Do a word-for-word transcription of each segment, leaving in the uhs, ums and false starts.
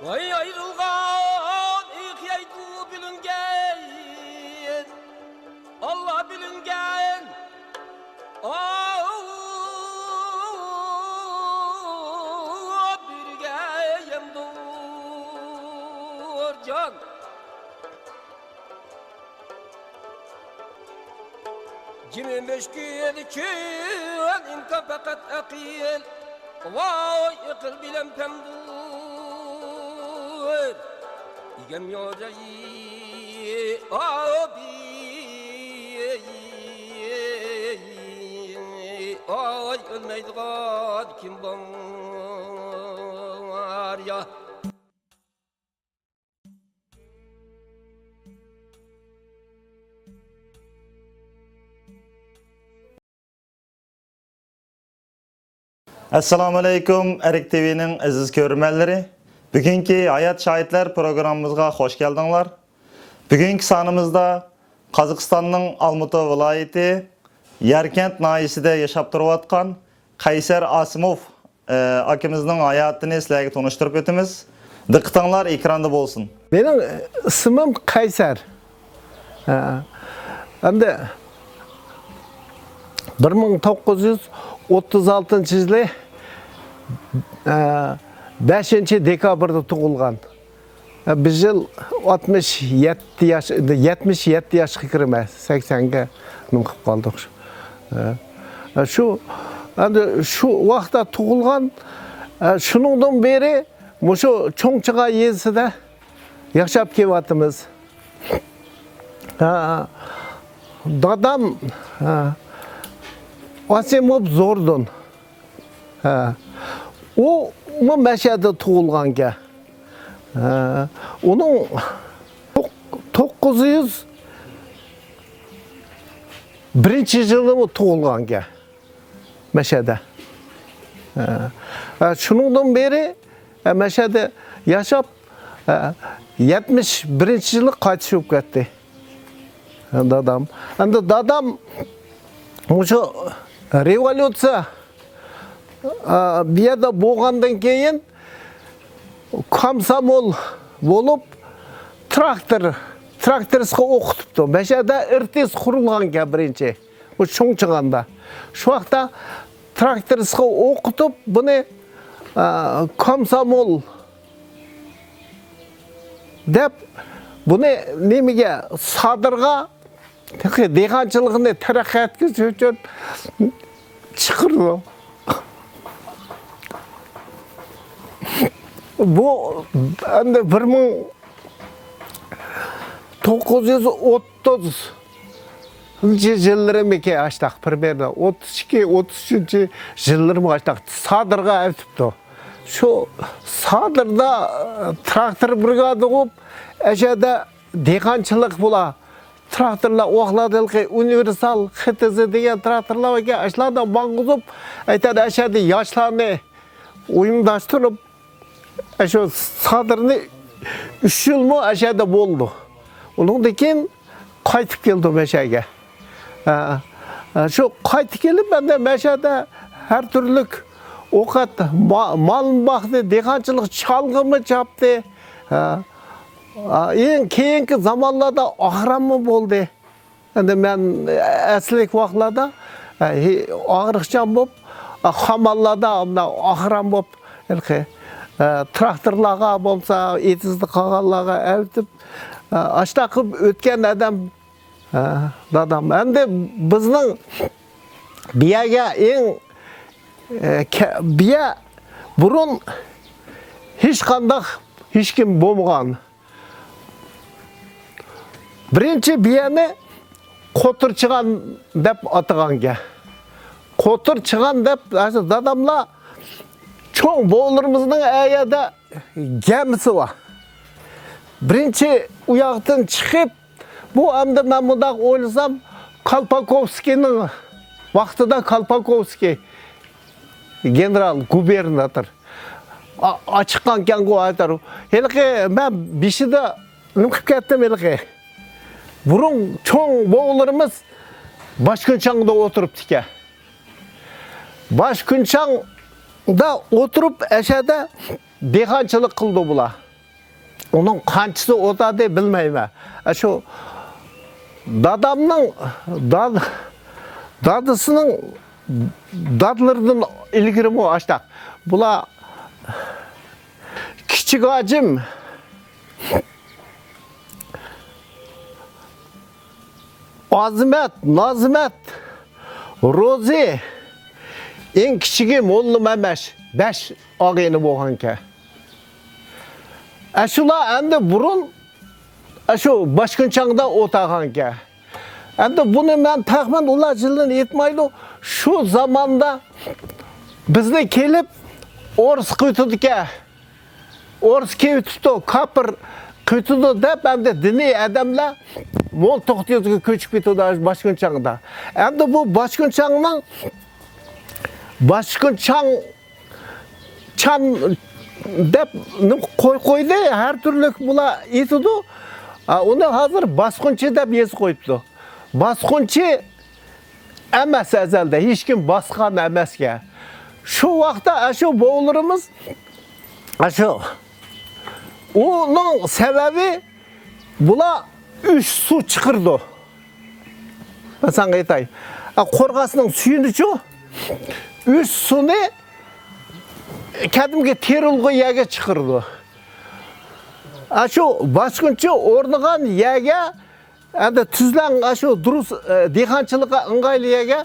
ۋاي ئايرىلغان ئېخ يەيدۇ بىلىنگەن، ئاللا بىلىنگەن. ئاۋۇ بىرگە يەمدۇر جان. جىمى مۈشكۈل چۈن ئىمكان پەقەت ئەقىل. ۋاي ئەقىل بىلەن پەمدۇر ئىگەم يوجاي. ئاۋۇ بى ئاي ئۆلمەيدىغان كىم بار يا؟ ئەسسالامۇئەلەيكۇم، ئەرك تىۋىنىڭ ئەزىز كۆرۈرمەنلىرى. بۈگۈنكى ھايات شاھىتلار پروگراممىمىزغا خوش كەلدىڭلار. بۈگۈنكى سانىمىزدا قازاقىستاننىڭ ئالمۇتا ۋىلايىتى ياركەنت ناھىيەسىدە ياشاپ تۇرۇۋاتقان قەيسەر ئاسىموف، ئە، ئاكىمىزنىڭ ھاياتىنى سىلەرگە تونۇشتۇرۇپ ئۆتىمىز. دىققىتىڭلار ئېكراندا بولسۇن. مېنىڭ، ئە، ئىسمىم قەيسەر. ھە. ئەمدى بىر مىڭ توققۇز يۈز ئوتتۇز ئالتىنچى يىلى، ئە، بەشىنچى دېكابىردا تۇغۇلغان. بىز يىل ئاتمىش يەتتە ياش، يەتمىش يەتتە ياشقا كىرىمەن، سەكسەنگە نېمە قىلىپ قالدۇق. شۇ، ئەمدى شۇ ۋاقىتتا تۇغۇلغان، شۇنىڭدىن بېرى مۇشۇ چوڭچىغا يېزىسىدا ياشاپ كېلىۋاتىمىز. دادام ئاسىموف زوردۇن. ھە. ئۇمۇ مەشەدە تۇغۇلغانكەن. ھە. ئۇنىڭ توق-، توققۇز يۈز بىرىنچى يىلىمۇ تۇغۇلغانكەن مەشەدە. ھە. ھە، شۇنىڭدىن بېرى، ھە، مەشەدە ياشاپ، ھە، يەتمىش بىرىنچى يىلى قايتىش بولۇپ كەتتى. دادام. ئەمدى دادام مۇشۇ رېۋوليۇتسىيە، ئا، بۇ يەردە بولغاندىن كېيىن كومسومول بولۇپ، تىراكتور، تىراكتورىستقا ئوقۇتۇپتۇ. مەشەدە ئىرتىس قۇرۇلغانكەن بىرىنچى. بۇ چوڭ چىغاندا. شۇ ۋاقىتتا تىراكتورىستقا ئوقۇتۇپ، بۇنى، ئا، كومسومول دەپ، بۇنى نېمىگە، سادىرغا تېخى دېھقانچىلىقنى تەرەققىي ئەتكۈزۈش ئۈچۈن چىقىرىدۇ. بۇ ئەمدى بىر مىڭ توققۇز يۈز ئوتتۇزىنچى يىللىرىمىكى ئاشتاق، پىرمېرنو ئوتتۇز ئىككى، ئوتتۇز ئۈچىنچى يىللىرىمۇ ئاشتاق سادىرغا ئەۋېتىپتۇ. شۇ سادىردا، ئە، تىراكتور برىگادا بولۇپ، ئەشەدە دېھقانچىلىق بولا، تىراكتورلار ئۇ ۋاقىتلاردا ھېلىقى ئۇنىۋېرسال، خېتېزې دېگەن تىراكتورلار باركەن، ئاشۇلاردا ماڭغۇزۇپ، ئېيتەدۇ، ئەشەدە ياشلارنى ئويۇنداشتۇرۇپ، ئاشۇ سادىرنى ئۈچ يىلمۇ ئەشەدە بولدى. ئۇنىڭدىن كېيىن قايتىپ كەلدى مەشەگە. ھە، ھە، شۇ قايتىپ كېلىپ، ئەمدى مەشەدە ھەر تۈرلۈك ئوقەت، ما-، مالمۇ باقتى، دېھقانچىلىق، چالغىمۇ چاپتى. ھە. ئا، ئەڭ كېيىنكى زامانلاردا ئاغراممۇ بولدى. ئەمدى مەن ئەسلىك ۋاقىتلاردا، ئە، ھې-، ئاغرىقچان بولۇپ، ئە، خامانلاردا مۇنداق ئاغرام بولۇپ، ھېلىقى، ئە، تىراكتورلارغا بولمىسا ئېتىزدا قالغانلارغا ئەۋېتىپ، ئە، ئاشۇنداق قىلىپ ئۆتكەن ئادەم، ئە، دادام. ئەمدى بىزنىڭ بۇ يەرگە ئەڭ، ئە، كە-، بۇ يەر بۇرۇن ھېچقانداق ھېچكىم بولمىغان. بىرىنچى بۇ يەرنى قوتۇر چىغان دەپ ئاتىغانكەن. قوتۇر چىغان دەپ، ھازىر داداملار چوڭ بوۋىلىرىمىزنىڭ ئەيەردە گەمىسى بار. بىرىنچى ئۇ ياقتىن چىقىپ، بۇ ئەمدى مەن مۇنداق ئويلىسام، كالپاكوۋسكىينىڭ ۋاقتىدا كالپاكوۋسكىي گېنېرال گۇبېرناتور. ئا-، ئاچىققانكەنغۇ ئايتار. ھېلىقى مەن بېشىدا نېمە قىلىپ كەتتىم ھېلىقى. بۇرۇن چوڭ بوۋىلىرىمىز باشكۈنچاڭدا ئولتۇرۇپتىكەن. باشكۈنچاڭدا ئولتۇرۇپ، ئەشەدە دېھقانچىلىق قىلىدۇ بۇلار. ئۇنىڭ قانچىسى ئوتادى بىلمەيمەن. ئە، شۇ دادامنىڭ، داد-، دادىسىنىڭ دادىلىرىدىن ئىلگىرىمۇ ئاشتاق. بۇلار كىچىك ھاجىم، ئازىمەت، نازىمەت، روزى، ئەڭ كىچىكى موللا مەمەش، بەش ئاغىنە بولغانكەن. ئەشۇلار ئەمدى بۇرۇن ئەشۇ باشكۈنچاڭدا ئولتۇرغانكەن. ئەمدى بۇنى مەن تەخمىن ئۇلار جىلدىن ئېيتمايدۇ. شۇ زاماندا بىزنى كېلىپ ئورۇس قىلىۋېتىدىكەن. ئورۇس كېلىۋېتىپتۇ، كاپىر قىلىۋېتىدۇ دەپ، ئەمدى دىنىي ئادەملەر مول توختى يېزىغا كۆچۈپ كېتىدۇ باشكۈنچاڭدا. ئەمدى بۇ باشكۈنچاڭنىڭ، باشكۈنچاڭ، چان دەپ نېمە قوي قويدى، ھەر تۈرلۈك بۇلار ئېيتىدۇ. ئا، ئۇنى ھازىر باسقۇنچى دەپ يېزىپ قويۇپتۇ. باسقۇنچى ئەمەس ئەزەلدە، ھېچكىم باسقان ئەمەسكەن. شۇ ۋاقىتتا ئاشۇ بوۋىلىرىمىز، ئاشۇ، ئۇنىڭ سەۋەبى، بۇلار ئۈچ سۇ چىقىرىدۇ. مەن ساڭا ئېيتاي. ئا، قورغاسنىڭ سۈيىنىچۇ، ئۈچ سۇنى قەدىمكى تېرىلغۇ يەرگە چىقىرىدۇ. ئاشۇ باسقۇنچى ئورنىغان يەرگە، ئەمدى تۈزلەڭ ئاشۇ دۇرۇس، ئە، دېھقانچىلىققا ئىڭغايلىق يەرگە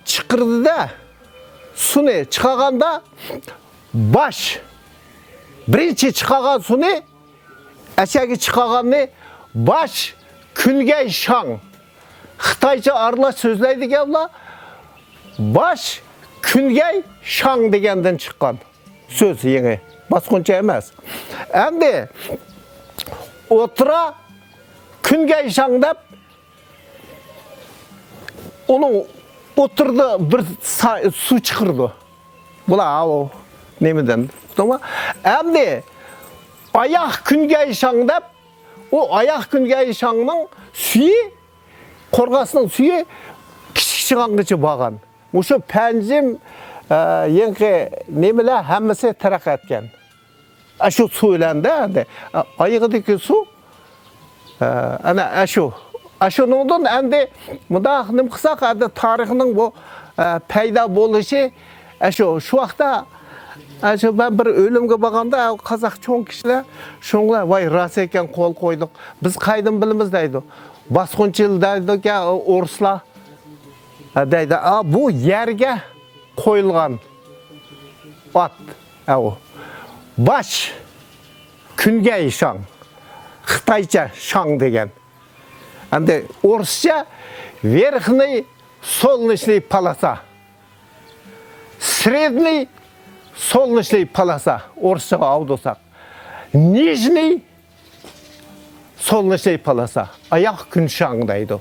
چىقىرىدۇ-دە، سۇنى چىقارغاندا باش، بىرىنچى چىقارغان سۇنى، ئەشەگە چىقارغاننى باش كۈنگەي شاڭ. خىتايچە ئارىلاش سۆزلەيدىكەنلا، باش كۈنگەي شاڭ دېگەندىن چىققان سۆز يېڭى. باسقۇنچى ئەمەس. ئەمدى ئوتتۇرا كۈنگەي شاڭ دەپ، ئۇنىڭ ئوتتۇرىدا بىر سا-، سۇ چىقىرىدۇ. بۇلار ئاۋۇ نېمىدىن، ئۇقتۇڭمۇ؟ ئەمدى ئاياق كۈنگەي شاڭ دەپ، ئۇ ئاياق كۈنگەي شاڭنىڭ سۈيى قورغاسنىڭ سۈيى كىچىك چىغانغىچە بارغان. مۇشۇ پەنجىم، ئە، يېڭىقى نېمىلەر ھەممىسى تەرەققىي ئەتكەن. ئاشۇ سۇ بىلەن-دە، ئەمدى، ئە، ئايىغىدىكى سۇ، ئە، ئەنە ئاشۇ. ئاشۇنىڭدىن ئەمدى مۇنداق نېمە قىلساق، ئەمدى تارىخنىڭ بۇ، ئە، پەيدا بولۇشى، ئاشۇ، شۇ ۋاقىتتا، ئاشۇ مەن بىر ئۆلۈمگە بارغاندا، قازاق چوڭ كىشىلەر شۇنىڭغا، ۋاي، راست ئىكەن، قول قويدۇق. بىز قايدىن بىلىمىز دەيدۇ. باسقۇنچى دەيدىكەن، ئورۇسلار. ھە، دەيدۇ، ئا، بۇ يەرگە قويۇلغان ئات، ئەۋۇ. باش، كۈنگەي شاڭ. خىتايچە شاڭ دېگەن. ئەمدى ئورۇسچە верхний солнечный полоса. Средний солнечный полоса. ئورۇسچىغا ئاۋدۇرساق. Нижний солнечный полоса، ئاياق كۈن شاڭ دەيدۇ.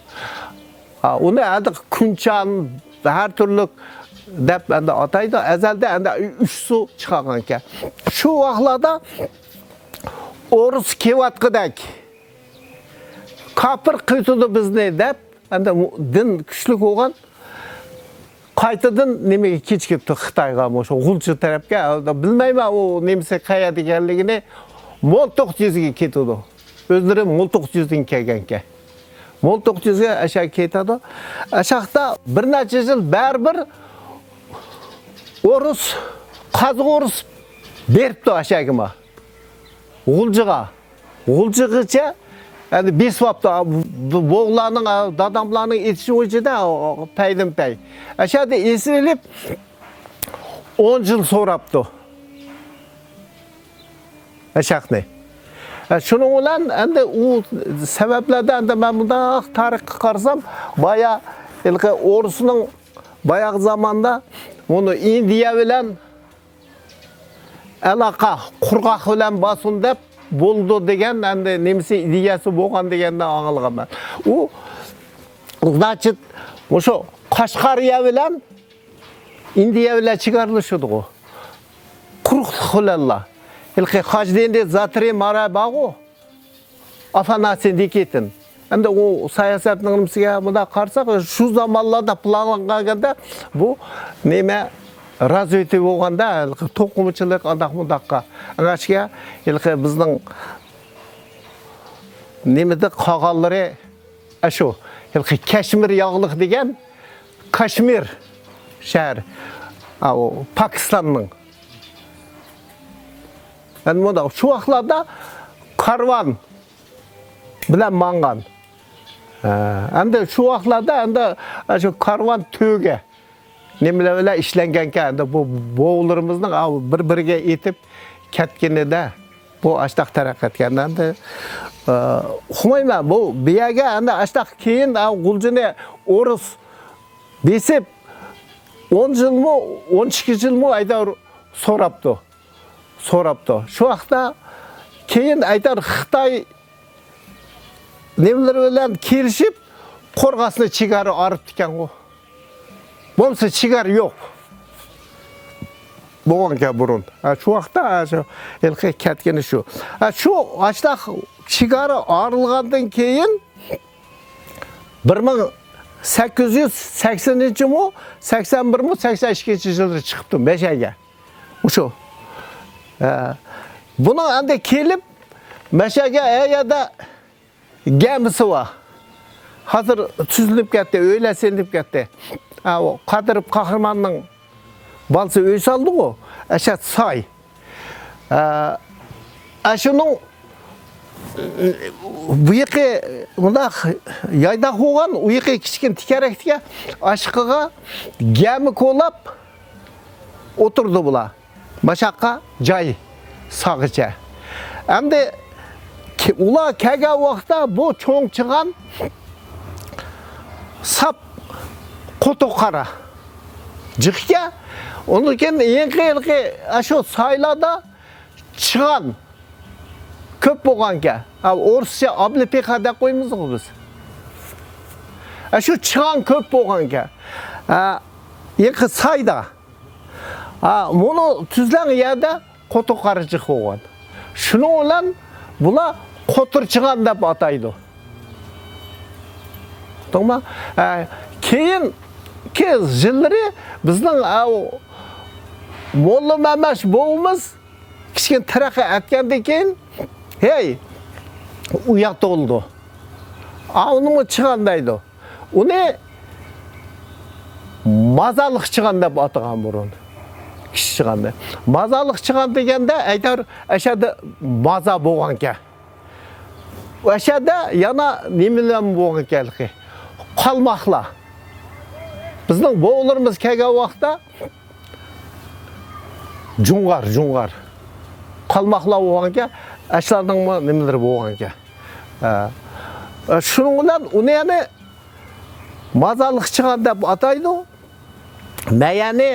ھا، ئۇنى ھەدە كۈنچان، ھەر تۈرلۈك دەپ ئەندى ئاتايدۇ. ئەزەلدە ئەندى ئۈچ سۇ چىقارغانكەن. شۇ ۋاقىتلاردا ئورۇس كېۋاتقۇدەك، كاپىر قىلىۋېتىدۇ بىزنى دەپ، ئەندى دىن كۈچلۈك بولغان. قايتىدىن نېمىگە كېچىكىپتۇ خىتايغا، مۇشۇ غۇلجا تەرەپكە، بىلمەيمەن ئۇ نېمىسى قەيەردە ئىكەنلىكىنى. مولتۇق يېزىگە كېتىدۇ. ئۆزلىرى مولتۇق يېزىدىن كەلگەنكەن. مولتۇق يېزىگە ئەشە كېتىدۇ. ئەشاقتا بىر نەچچە يىل بەرىبىر ئورۇس، قازاق ئورۇس بېرىپتۇ ئەشەگىمۇ. غۇلجىغا. غۇلجىغىچە، يەنى بېسىۋاپتۇ. بۇ، بۇ ئوغلاننىڭ، داداملارنىڭ ئېيتىشى بويىچە-دە، پەيدىن پەي. ئەشەدە ئېسىۋېلىپ، ئون يىل سوراپتۇ ئەشەقنى. ئە، شۇنىڭ بىلەن ئەمدى ئۇ سەۋەبلەردە ئەمدى مەن مۇنداق تارىخقا قارىسام، بايا ھېلىقى ئورۇسنىڭ باياقى زاماندا بۇنى ئىندىيە بىلەن ئالاقە، قۇرغاق بىلەن بارسۇن دەپ بولىدۇ دېگەن، ئەمدى نېمىسى ئىدىيەسى بولغان دېگەندىن ئاڭلىغان مەن. ئۇ، значит، مۇشۇ قەشقەرىيە بىلەن ئىندىيە بىلەن چېگرىلىشىدىغۇ. قۇرۇقلۇق بىلەنلا. ھېلىقى خاجدېندى زاترى مارا بارغۇ. ئافاناسىي نىكىتىن. ئەمدى ئۇ ساياسەتنىڭ نېمىسىگە مۇنداق قارىساق، شۇ زامانلاردا پىلانلانغاندا بۇ نېمە، رازۋىتى بولغاندا، ھېلىقى توقۇمىچىلىق ئانداق مۇنداققا. ئەڭگەشكە ھېلىقى بىزنىڭ نېمىدە قالغانلىرى ئاشۇ ھېلىقى كەشمىر ياغلىق دېگەن كاشمىر شەھەر، ئاۋۇ پاكىستاننىڭ. ئەنە مۇنداق شۇ ۋاقىتلاردا كارۋان بىلەن ماڭغان. ھە، ئەمدى شۇ ۋاقىتلاردا ئەمدى شۇ كارۋان تۆگە نېمىلەر بىلەن ئىشلەنگەنكەن، ئەمدى بۇ بوۋىلىرىمىزنىڭ ئاۋۇ بىر-بىرىگە ئېتىپ كەتكىنىدە بۇ ئاشتاق تەرەققىي ئەتكەن. ئەمدى، ئە، ئۇقمايمەن، بۇ، بۇ يەرگە ئەمدى ئاشتاق كېيىن، ئە، غۇلجىنى ئورۇس بېسىپ، ئون يىلمۇ، ئون ئىككى يىلمۇ ئەيدەر سوراپتۇ. سوراپتۇ. شۇ ۋاقىتتا كېيىن ئەيدەر خىتاي نېمىلىرى بىلەن كېلىشىپ، قورغاسنى چېگرا ئايرىپتىكەنغۇ. بولمىسا چېگرا يوق. بولغانكەن بۇرۇن. ھە، شۇ ۋاقىتتا، ھە، شۇ ھېلىقى كەتكىنى شۇ. ھە، شۇ ئاشتاق چېگرا ئايرىلغاندىن كېيىن، بىر مىڭ سەككىز يۈز سەكسەنىنچىمۇ، سەكسەن بىرمۇ، سەكسەن ئىككىنچى يىللىرى چىقىپتۇ مەشەگە. مۇشۇ. ھە. بۇنىڭ ئەمدى كېلىپ، مەشەگە ئەيەردە گەمىسى بار. ھازىر تۈزۈلۈپ كەتتى، ئۆيلەر سېلىنىپ كەتتى. ھە، ئۇ قادىر قەھرىماننىڭ بالىسى ئۆي سالدىغۇ، ئەشەت ساي. ئە، ئە، شۇنىڭ بۇ يېقى مۇنداق يايداق بولغان، ئۇ يېقى كىچىككىنە تىكەرەكتىكەن، ئاشىقىغا گەمە كولاپ ئولتۇرىدۇ بۇلار. ماشاققا جاي ساغىچە. ئەمدى كە-، ئۇلار كەلگەن ۋاقىتتا بۇ چوڭ چىغان ساپ قوتۇق قارا جىق ئىكەن. ئۇندىن كېيىن ھېلىقى، ھېلىقى ئاشۇ سايلاردا چىغان كۆپ بولغانىكەن. ھە، ئورۇسچە ئابلىپىخا دەپ قويىمىزغۇ بىز. ھە، شۇ چىغان كۆپ بولغانىكەن. ھە، ھېلىقى سايدا. ھە، مۇنۇ تۈزلەڭ يەردە قوتۇق قارا جىق بولغان. شۇنىڭ بىلەن بۇلار قوتۇر چىغان دەپ ئاتايدۇ. ئۇقتۇڭما؟ ھە، كېيىنكى يىللىرى بىزنىڭ، ئاۋۇ، موللا مەمەش بوۋىمىز كىچىككىنە تەرەققىي ئەتكەندىن كېيىن، ھەي، ئۇياق تولىدۇ. ئاۋۇنىمۇ چىغان دەيدۇ. ئۇنى مازارلىق چىغان دەپ ئاتىغان بۇرۇن. كىچىك چىغاننى. مازارلىق چىغان دېگەندە، ئەيدەر ئەشەدە مازار بولغانكەن. ئەشەدە يەنە نېمىلەر بولغانكەنلىكى. قالماقلار. بىزنىڭ بوۋىلىرىمىز كەلگەن ۋاقىتتا جۇڭغار، جۇڭغار. قالماقلار بولغانكەن، ئەشلەرنىڭمۇ نېمىلىرى بولغانكەن. ھە. شۇنىڭ بىلەن ئۇنى يەنە مازارلىق چىغان دەپ ئاتايدۇ. مەيەنى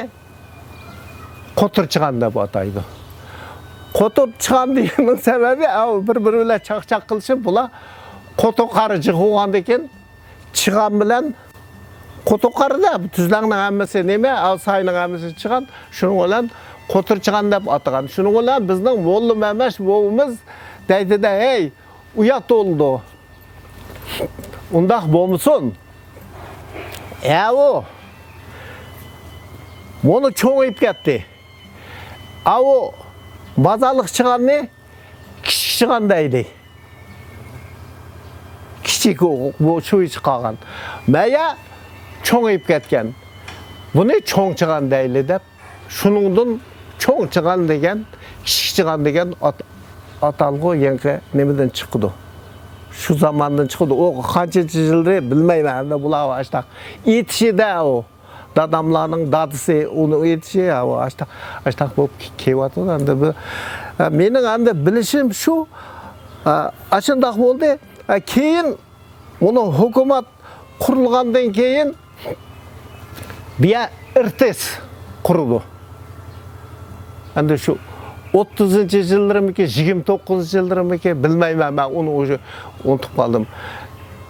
قوتۇر چىغان دەپ ئاتايدۇ. قوتۇر چىغان دېگەننىڭ سەۋەبى، ئاۋۇ بىر-بىرى بىلەن چاقچاق قىلىشىپ، بۇلار قوتۇر قارا جىق بولغاندىن كېيىن، چىغان بىلەن قوتۇر قارىدا، تۈزلەڭنىڭ ھەممىسى نېمە، ئاۋۇ ساينىڭ ھەممىسى چىغان، شۇنىڭ بىلەن قوتۇر چىغان دەپ ئاتىغان. شۇنىڭ بىلەن بىزنىڭ موللا مەمەش بوۋىمىز دەيدىدە، ھەي، ئۇياق تولىدۇ. ئۇنداق بولمىسۇن. ئەۋۇ. مۇنى چوڭىيىپ كەتتى. ئاۋۇ مازارلىق چىغاننى كىچىك چىغان دەيدۇ. كىچىك ئۇ، بۇ شۇ ئىچى قالغان. مەيە چوڭىيىپ كەتكەن. بۇنى چوڭ چىغان دەيلى دەپ شۇنىڭدىن چوڭ چىغان دېگەن، كىچىك چىغان دېگەن ئات-، ئاتالغۇ يېڭى نېمىدىن چىقىدۇ. شۇ زاماندىن چىقىدۇ. ئۇ قانچىنچى يىلدى بىلمەيمەن. ئەمدى بۇلار ئاشتاق ئېيتىشىدە ئۇ. داداملارنىڭ دادىسى ئۇنى ئېيتىشى، ئۇ ئاشتاق، ئاشتاق بولۇپ كېلىۋاتىدۇ. ئەمدى بۇ، مېنىڭ ئەمدى بىلىشىم شۇ، ئاشۇنداق بولدى. كېيىن ئۇنىڭ ھۆكۈمەت قۇرۇلغاندىن كېيىن، بۇ يەر ئىرتىس قۇرىدۇ. ئەمدى شۇ ئوتتۇزىنچى يىللىرىمىكى، يىگىرمە توققۇزىنچى يىللىرىمىكى، بىلمەيمەن، مەن ئۇنى ئۇژې ئۇنتۇپ قالدىم.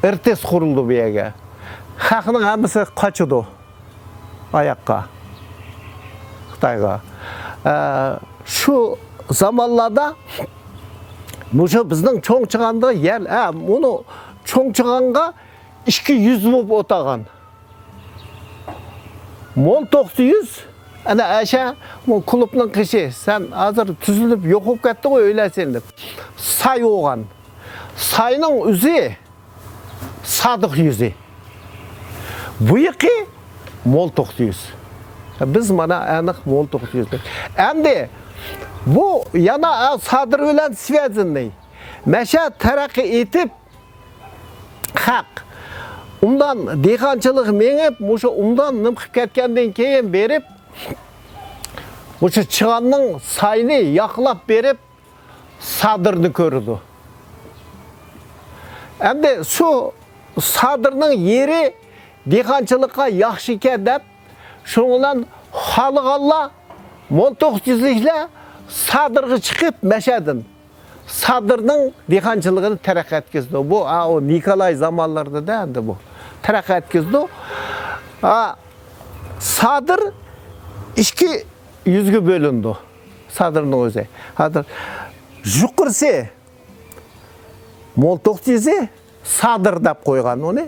ئىرتىس قۇرۇلدى بۇ يەرگە. خەقنىڭ ھەممىسى قاچىدۇ ئاياققا، خىتايغا. ئە، شۇ زامانلاردا مۇشۇ بىزنىڭ چوڭ چىغاندا يەر، ئە، مۇنۇ چوڭ چىغانغا ئىككى يۈز بولۇپ ئولتۇرغان. مول توققۇز يۈز، ئەنە ئەشە، بۇ كۇلۇبنىڭ قېشى، سەن ھازىر تۈزۈلۈپ يوق بولۇپ كەتتىڭغۇ، ئۆيلەر سېلىنىپ. ساي بولغان. ساينىڭ ئۆزى سادىق يۈزى. بۇيىقى مولتۇق يۈز. بىز مانا ئەنىق مولتۇق يۈزلۈك. ئەمدى بۇ يەنە سادىر بىلەن سۋيەزىننى. مەشەد تەرەققىي ئېتىپ، خەق ئۇمدان دېھقانچىلىق مېڭىپ، مۇشۇ ئۇمدان نېمە قىلىپ كەتكەندىن كېيىن بېرىپ، مۇشۇ چىغاننىڭ ساينى ياقلاپ بېرىپ، سادىرنى كۆرىدۇ. ئەمدى شۇ سادىرنىڭ يېرى دېھقانچىلىققا ياخشى ئىكەن دەپ، شۇنىڭ بىلەن خالىغانلار مولتۇق يۈزلۈكلەر سادىرغا چىقىپ مەشەدىن سادىرنىڭ دېھقانچىلىقىنى تەرەققىي ئەتكۈزدى. بۇ، ئا، ئۇ نىكولاي زامانلىرىدا ئەمدى بۇ تەرەققىي ئەتكۈزدى. ئا، سادىر ئىككى يۈزگە بۆلۈنىدۇ. سادىرنىڭ ئۆزى. ھازىر يۇقىرىسى مولتۇق يۈزى، سادىر دەپ قويغان ئۇنى.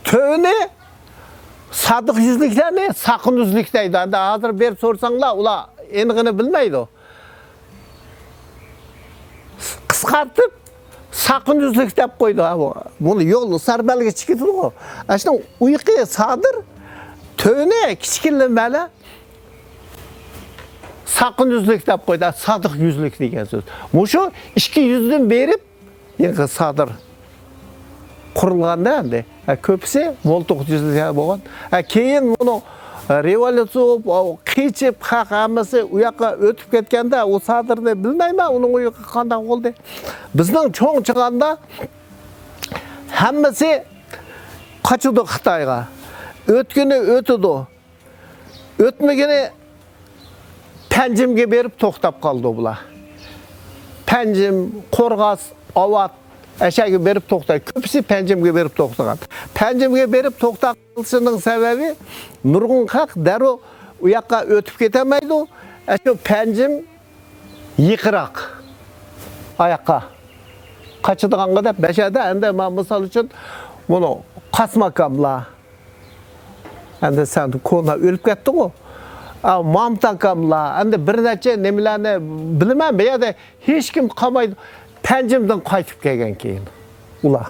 تۆۋىنى سادىق يۈزلۈكلەرنى ساققۇن يۈزلۈك دەيدۇ. ئەمدى ھازىر بېرىپ سورىساڭلار، ئۇلار ئېنىقىنى بىلمەيدۇ. قىسقارتىپ ساققۇن يۈزلۈك دەپ قويدى. ھا، بۇ، بۇنى يول سەربەلگە چىقىدۇغۇ. ئاشۇنىڭ ئۇيىقى سادىر، تۆۋىنى كىچىككىنە مەلە ساققۇن يۈزلۈك دەپ قويدى، سادىق يۈزلۈك دېگەن سۆز. مۇشۇ ئىككى يۈزدىن بېرىپ، يېڭى سادىر قۇرۇلغاندا ئەمدى، ھە، كۆپىسى مولتۇق يۈزلۈك بولغان. ھە، كېيىن بۇنىڭ، ھە، رېۋوليۇتسىيە بولۇپ، ئاۋۇ قېچىپ، خەق ھەممىسى ئۇ ياققا ئۆتۈپ كەتكەندە، ئۇ سادىرنى بىلمەيمەن، ئۇنىڭ ئۇيىقى قانداق بولدى. بىزنىڭ چوڭ چىغاندا ھەممىسى قاچىدۇ خىتايغا. ئۆتكىنى ئۆتىدۇ. ئۆتمىگىنى پەنجىمگە بېرىپ توختاپ قالدى بۇلار. پەنجىم، قورغاس، ئاۋات، ئەشەگە بېرىپ توختايدۇ. كۆپىسى پەنجىمگە بېرىپ توختىغان. پەنجىمگە بېرىپ توختاپ قېلىشىنىڭ سەۋەبى، نۇرغۇن خەق دەررۇ ئۇ ياققا ئۆتۈپ كېتەلمەيدۇ. ئەشۇ پەنجىم يېقىنراق. ئاياققا قاچىدىغانغا دەپ، مەشەدە ئەمدى، مانا، مىسال ئۈچۈن، بۇنى قاسىم ئاكاملار، ئەمدى سەن كونا ئۆلۈپ كەتتىغۇ. ئا، مامۇت ئاكاملار، ئەمدى بىر نەچچە نېمىلەرنى بىلىمەن، بۇ يەردە ھېچكىم قالمايدۇ. پەنجىمدىن قايتىپ كەلگەن كېيىن ئۇلار.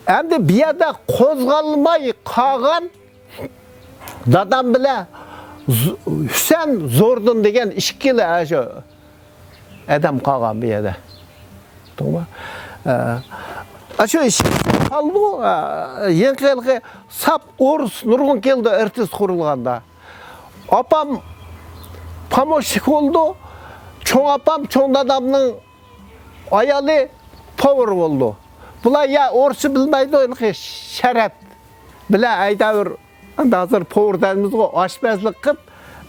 ئەمدى بۇ يەردە قوزغالماي قالغان دادام بىلەن ز-، ھۈسەن زوردۇن دېگەن ئىككىلا، ئاشۇ ئادەم قالغان بۇ يەردە. توغرا. ئە، ئاشۇ ئىش قالدى. ئە، يېڭى ھېلىقى ساپ ئورۇس نۇرغۇن كەلدى ئىرتىس قۇرۇلغاندا. ئاپام پاموشچىك بولدى. چوڭ ئاپام، چوڭ دادامنىڭ ئايالى پوۋېر بولدى. بۇلار يا ئورۇسچە بىلمەيدۇ، ھېلىقى شەرەت بىلەن ئەيدەۋر. ئەمدى ھازىر پوۋېر دەيمىزغۇ، ئاشپەزلىك قىلىپ،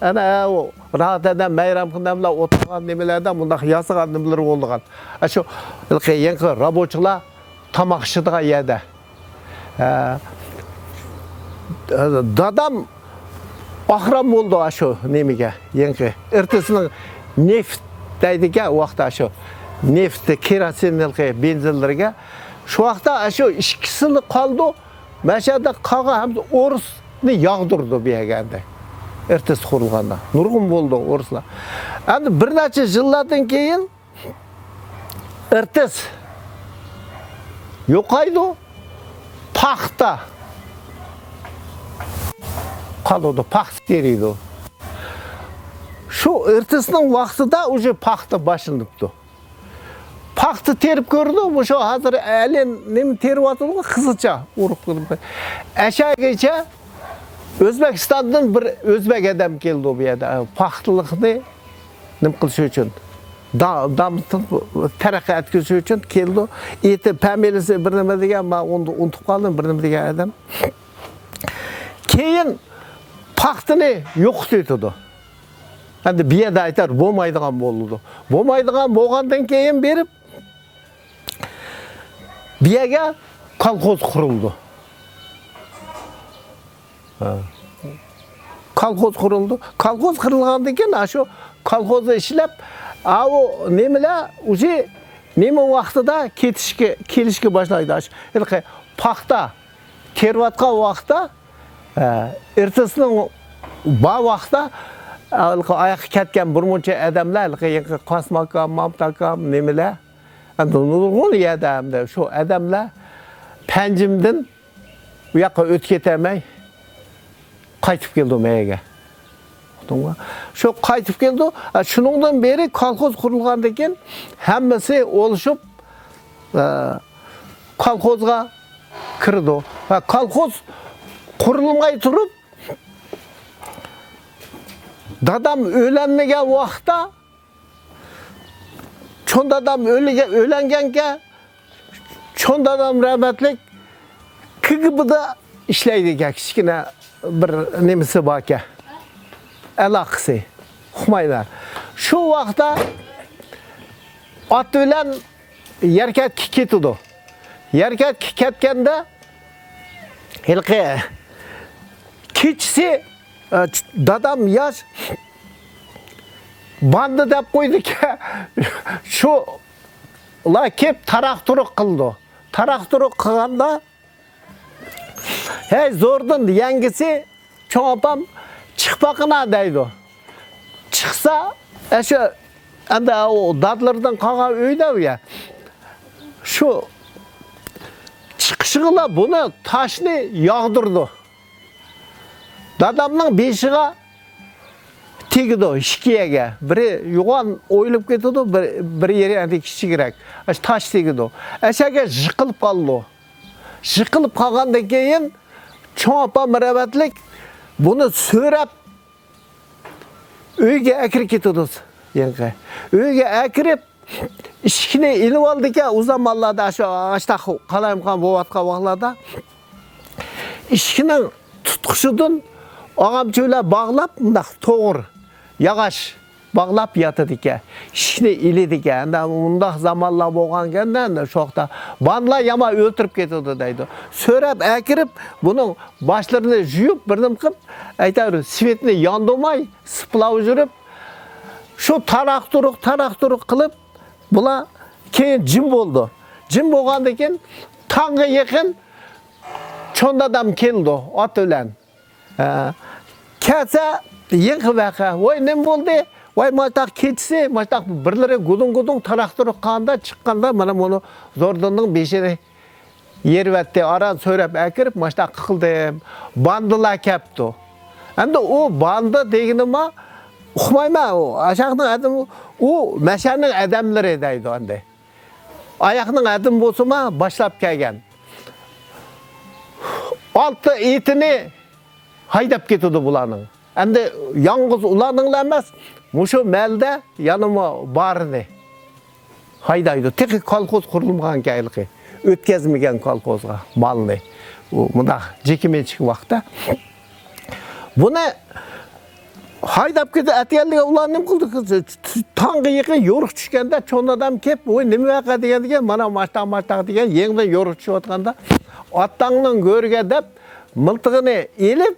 ئەنە ئۇ راھەت ئادەم مەيرەمخۇن بىلەن ئولتۇرغان نېمىلەردە مۇنداق ياسىغان نېمىلىرى بولىدىغان. ئاشۇ ھېلىقى يېڭى رابوچىلار تاماق ئىشىدىغان يەردە. ھە. دادام ئاخرام بولدى ئاشۇ نېمىگە، يېڭى ئىرتىسنىڭ نېفىت دەيدىكەن، ئۇ ۋاقىتتا ئاشۇ نېفىت، كېروسىن ھېلىقى بېنزىنلىرىگە. شۇ ۋاقىتتا ئاشۇ ئىككىسىلا قالدى. مەشەدە قالغان ھەممىسى ئورۇسنى ياغدۇردى بۇ يەرگە ئەمدى. ئىرتىس قۇرۇلغاندا نۇرغۇن بولدى ئورۇسلار. ئەمدى بىر نەچچە يىللاردىن كېيىن ئىرتىس يوقايدۇ، پاختا قالىدۇ، پاختا تېرىيدۇ. شۇ ئىرتىسنىڭ ۋاقتىدا ئۇژې پاختا باشلىنىپتۇ. پاختا تېرىپ كۆردى، مۇشۇ ھازىر ئەلى نېمە تېرىۋاتىدۇ، قىزىلچا ئۇرۇق قىلىپ. ئەشەگىچە ئۆزبېكىستاندىن بىر ئۆزبېك ئادەم كەلدى بۇ يەردە، پاختىلىقنى نېمە قىلىش ئۈچۈن، دا-، دامىتىپ تەرەققىي ئەتكۈزۈش ئۈچۈن كەلدى. ئېتى، فامىلىسى بىر نېمە دېگەن، مەن ئۇنى ئۇنتۇپ قالدىم، بىر نېمە دېگەن ئادەم. كېيىن پاختىنى يوقىتىۋېتىدۇ. ئەمدى بۇ يەردە ئېيتار، بولمايدىغان بولىدۇ. بولمايدىغان بولغاندىن كېيىن بېرىپ، بۇ يەرگە كالخوز قۇرۇلدى. ھە. كالخوز قۇرۇلدى. كالخوز قۇرۇلغاندىن كېيىن، ئاشۇ كالخوزدا ئىشلەپ، ئاۋۇ نېمىلەر، ئۇژې نېمە ۋاقتىدا كېتىشكە، كېلىشكە باشلايدۇ. ئاشۇ ھېلىقى پاختا تېرىۋاتقان ۋاقىتتا، ئە، ئىرتىسنىڭ بار ۋاقىتتا، ھېلىقى ئاياققا كەتكەن بىر مۇنچە ئادەملەر، ھېلىقى يېقى قاسىم ئاكام، مامۇت ئاكام، نېمىلەر، ئەمدى نۇرغۇن يەردە ئەمدى شۇ ئادەملەر پەنجىمدىن ئۇ ياققا ئۆتۈپ كېتەلمەي قايتىپ كېلىدۇ مەيەگە. ئۇقتۇڭمۇ؟ شۇ قايتىپ كېلىدۇ. ئە، شۇنىڭدىن بېرى كالخوز قۇرۇلغاندىن كېيىن ھەممىسى ئولىشىپ، ئە، كالخوزغا كىرىدۇ. ھە، كالخوز قۇرۇلماي تۇرۇپ، دادام ئۆيلەنمىگەن ۋاقىتتا، چوڭ دادام ئۆلگە-، ئۆيلەنگەنكەن، چوڭ دادام رەھمەتلىك كىگبدا ئىشلەيدىكەن، كىچىككىنە بىر نېمىسى باركەن، ئالاقىسى. ئۇقمايمەن. شۇ ۋاقىتتا ئات بىلەن يەركەنتكە كېتىدۇ. يەركەنتكە كەتكەندە، ھېلىقى كېچىسى، ئە، دادام ياش باندا دەپ قويدىكەن. شۇلار كېلىپ تاراق-تۇرۇق قىلىدۇ. تاراق-تۇرۇق قىلغاندا، ھەي، زوردۇن يەڭگىسى، چوڭ ئاپام، چىقىپ باقىنا دەيدۇ. چىقسا، ئەشۇ، ئەمدى ئۇ دادىلىرىدىن قالغان ئۆيدە ئۇ يە. شۇ چىقىشىغىلا بۇنى تاشنى ياغدۇرىدۇ. دادامنىڭ بېشىغا تېگىدۇ، ئىككى يەرگە. بىرى يوغان ئويۇلۇپ كېتىدۇ، بىر، بىر يېرى ئەمدى كىچىكرەك. ئاشۇ تاش تېگىدۇ. ئەشەگە يىقىلىپ قالىدۇ. يىقىلىپ قالغاندىن كېيىن، چوڭ ئاپام رەھمەتلىك بۇنى سۆرەپ، ئۆيگە ئەكىرىپ كېتىدۇ. يەنقى ئۆيگە ئەكىرىپ، ئىشىكنى ئېلىۋالىدىكەن. ئۇ زامانلاردا شۇ ئاشتاق قالايمىقان بولۇۋاتقان ۋاقىتلاردا ئىشىكنىڭ تۇتقۇچىدىن ئاغامچە بىلەن باغلاپ، مۇنداق توغرا ياغاچ باغلاپ ياتىدىكەن. ئىشىكنى ئېلىدىكەن. ئەمدى مۇنداق زامانلار بولغانكەن-دە، شۇ ۋاقىتتا بانىلار يامان ئۆلتۈرۈپ كېتىدۇ دەيدۇ. سۆرەپ ئەكىرىپ، بۇنىڭ باشلىرىنى يۇيۇپ، بىر نېمە قىلىپ، ئەيتەۋېرىپ، سۋېتنى ياندۇرماي، سىپلاپ يۈرۈپ، شۇ تاراق-تۇرۇق، تاراق-تۇرۇق قىلىپ، بۇلار كېيىن جىم بولدى. جىم بولغاندىن كېيىن تاڭغا يېقىن چوڭ دادام كېلىدۇ ئات بىلەن. ھە. كەلسە، يېڭى ۋەقە. ۋاي، نېمە بولدى؟ ۋاي، ماشتاق كېچىسى، ماشتاق بىرلىرى گۇدۇڭ-گۇدۇڭ تاراق-تۇرۇق قىلغاندا، چىققاندا مانا بۇنى زوردۇننىڭ بېشىنى يېرىۋەتتى. ئاران سۆرەپ ئەكىرىپ، ماشتاق قىلدىم. باندىلار كەپتۇ. ئەمدى ئۇ باندا دېگىنىما، ئۇقمايمەن، ئۇ ئاشاقنىڭ ئادىمى، ئۇ مەشەنىڭ ئادەملىرى دەيدۇ ئەمدى. ئاياقنىڭ ئادىمى بولسىما، باشلاپ كەلگەن. ئالتە ئېتىنى ھايداپ كېتىدۇ بۇلارنىڭ. ئەمدى يالغۇز ئۇلارنىڭلا ئەمەس، مۇشۇ مەلدە يەنىمۇ بارىنى ھايدايدۇ. تېخى كالخوز قۇرۇلمىغانكەن ھېلىقى. ئۆتكەزمىگەن كالخوزغا مالنى. ئۇ مۇنداق جېكىمىچىك ۋاقىتتا. بۇنى ھايداپ كېتىپ ئەتىگەنلىكى ئۇلار نېمە قىلدى؟ تاڭغا يېقىن يورۇق چۈشكەندە، چوڭ دادام كېلىپ، ۋوي، نېمە ۋەقە دېگەندىكىن، مانا ماشتاق، ماشتاق دېگەن، يېڭىدىن يورۇق چۈشۈۋاتقاندا، ئاتاڭنىڭ گۆرىگە دەپ، مىلتىقىنى ئېلىپ،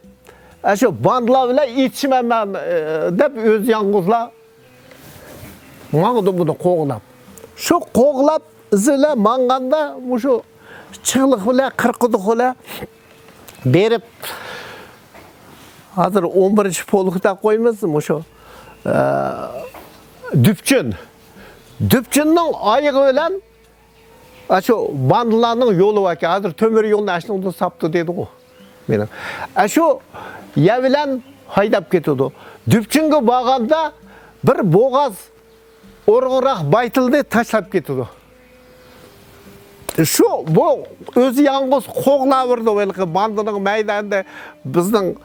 ئاشۇ باندىلار بىلەن ئېتىشىمەن مەن، ئە، دەپ، ئۆزى يالغۇزلا ماڭىدۇ بۇنى قوغلاپ. شۇ قوغلاپ ئىزى بىلەن ماڭغاندا، مۇشۇ چىغلىق بىلەن، قىرقىدۇق بىلەن بېرىپ، ھازىر ئون بىرىنچى پولك دەپ قويىمىز، مۇشۇ، ئە، دۈپچۈن. دۈپچۈننىڭ ئايىغى بىلەن ئاشۇ باندىلارنىڭ يولى باركەن، ھازىر تۆمۈر يولنى ئاشۇنىڭدىن ساپتۇ دېدىغۇ مېنىڭ. ئاشۇ يەر بىلەن ھايداپ كېتىدۇ. دۈپچۈنگە بارغاندا بىر بوغاز ئورغىراق بايتىلنى تاشلاپ كېتىدۇ. شۇ، بۇ ئۆزى يالغۇز قوغلاۋېرىدۇ، ھېلىقى باندىنىڭ مەيدانىدا بىزنىڭ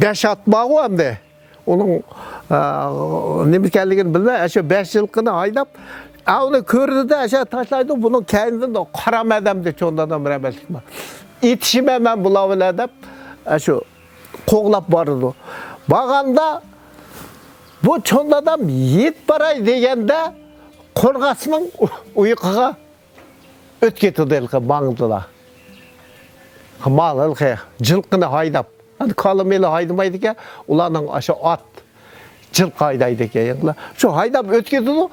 بەش ئات بارغۇ ئەمدى. ئۇنىڭ، ئا، نېمە ئىكەنلىكىنى بىلمەي، ئاشۇ بەش يىلقىنى ھايداپ، ئاۋۇنى كۆردى-دە، ئاشۇ تاشلايدۇ، بۇنىڭ كەينىدىن قارا مەدەمدە چوڭ دادام رەھمەتلىك. ئېتىشىمەن مەن بۇلار بىلەن دەپ، ئاشۇ قوغلاپ بارىدۇ. بارغاندا، بۇ چوڭ دادام يېتىپ باراي دېگەندە، قورغاسنىڭ ئۇ-، ئۇيقۇغا ئۆتۈپ كېتىدۇ ھېلىقى ماڭدىلا. مال ھېلىقى جىلقىنى ھايداپ. ئەمدى كالا مېلى ھايدىمايدىكەن، ئۇلارنىڭ ئاشۇ ئات جىلقا ھايدايدىكەن يېڭىلا. شۇ ھايداپ ئۆتۈپ كېتىدۇ،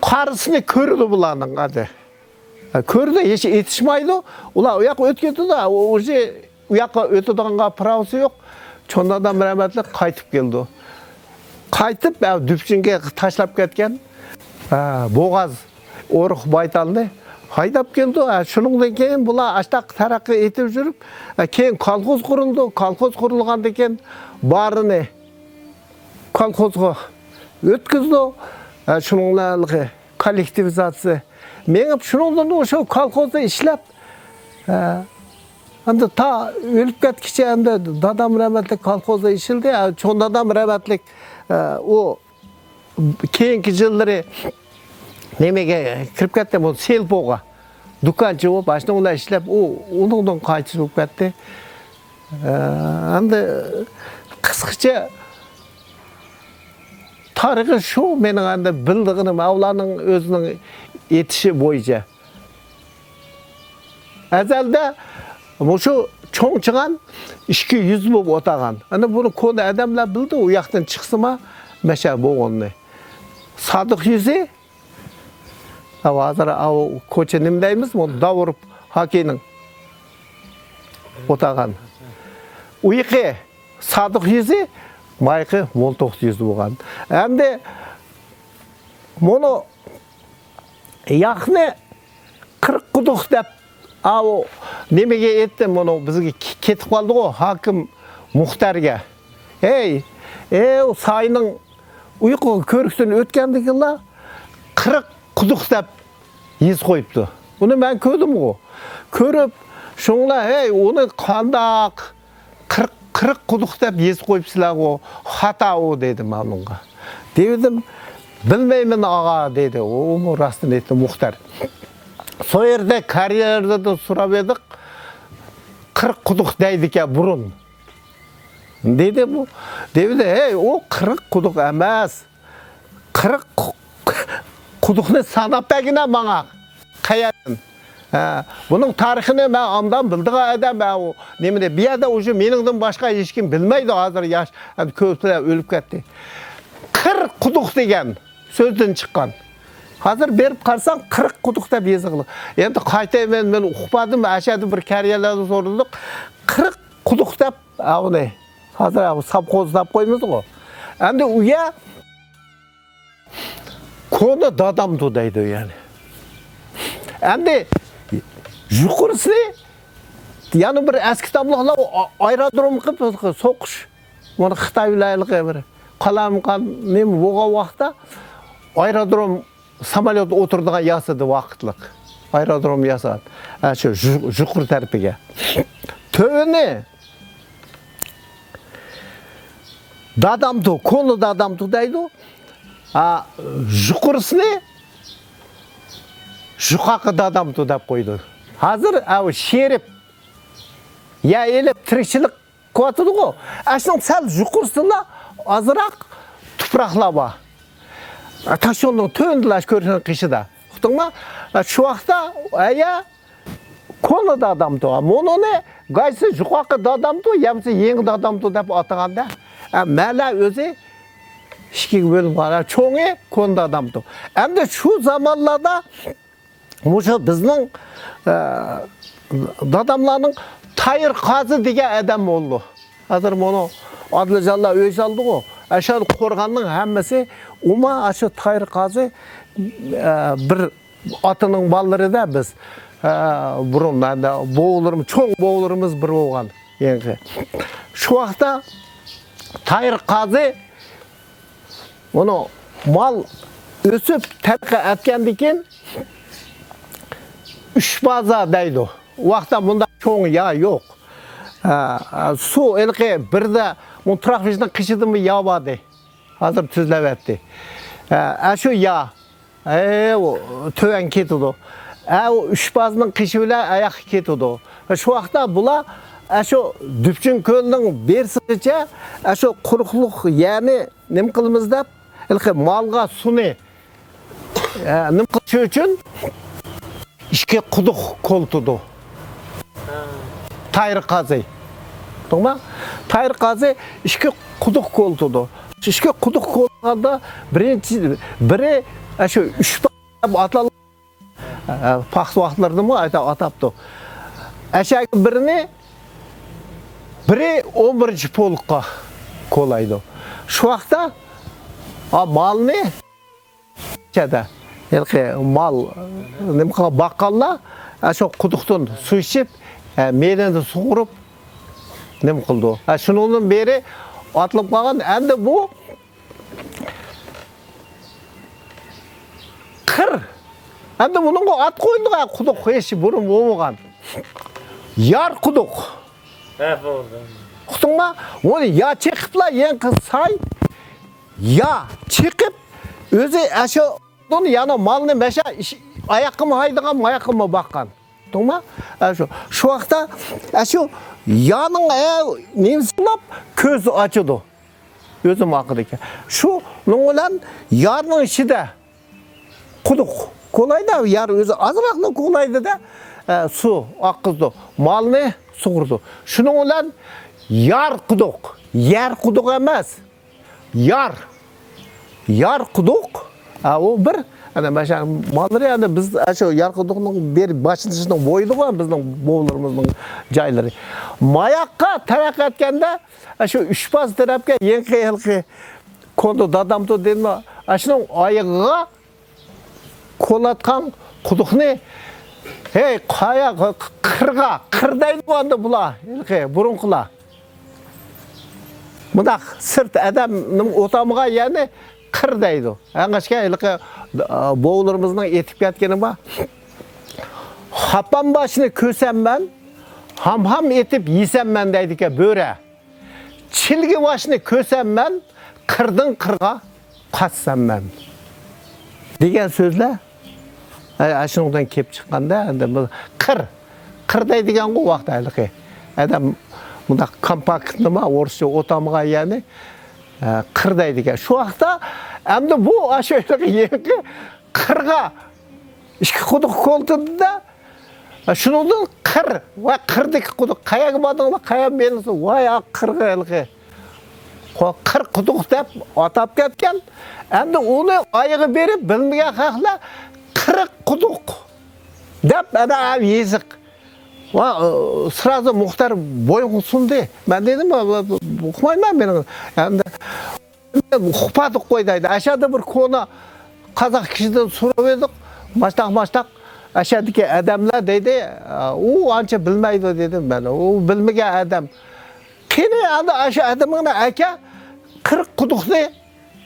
قارىسىنى كۆرىدۇ بۇلارنىڭ ئادى. كۆرىدۇ، ھېچ ئېتىشمايدۇ. ئۇلار ئۇ ياققا ئۆتۈپ كېتىدۇ، ئۇ ئۇژې ئۇ ياققا ئۆتىدىغانغا پىراۋىسى يوق. چوڭ دادام رەھمەتلىك قايتىپ كېلىدۇ. قايتىپ، ئە، دۈپچۈنگە تاشلاپ كەتكەن، ئە، بوغاز ئورۇق بايتالنى ھايداپ كېلىدۇ. ھە، شۇنىڭدىن كېيىن بۇلار ئاشتاق تەرەققىي ئېتىپ يۈرۈپ، ھە، كېيىن كالخوز قۇرۇلىدۇ. كالخوز قۇرۇلغاندىن كېيىن بارىنى كالخوزغا ئۆتكۈزىدۇ. ھە، شۇنىڭ بىلەن ھېلىقى كوللېكتىۋىزاتسىيە مېڭىپ، شۇنىڭدىن ئۇ شۇ كالخوزدا ئىشلەپ، ھە، ئەمدى تا ئۆلۈپ كەتكىچە ئەمدى دادام رەھمەتلىك كالخوزدا ئىشلىدى. ھە، چوڭ دادام رەھمەتلىك، ھە، ئۇ كېيىنكى يىللىرى نېمىگە كىرىپ كەتتى، بۇ سېلپوغا. دۇكانچى بولۇپ، ئاشۇنىڭ بىلەن ئىشلەپ، ئۇ، ئۇنىڭدىن قايتىش بولۇپ كەتتى. ئە، ئەمدى قىسقىچە تارىخى شۇ مېنىڭ ئەمدى بىلىدىغىنىم، ئۇلارنىڭ ئۆزىنىڭ ئېيتىشى بويىچە. ئەزەلدە مۇشۇ چوڭ چىغان ئىككى يۈز بولۇپ ئولتۇرغان. ئەنە بۇنى كونا ئادەملەر بىلدى، ئۇ ياقتىن چىقسىما مەشە بولغىنىنى. سادىق يۈزى، ھازىر ئاۋۇ كوچا نېمە دەيمىز، بۇ داۋۇر ھاكىنىڭ ئولتۇرغان. ئۇ يېقى سادىق يۈزى، مايقى مولتوق يۈزى بولغان. ئەمدى مۇنۇ ياقنى قىرىق قۇدۇق دەپ، ئاۋۇ نېمىگە ئېيتتى، مۇنۇ بىزگە كېتىپ قالدىغۇ، ھاكىم مۇختەرگە. ھەي، ئەي، ساينىڭ ئۇيقۇ كۆرۈكتىن ئۆتكەندىكىنلا قىرىق قۇدۇق دەپ يېزىپ قويۇپتۇ. ئۇنى مەن كۆردۈمغۇ. كۆرۈپ، شۇڭلا، ھەي، ئۇنى قانداق قىرىق، قىرىق قۇدۇق دەپ يېزىپ قويۇپسىلەرغۇ، خاتا ئۇ، دېدىم ئۇنىڭغا. دېدىم، بىلمەيمەن، ئاغا، دېدى. ئۇمۇ راستىنى ئېيتتى، مۇختەر. سو يەردە كاريېردىن سوراپ ئىدۇق، قىرىق قۇدۇق دەيدىكەن بۇرۇن، دېدى بۇ. دېدى، ھەي، ئۇ قىرىق قۇدۇق ئەمەس. قىرىق قۇ-، قۇدۇقنى ساناپ بەرگىنە ماڭا. قەيەردىن؟ ھە، بۇنىڭ تارىخىنى مەن ئاندىن بىلىدىغان ئادەم، مەن ئۇ نېمىنى، بۇ يەردە ئۇژې مېنىڭدىن باشقا ھېچكىم بىلمەيدۇ ھازىر، ياش، ئەمدى كۆپلەر ئۆلۈپ كەتتى. قىر قۇدۇق دېگەن سۆزدىن چىققان. ھازىر بېرىپ قارىساڭ، قىرىق قۇدۇق دەپ يېزىقلىق. ئەمدى قايتايمەن، مەن ئۇقۇپ باردىم، ئەشەدە بىر كارىيەلەردىن سورىدۇق. قىرىق قۇدۇق دەپ، ئاۋۇنى، ھازىر ئاۋۇ ساپخوز دەپ قويمىدىغۇ. ئەمدى ئۇ يەر كونا دادامدۇ دەيدۇ يەنى. ئەمدى يۇقىرىسى يەنە بىر ئەسكى تاملىقلار ئا-، ئايرودروم قىلىپ سوقۇش. مانا خىتاي بىلەن ھېلىقى بىر قالايمىقان نېمە بولغان ۋاقىتتا ئايرودروم ساموليوت ئولتۇرىدىغان ياسىدى ۋاقىتلىق. ئايرودروم ياسىغان. ھە، شۇ يۇ-، يۇقىرى تەرىپىگە. تۆۋىنى دادامتۇ، كونا دادامتۇ دەيدۇ. ھە، يۇقىرىسىنى يۇقاقى دادامتۇ دەپ قويدى. ھازىر ئەۋ شېرىپ يەر ئېلىپ تىرىكچىلىك قىلىۋاتىدىغۇ. ئەشنىڭ سەل يۇقىرىسىلا ئازراق تۇپراقلار بار. تاشيولنىڭ تۆۋىنىدىلا كۆرۈشنىڭ قېشىدا. ئۇقتۇڭما؟ شۇ ۋاقىتتا ئەيە كونا دادامتۇ. مۇنۇنى قايسى يۇقىرىقى دادامتۇ يا بولمىسا يېڭى دادامتۇ دەپ ئاتىغاندا. ئە، مەلە ئۆزى ئىككىگە بۆلۈنۈپ قالغان. چوڭى كونا دادامتۇ. ئەمدى شۇ زامانلاردا مۇشۇ بىزنىڭ، ئە، داداملارنىڭ تايىر قازى دېگەن ئادەم بولدى. ھازىر مۇنۇ ئادىلجانلار ئۆي سالدىغۇ. ئاشۇ قورغاننىڭ ھەممىسى ئۇما، ئاشۇ تايىر قازى، ئە، بىر ئاتىنىڭ بالىلىرى-دە بىز. ئە، بۇرۇن، ئەندى بوۋىلىرىم، چوڭ بوۋىلىرىمىز بىر بولغان. يېڭى. شۇ ۋاقىتتا تايىر قازى ئۇنى مال ئۆسۈپ تەرەققىي ئەتكەندىن كېيىن ئۈچ بازا دەيدۇ. ئۇ ۋاقىتتا مۇنداق چوڭ يا يوق. ئە، سۇ ھېلىقى بىردە مۇ تۇراق بېشىنىڭ قېشىدىمۇ يا باردى. ھازىر تۈزلەۋەتتى. ئە، ئە، شۇ يا. ئە، ئۇ تۆۋەن كېتىدۇ. ئە، ئۇ ئۈچ بازنىڭ قېشى بىلەن ئاياققا كېتىدۇ. شۇ ۋاقىتتا بۇلار، ئە، شۇ دۈپچىن كۆلنىڭ بېرىسىغىچە، ئە، شۇ قۇرۇقلۇق يەرنى نېمە قىلىمىز دەپ، ھېلىقى مالغا سۇنى، ئە، نېمە قىلىش ئۈچۈن ئىككى قۇدۇق كولىتىدۇ. تايىر قازى. توغرا؟ تايىر قازى ئىككى قۇدۇق كولىتىدۇ. شۇ ئىككى قۇدۇق كولىغاندا بىرىنچى، بىرى، ئە، شۇ ئۈچ دەپ ئاتالغان، ئە، پاختا ۋاقىتلىرىدىمۇ ئاتا-، ئاتاپتۇ. ئەشەگە بىرىنى، بىرى ئون بىرىنچى پولكقا كولايدۇ. شۇ ۋاقىتتا، ئا، مالنى چەدە. ھېلىقى مال نېمە قىلغان، باققانلار، ئە، شۇ قۇدۇقتىن سۇ ئىچىپ، ئە، مېيىنى سۇغۇرۇپ، نېمە قىلىدۇ. ئە، شۇنىڭدىن بېرى ئاتىلىپ قالغان. ئەمدى بۇ قىر. ئەمدى بۇنىڭغا ئات قويدۇق، ئە، قۇدۇق ھېچ بۇرۇن بولمىغان. يار قۇدۇق. ھە، بولدى. ئۇقتۇڭما؟ ئۇنى يا چېقىپلا يېڭى ساي، يا چېقىپ، ئۆزى ئەشۇ يەنە مالنى مەشە ئىش-، ئاياققىمۇ ھايدىغان، ماياققىمۇ باققان. ئۇقتۇڭما؟ ئەشۇ، شۇ ۋاقىتتا ئەشۇ يانىڭ، ئە، نېمىسى بولۇپ كۆز ئاچىدۇ. ئۆزۈم ھەققىدىكى. شۇنىڭ بىلەن يارنىڭ ئىچىدە قۇدۇق كولايدۇ، يار ئۆزى ئازراقلا كولايدۇ-دە، ئە، سۇ ئاققۇزىدۇ، مالنى سۇغۇرىدۇ. شۇنىڭ بىلەن يار قۇدۇق، يەر قۇدۇق ئەمەس، يار. يار قۇدۇق، ئە، ئۇ بىر، ئەنە، مەشە ماللىرى، ئەنە، بىز، ئە، شۇ يار قۇدۇقنىڭ بىر باشلىنىشىنىڭ بويىدىغۇ بىزنىڭ بوۋىلىرىمىزنىڭ جايلىرى. ماياققا تەرەققىي ئەتكەندە، ئە، شۇ ئۈچ باز تەرەپكە يېڭى ھېلىقى كونا دادامتۇ دېدىم، ئە، شۇنىڭ ئايىغىغا كولاتقان قۇدۇقنى، ھەي، قايا، قىرغا، قىر دەيدۇ ئاندا بۇلار، ھېلىقى بۇرۇنقىلار. مۇنداق سىرت ئادەمنىڭ ئوتامىغا يەنى قىر دەيدۇ. ئەڭگەشكە ھېلىقى، ئا، بوۋىلىرىمىزنىڭ ئېيتىپ كەتكىنى بار. «خاپام باشنى كۆسەممەن، ھام-ھام ئېتىپ يېسەممەن» دەيدىكەن بۆرە. «چىلگە باشنى كۆسەممەن، قىردىن قىرغا قاچساممەن» دېگەن سۆزلەر، ئە، ئاشۇنىڭدىن كېلىپ چىققاندا، ئەمدى بۇ قىر، قىر دەيدىغانغۇ ۋاقىت ھېلىقى. ئادەم مۇنداق كومپاكتنىما، ئورۇسچە ئوتامغا، يەنى، ئە، قىر دەيدىكەن. شۇ ۋاقىتتا ئەمدى بۇ ئاشۇ ھېلىقى يېڭى قىرغا ئىككى قۇدۇق كولتۇردى-دە، شۇنىڭدىن قىر، ۋاي، قىردىكى قۇدۇق، قەيەرگە باردىڭلار، قەيەرگە مېڭىسىز، ۋاي، ئا، قىرغا ھېلىقى. قو-، قىر قۇدۇق دەپ ئاتاپ كەتكەن. ئەمدى ئۇنى ئايىغى بېرىپ بىلمىگەن خەقلەر قىرىق قۇدۇق دەپ، ئەنە، ئا، يېزىق. ۋا، ئۇ، سرازۇ مۇختەر بويۇنغا سۇندى. مەن دېدىم، «ئۇقمايمەن مېنىڭ.» ئەمدى ئۇقمادۇق قوي دەيدۇ. ئەشەدە بىر كونا قازاق كىشىدىن سوراپ ئىدۇق. ماشتاق، ماشتاق، ئەشەدىكى ئادەملەر دەيدۇ. ئۇ ئانچە بىلمەيدۇ دېدىم مەن. ئۇ بىلمىگەن ئادەم. قېنى ئەمدى ئاشۇ ئادىمىڭنى ئەكە، قىرىق قۇدۇقنى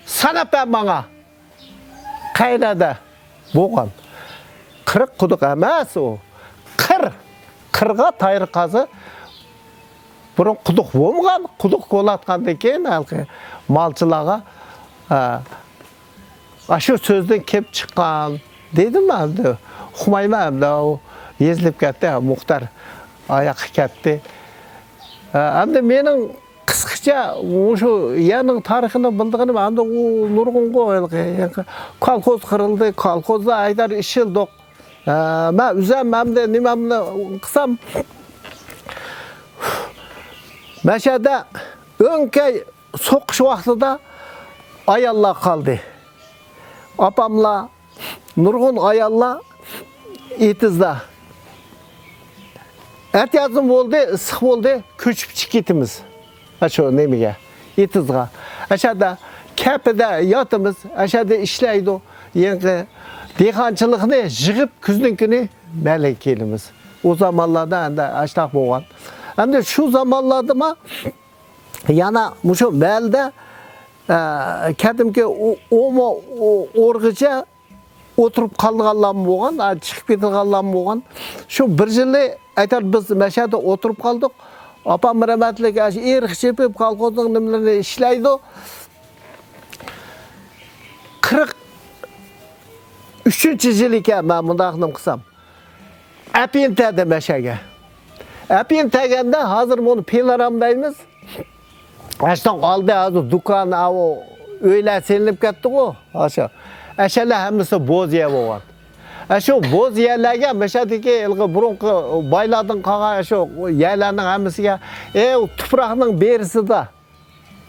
ساناپ بەر ماڭا. قەيەردە بولغان؟ قىرىق قۇدۇق ئەمەس ئۇ. قىر. قىرغا تايىر قازى. بۇرۇن قۇدۇق بولمىغان، قۇدۇق كولاتقاندىن كېيىن ھېلىقى مالچىلارغا، ئە، ئاشۇ سۆزدىن كېلىپ چىققان دېدىم ئەمدى. ئۇقمايمەن ئەمدى، ئۇ يېزىلىپ كەتتى، مۇختەر ئاياققا كەتتى. ئە، ئەمدى مېنىڭ قىسقىچە مۇشۇ يەرنىڭ تارىخىنى بىلىدىغىنىم، ئەمدى ئۇ نۇرغۇنغۇ ھېلىقى، كولخوز قۇرۇلدى، كولخوزدا ھەيدەر ئىشلىدۇق. ئە، مەن ئۆزۈم ئەمدى نېمەمنى قىلسام، مەشەدە ئۆڭكەي سوقۇش ۋاقتىدا ئاياللار قالدى. ئاپاملار، نۇرغۇن ئاياللار ئېتىزدا. ئەتىيازمۇ بولدى، ئىسسىق بولدى، كۆچۈپ چىقىپ كېتىمىز. ئاشۇ نېمىگە، ئېتىزغا. ئەشەدە كەپىدە ياتىمىز، ئەشەدە ئىشلەيدۇ. يېڭى دېھقانچىلىقنى يىغىپ، كۈزنىڭ كۈنى مەلگە كېلىمىز. ئۇ زامانلاردا ئەمدى ئاشتاق بولغان. ئەمدى شۇ زامانلاردىمۇ يەنە مۇشۇ مەلدە، ئە، قەدىمكى ئۇ-، ئوما ئۇ-، ئورغىچە ئولتۇرۇپ قالىدىغانلارمۇ بولغان، ئا، چىقىپ كېتىدىغانلارمۇ بولغان. شۇ بىر يىلى ئەيتەر بىز مەشەدە ئولتۇرۇپ قالدۇق. ئاپام رەھمەتلىك ئاشۇ ئېرىق چېپىپ، كولخوزنىڭ نېمىلىرىنى ئىشلەيدۇ. قىرىق ئۈچىنچى يىل ئىكەن، مەن مۇنداق نېمە قىلسام. ئەپىنى تەدى مەشەگە. ئەپىنى تەگەندە ھازىر بۇنى پىلارام دەيمىز. ئاشۇنىڭ ئالدى ھازىر دۇكان، ئاۋۇ ئۆيلەر سېلىنىپ كەتتىغۇ، ئاشۇ. ئەشەلەر ھەممىسى بوز يەر بولغان. ئاشۇ بوز يەرلەرگە مەشەدىكى ھېلىقى بۇرۇنقى بايلاردىن قالغان ئاشۇ يەرلەرنىڭ ھەممىسىگە، ئەي، تۇپراقنىڭ بېرىسىدا،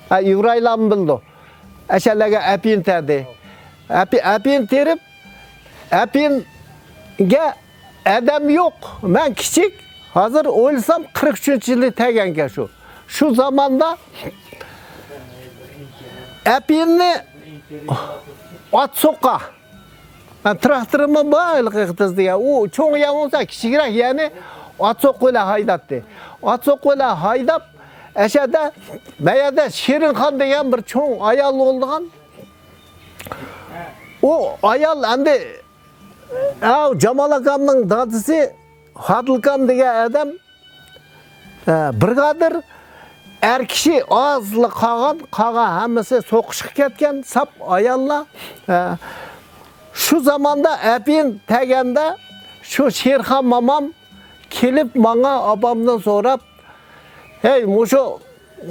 ھە، ئىبراھىملارمۇ بىلىدۇ. ئەشەلەرگە ئەپىنى تەدى. ئەپى-، ئەپىنى تېرىپ، ئەپىنگە ئادەم يوق. مەن كىچىك، ھازىر ئويلىسام، قىرىق ئۈچىنچى يىلى تەگەنكەن شۇ. شۇ زاماندا ئەپىننى ئات سوقا. مەن تىراكتورۇممۇ بار ھېلىقى قىز دېگەن. ئۇ چوڭ يەر بولسا كىچىكرەك يەرنى ئات سوقا بىلەن ھايداتتى. ئات سوقا بىلەن ھايداپ، ئەشەدە، مەيەدە شېرىنخان دېگەن بىر چوڭ ئايال بولىدىغان. ئۇ ئايال ئەمدى، ئاۋۇ جامال ئاكامنىڭ دادىسى، ھادىلكام دېگەن ئادەم، ئە، بىرىگادىر، ئەر كىشى ئازلا قالغان، قالغان ھەممىسى سوقۇشقا كەتكەن، ساپ ئاياللار. ئە، شۇ زاماندا ئەپىن تەگەندە شۇ شېرخان مامام كېلىپ ماڭا ئاپامدىن سوراپ، ھەي، مۇشۇ،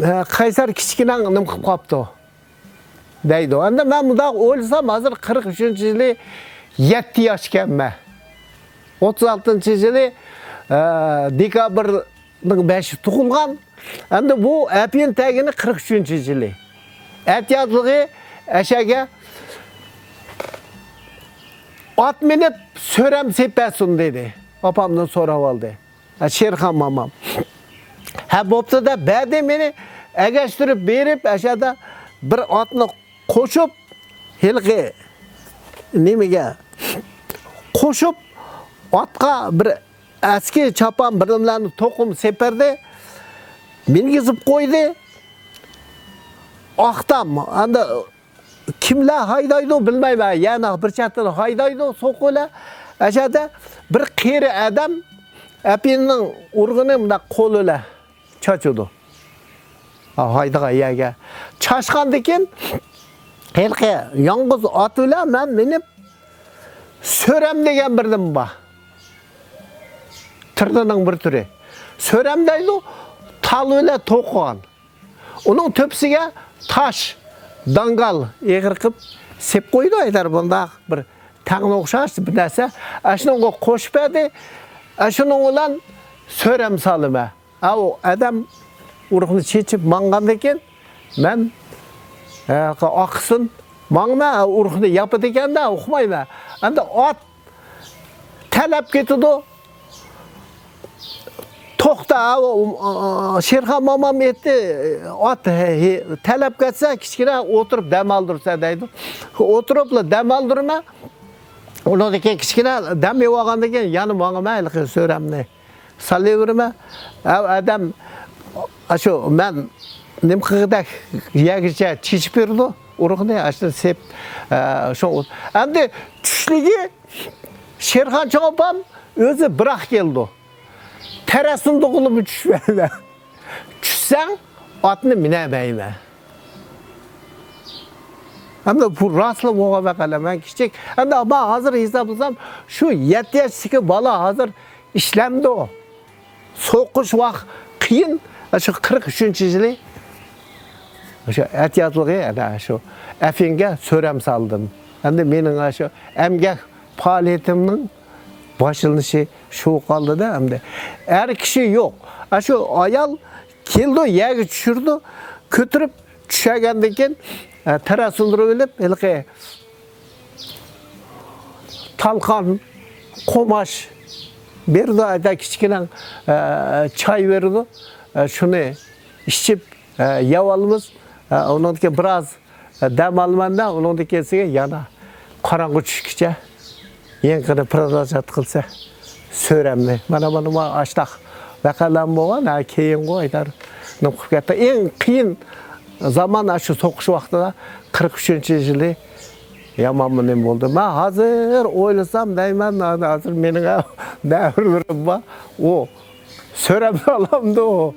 ئە، قەيسەر كىچىكىنەڭ نېمە قىلىپ قاپتۇ؟ دەيدۇ. ئەمدى مەن مۇنداق ئويلىسام، ھازىر قىرىق ئۈچىنچى يىلى يەتتە ياش ئىكەنمەن. ئوتتۇز ئالتىنچى يىلى، ئە، دېكابىرنىڭ بەشى تۇغۇلغان. ئەمدى بۇ ئەپىن تەگىنى قىرىق ئۈچىنچى يىلى. ئەتىيازلىقى ئەشەگە ئات مىنىپ سۆرەم سېپەرسۇن دېدى. ئاپامدىن سوراپ ئالدى. ھە، شېرخان مامام. ھە، بوپتۇ دەپ بەردى مېنى. ئەگەشتۈرۈپ بېرىپ، ئەشەدە بىر ئاتنى قوشۇپ، ھېلىقى نېمىگە قوشۇپ، ئاتقا بىر ئەسكى چاپان بىرنېمىلەرنى توقۇم سېپەردى. مىنگۈزۈپ قويدى. ئاختام، ئەمدى كىملەر ھايدايدۇ بىلمەيمەن. يەنە بىر چەتتىن ھايدايدۇ، سوقۇلە. ئەشەدە بىر قېرى ئادەم ئەپىننىڭ ئۇرغىنى مۇنداق قولى بىلەن چاچىدۇ. ھا، ھايدىغان يەرگە. چاچقاندىن كېيىن ھېلىقى يالغۇز ئات بىلەن مەن مىنىپ سۆرەم دېگەن بىر نېمە بار. تىرنىنىڭ بىر تۈرى. سۆرەم دەيدۇ، تال بىلەن توقۇغان. ئۇنىڭ تۆپىسىگە تاش، داڭگال ئېغىر قىلىپ سېپ قويىدۇ، ئەگەر بۇنداق بىر تەڭنە ئوخشاش بىر نەرسە. ئاشۇنىڭغا قوشۇپ بەردى. ئاشۇنىڭ بىلەن سۆرەم سالىمەن. ئاۋۇ ئادەم ئۇرۇقنى چېچىپ ماڭغاندىن كېيىن، مەن، ھە، ئاقسۇن ماڭىمەن، ئۇرۇقنى ياپىدىكەن-دە، ئۇقمايمەن. ئەمدى ئات تەلەپ كېتىدۇ. توختا، ئاۋۇ، ئا، شېرخان مامام ئېيتتى، ئات، ھە، ھە، تەلەپ كەتسە، كىچىككىنە ئولتۇرۇپ دەم ئالدۇرسا دەيدۇ. ئولتۇرۇپلا دەم ئالدۇرىمەن. ئۇنىڭدىن كېيىن كىچىككىنە دەم ئېلىۋالغاندىن كېيىن يەنە ماڭىمەن ھېلىقى سۆرەمنى سالىۋېرىمەن. ئەۋ ئادەم، ئاشۇ مەن نېمە قىلغۇدەك يەرگىچە چېچىپ بېرىدۇ ئۇرۇقنى، ئاشۇنى سېپ، ئە، شۇ. ئەمدى چۈشلۈكى شېرخان چوڭ ئاپام ئۆزى بىراق كېلىدۇ. تەرەزىنى تۇغۇلۇمۇ چۈشمەيمەن. چۈشسەڭ، ئاتنى مىنەلمەيمەن. ئەمدى بۇ راستلا بولغان ۋەقەلەر. مەن كىچىك. ئەمدى مەن ھازىر ھېسابلىسام، شۇ يەتتە ياشتىكى بالا ھازىر ئىشلەمدۇ. سوقۇش ۋاق قىيىن. شۇ قىرىق ئۈچىنچى يىلى شۇ ئەتىيازلىقى، ئەنە شۇ ئەپىنگە سۆرەم سالدىم. ئەمدى مېنىڭ شۇ ئەمگەك پائالىيىتىمنىڭ باشلىنىشى شۇ قالدىدا ئەمدى. ئەر كىشى يوق. ئاشۇ ئايال كېلىدۇ، يەرگە چۈشۈرىدۇ، كۆتۈرۈپ چۈشۈرگەندىن كېيىن، ئە، تەرەزى سۇندۇرۇپ ئېلىپ، ھېلىقى تالقان، قوماچ بېرىدۇ، ھەتتا كىچىككىنە، ئە، چاي بېرىدۇ. ئە، شۇنى ئىچىپ، ئە، يەۋالىمىز. ئە، ئۇنىڭدىن كېيىن بىراز دەم ئالىمەن-دە، ئۇنىڭدىن كېيىن يەنە قاراڭغۇ چۈشكىچە يېڭىقىنى پرودلژات قىلسا سۆرەمنى. مانا، مانا، مانا ئاشتاق ۋەقەلەرمۇ بولغان، ھە، كېيىنغۇ ئايدار نېمە قىلىپ كەتتى. ئەڭ قىيىن زامان ئاشۇ سوقۇش ۋاقتىدا، قىرىق ئۈچىنچى يىلى يامانمۇ نېمە بولدى. مەن ھازىر ئويلىسام دەيمەن، ھازىر مېنىڭ نەۋرىلىرىم بار. ئۇ سۆرەمنى ئالامدۇ؟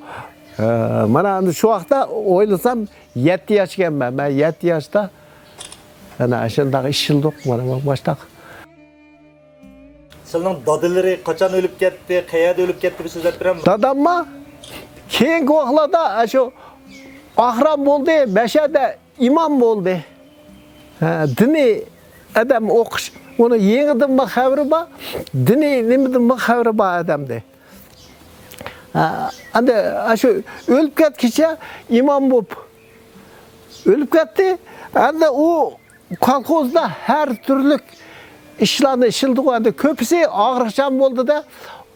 ھە، مانا ئەمدى شۇ ۋاقىتتا ئويلىسام، يەتتە ياش ئىكەنمەن. مەن يەتتە ياشتا، ئەنە، ئاشۇنداق ئىشلىدۇق، مانا، مانا، باشتاق. سىلىنىڭ دادىلىرى قاچان ئۆلۈپ كەتتى، قەيەردە ئۆلۈپ كەتتى، بىر سۆزلەپ بېرەمدۇ؟ داداممۇ كېيىنكى ۋاقىتلاردا ئاشۇ ئاخرام بولدى، مەشەدە ئىمام بولدى. ھە، دىنىي ئادەم ئوقۇش، ئۇنىڭ يېڭىدىنمۇ خەۋىرى بار، دىنىي نېمىدىنمۇ خەۋىرى بار ئادەمدى. ھە، ئەمدى ئاشۇ ئۆلۈپ كەتكىچە ئىمام بولۇپ ئۆلۈپ كەتتى. ئەمدى ئۇ كولخوزدا ھەر تۈرلۈك ئىشلارنى ئىشلىدىغۇ. ئەمدى كۆپىسى ئاغرىقچان بولدى-دە،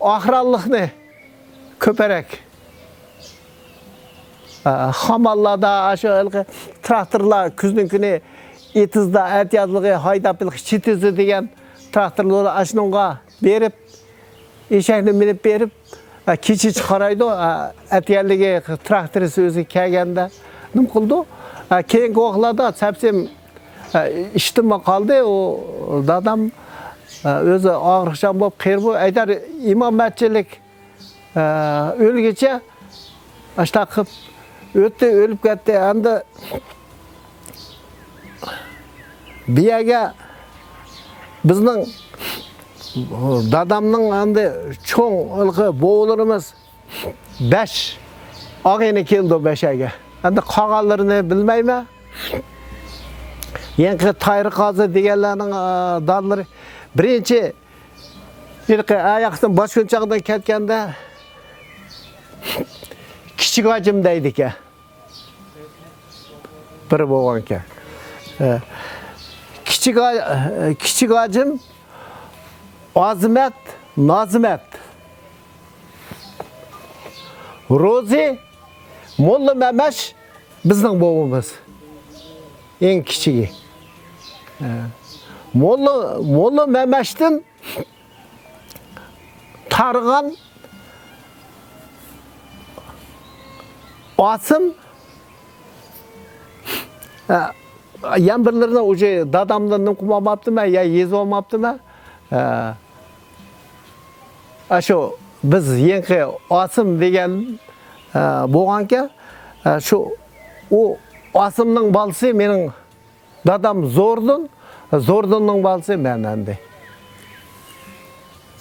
ئاخرانلىقنى كۆپرەك. ئە، خامانلاردا، ئاشۇ ھېلىقى تىراكتورلار كۈزنىڭ كۈنى ئېتىزدا، ئەتىيازلىقى ھايداپ، ھېلىقى چىتىزى دېگەن تىراكتورلار ئاشۇنىڭغا بېرىپ، ئېشەكنى مىنىپ بېرىپ، ئە، كېچىچە قارايدۇ. ئە، ئەتىگەنلىكى تىراكتورىست ئۆزى كەلگەندە نېمە قىلىدۇ؟ ئە، كېيىنكى ۋاقىتلاردا سەپسېم، ئە، ئىشتىنمۇ قالدى. ئۇ دادام، ئە، ئۆزى ئاغرىقچان بولۇپ، قېرى بولۇپ، ئەيدەر ئىمامەتچىلىك ئە، ئۆلگىچە ئاشتاق قىلىپ ئۆتتى، ئۆلۈپ كەتتى. ئەمدى بۇ يەرگە بىزنىڭ دادامنىڭ ئەمدى چوڭ ھېلىقى بوۋىلىرىمىز بەش ئاغىنە كېلىدۇ بەشەگە. ئەمدى قالغانلىرىنى بىلمەيمەن. يېڭىقى تايىر قازى دېگەنلەرنىڭ، ئە، دادىلىرى بىرىنچى ھېلىقى ئاياقتىن باشكۆنچاقتىن كەتكەندە كىچىك ھاجىم دەيدىكەن. بىر بولغانكەن. ئە، كىچىك ھا-، كىچىك ھاجىم ئازىمەت، نازىمەت، روزى، موللا مەمەش بىزنىڭ بوۋىمىز. ئەڭ كىچىكى. ئە، موللا، موللا مەمەشتىن تارغان ئاسىم، ئە، يەنە بىرلىرىنى ئۇجى دادامدىن نېمە قىلماپتىمەن يا يېزىۋالماپتىمەن. ئە، ئاشۇ بىز يېڭىقى ئاسىم دېگەن، ئە، بولغانكەن، ئە، شۇ ئۇ ئاسىمنىڭ بالىسى مېنىڭ دادام زوردۇن، زوردۇننىڭ بالىسى مەن ئەمدى.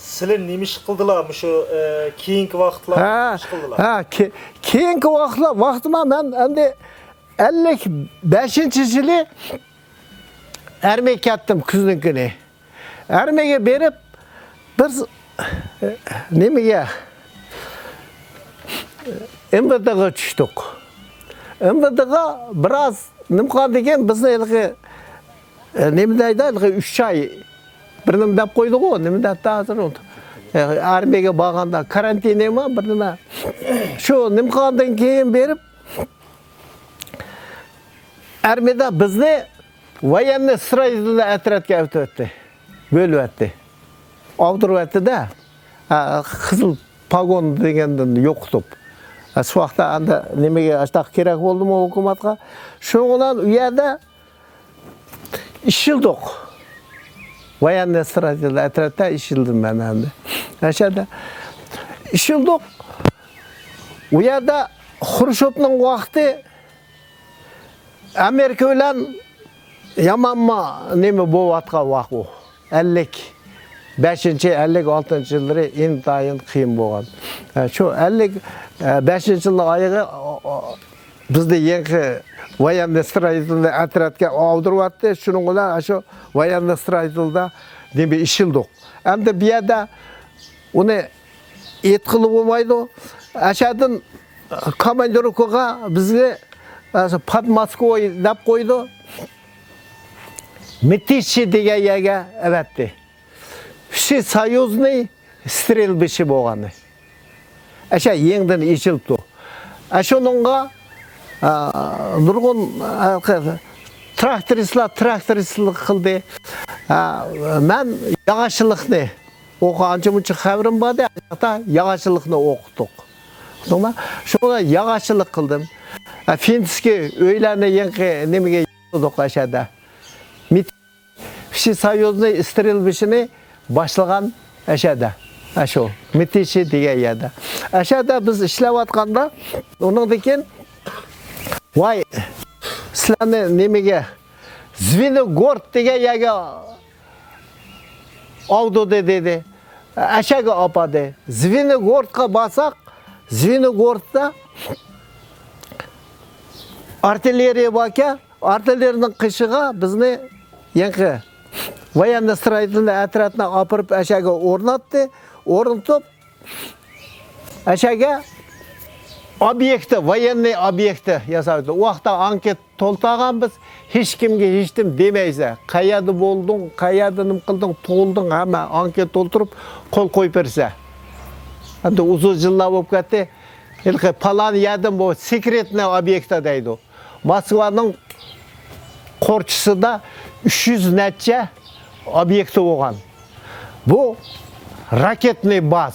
سىلى نېمە ئىش قىلدىلا مۇشۇ، ئە، كېيىنكى ۋاقىتلار ھە، ئىش قىلدىلا؟ ھە، كې-، كېيىنكى ۋاقىتلار، ۋاقتىما مەن ئەمدى ئەللىك بەشىنچى يىلى ئەرمىگە كەتتىم كۈزنىڭ كۈنى. ئەرمىگە بېرىپ، بىر نېمىگە، ئېمۋېدېغا چۈشتۇق. ئېمۋېدېغا بىراز نېمە قىلغاندىن كېيىن بىزنى ھېلىقى، نېمە دەيدۇ، ھېلىقى ئۈچ ئاي بىر نېمە دەپ قويدىغۇ، نېمە دەپتۇ ھازىر ئۇنتۇپ. ئەرمىگە بارغاندا كارانتىنىما بىر نېمە. شۇ نېمە قىلغاندىن كېيىن بېرىپ، ئارمىيەدە بىزنى ۋايېننىي ستراژنىي ئەترەتكە ئەۋېتىۋەتتى. بۆلۈۋەتتى. ئاغدۇرۇۋەتتى-دە. ھە، قىزىل پاگون دېگەندىن يوقىتىپ. ھە، شۇ ۋاقىتتا ئەمدى نېمىگە ئاشتاق كېرەك بولدىمۇ ھۆكۈمەتكە؟ شۇنىڭ بىلەن ئۇ يەردە ئىشلىدۇق. ۋايېننىي ستراژنىي ئەترەتتە ئىشلىدىم مەن ئەمدى. ئەشەدە ئىشلىدۇق. ئۇ يەردە خرۇشچوفنىڭ ۋاقتى ئامېرىكا بىلەن يامانما نېمە بولۇۋاتقان ۋاق ئۇ. ئەللىك بەشىنچى، ئەللىك ئالتىنچى يىللىرى ئىنتايىن قىيىن بولغان. ئە، شۇ ئەللىك بەشىنچى يىلنىڭ ئايىغى، ئو، ئو، بىزنى يېڭى ۋايېننىي ستراژنىي ئەترەتكە ئاغدۇرۇۋەتتى. شۇنىڭ بىلەن شۇ ۋايېننىي ستراژنىيدا نېمە ئىشلىدۇق. ئەمدى بۇ يەردە ئۇنى ئېيتقىلى بولمايدۇ. ئەشەدىن كوماندىروۋكىغا بىزنى، ئە، پودماسكوي دەپ قويدى. مىتىشى دېگەن يەرگە ئەۋەتتى. شۇ سويۇزنىي سترېلبىشى بولغانى. ئەشە يېڭىدىن ئېچىلىپتۇ. ئەشۇنىڭغا، ئە، نۇرغۇن، ئە، تىراكتورىستلار تىراكتورىستلىق قىلدى. ئە، مەن ياغاچچىلىقنى ئوقۇ، ئانچە مۇنچە خەۋىرىم بار-دە، ياغاچچىلىقنى ئوقۇتتۇق. شۇڭا ياغاچچىلىق قىلدىم. ئە، فىنسكىي ئۆيلەرنى يېڭى نېمىگە ياسىدۇق ئەشەدە. مىت-، شۇ سويۇزنىي سترېلبىشىنى باشلىغان ئەشەدە. ئەشۇ، مىتىشى دېگەن يەردە. ئەشەدە بىز ئىشلەۋاتقاندا، ئۇنىڭدىن كېيىن، ۋاي، سىلەرنى نېمىگە، زۋىنوگورد دېگەن يەرگە ئاغدۇردى دېدى. ئەشەگە ئاپاردى. زۋىنوگوردقا بارساق، زۋىنوگوردتا ئارتىلېرىيە باركەن، ئارتىلېرىيىنىڭ قېشىغا بىزنى يېڭى ۋايېننىي ستراژنىي ئەترەتنى ئاپىرىپ ئەشەگە ئورناتتى. ئورنىتىپ، ئەشەگە ئوبيېكتى، ۋايېننىي ئوبيېكتى ياساۋاتىدۇ. ئۇ ۋاقىتتا ئانكېت تولتۇرغان بىز، ھېچكىمگە ھېچنېمە دېمەيسەن. قەيەردە بولدۇڭ، قەيەردە نېمە قىلدىڭ، تۇغۇلدۇڭ، ھەممە ئانكېت تولتۇرۇپ قول قويۇپ بېرىسەن. ئەمدى ئۇزۇن يىللار بولۇپ كەتتى. ھېلىقى پالان يەردىن بۇ سېكرېتنىي ئوبيېكتا دەيدۇ. موسكۋانىڭ قورچىسىدا ئۈچ يۈز نەچچە ئوبيېكتى بولغان. بۇ راكېتنىي باز.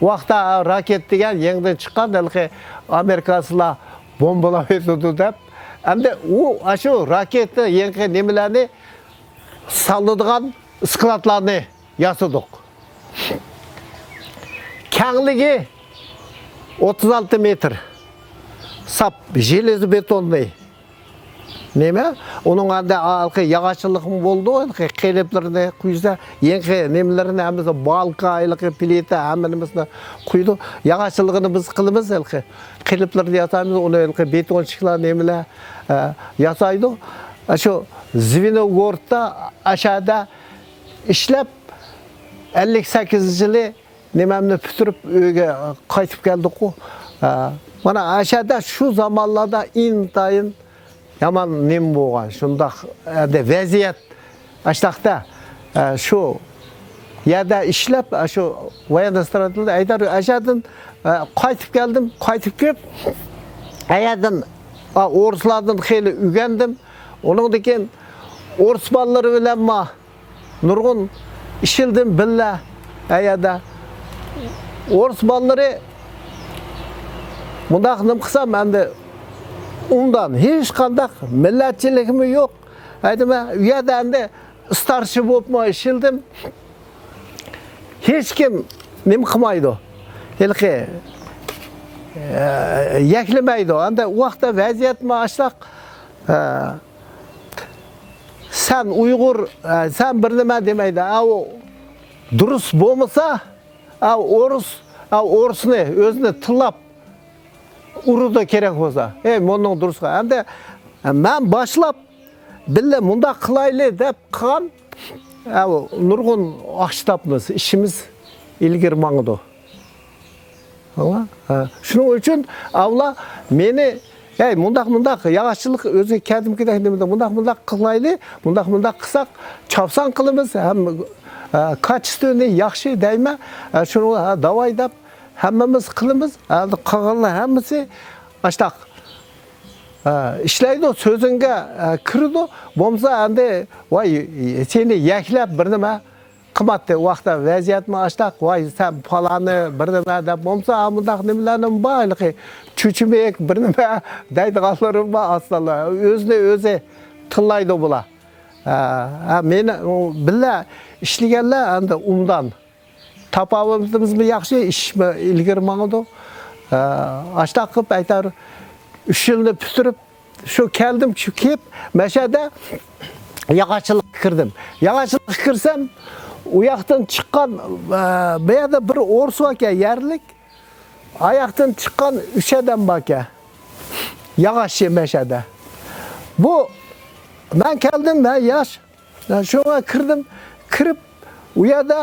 ۋاقتا راكېت دېگەن يېڭىدىن چىققان، ھېلىقى ئامېرىكاسىلار بومبىلاپ ئېتىدۇ دەپ. ئەمدى ئۇ، ئاشۇ راكېتنى، يېڭى نېمىلەرنى سالىدىغان سكلادلارنى ياسىدۇق. كەڭلىكى ئوتتۇز ئالتە مېتىر. ساپ ژېلېزو بېتوننىي. نېمە؟ ئۇنىڭ ئەندى ھېلىقى ياغاچچىلىقمۇ بولىدۇ، ھېلىقى قېلىپلىرىنى قۇيسا، يېڭى نېمىلىرىنى ھەممىسى بالكا، ھېلىقى پلىتا، ھەممە نېمىسىنى قۇيىدۇ. ياغاچچىلىقىنى بىز قىلىمىز، ھېلىقى قېلىپلىرىنى ياسايمىز، ئۇنى ھېلىقى بېتونچىكلار نېمىلەر، ئە، ياسايدۇ. شۇ زۋىنوگوردتا، ئاشەدە ئىشلەپ، ئەللىك سەككىزىنچى يىلى نېمەمنى پۈتتۈرۈپ ئۆيگە قايتىپ كەلدۇققۇ. ئە، مانا ئاشەدە شۇ زامانلاردا ئىنتايىن يامان نېمە بولغان، شۇنداق، ئە، ۋەزىيەت ئاشتاقتا، ئە، شۇ يەردە ئىشلەپ، ئە، شۇ ۋاياندا ئىستراتېگىيە ئەيدار ئاشەدىن، ئە، قايتىپ كەلدىم، قايتىپ كېلىپ، ئەيەردىن، ئە، ئورۇسلاردىن خېلى ئۆگەندىم. ئۇنىڭدىن كېيىن ئورۇس بالىلىرى بىلەن ما نۇرغۇن ئىشلىدىم بىللە ئەيەردە. ئورۇس بالىلىرى مۇنداق نېمە قىلسام، ئەمدى ئۇندان ھېچقانداق مىللەتچىلىكىمۇ يوق. ئەيدىمە، ئۇ يەردە ئەمدى ستارشى بولۇپمۇ ئىشلىدىم. ھېچكىم نېمە قىلمايدۇ. ھېلىقى، ئە، يەكلىمەيدۇ. ئەمدى ئۇ ۋاقىتتا ۋەزىيەتمۇ ئاشتاق. ئە، سەن ئۇيغۇر، ئە، سەن بىر نېمە دېمەيدۇ. ئاۋۇ دۇرۇس بولمىسا، ئاۋۇ ئورۇس، ئاۋۇ ئورۇسنى ئۆزىنى تىللاپ ئۇرىدۇ كېرەك بولسا. ئەي، مۇنىڭ دۇرۇسقا. ئەمدى مەن باشلاپ، بىللە مۇنداق قىلايلى دەپ قىلغان، ئاۋۇ نۇرغۇن ئاقچا تاپىمىز، ئىشىمىز ئىلگىرى ماڭىدۇ. ئاڭلا؟ ھە. شۇنىڭ ئۈچۈن ئاۋلا مېنى، ھەي، مۇنداق، مۇنداق ياغاچچىلىق ئۆزى كەدىمكىدەك نېمىدە مۇنداق، مۇنداق قىلايلى، مۇنداق، مۇنداق قىلساق چاپسان قىلىمىز ھەم، ھە، كاچېستۋونى ياخشى دەيمەن. ھە، شۇنى، ھە، داۋاي دەپ ھەممىمىز قىلىمىز. ھە، قالغانلار ھەممىسى ئاشتاق، ھە، ئىشلەيدۇ، سۆزۈڭگە، ھە، كىرىدۇ. بولمىسا ئەمدى، ۋاي، سېنى يەكلەپ بىر نېمە قىماتتى. ۋاقىتتا ۋەزىيەتمۇ ئاشتاق، ۋاي، سەن پالانى بىر نېمە دەپ بولمىسا، مۇنداق نېمىلەرنىمۇ بار، ھېلىقى چۈچۈمۈك بىر نېمە دەيدىغانلىرىم بار، ئاسانلا. ئۆزىنى ئۆزى تىللايدۇ بۇلار. ھە، ھە، مېنى، ئۇ، بىللە ئىشلىگەنلەر ئەمدى ئۇندان. تاپاۋىتىمىزمۇ ياخشى، ئىشمۇ ئىلگىرى ماڭىدۇ. ھە، ئاشتاق قىلىپ ئەيتەر، ئۈچ يىلنى پۈتتۈرۈپ، شۇ كەلدىم، شۇ كېلىپ، مەشەدە ياغاچچىلىققا كىردىم. ياغاچچىلىققا كىرسەم، ئۇ ياقتىن چىققان، ئە، بۇ يەردە بىر ئورۇس باركەن، يەرلىك. ئاياقتىن چىققان ئۈچ ئادەم باركەن. ياغاچچى مەشەدە. بۇ، مەن كەلدىم، مەن ياش. مەن شۇڭا كىردىم. كىرىپ، ئۇ يەردە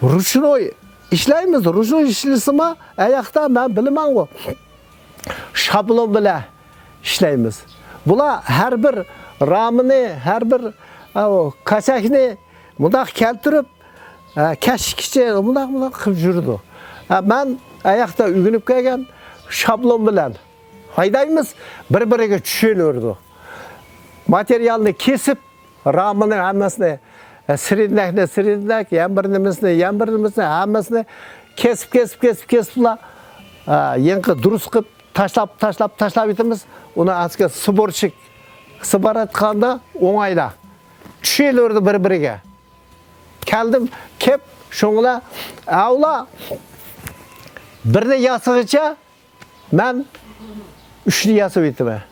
رۇچنوي ئىشلەيمىز. رۇچنوي ئىشلىسىما، ئاياقتا مەن بىلىمەنغۇ. شابلون بىلەن ئىشلەيمىز. بۇلار ھەر بىر رامىنى، ھەر بىر، ئاۋۇ، كاسەكنى مۇنداق كەلتۈرۈپ، ھە، كەچكىچە مۇنداق، مۇنداق قىلىپ يۈرىدۇ. ھە، مەن ئاياقتا ئۆگىنىپ كەلگەن شابلون بىلەن ھايدايمىز، بىر-بىرىگە چۈشۈۋېرىدۇ. ماتېرىيالنى كېسىپ، رامىنىڭ ھەممىسىنى، ھە، سرېدنەكنى، سرېدنەك، يەنە بىر نېمىسىنى، يەنە بىر نېمىسىنى، ھەممىسىنى كېسىپ، كېسىپ، كېسىپ، كېسىپلا، ھە، يېڭى دۇرۇس قىلىپ، تاشلاپ، تاشلاپ، تاشلاپ ئېتىمىز. ئۇنى ئەسكى سبورشىك، سباراتقاندا ئوڭايلا. چۈشۈۋېرىدۇ بىر-بىرىگە. كەلدىم، كەپ، شۇڭلا، ئاۋلا بىرنى ياسىغىچە مەن ئۈچنى ياساپ ئېتىمەن.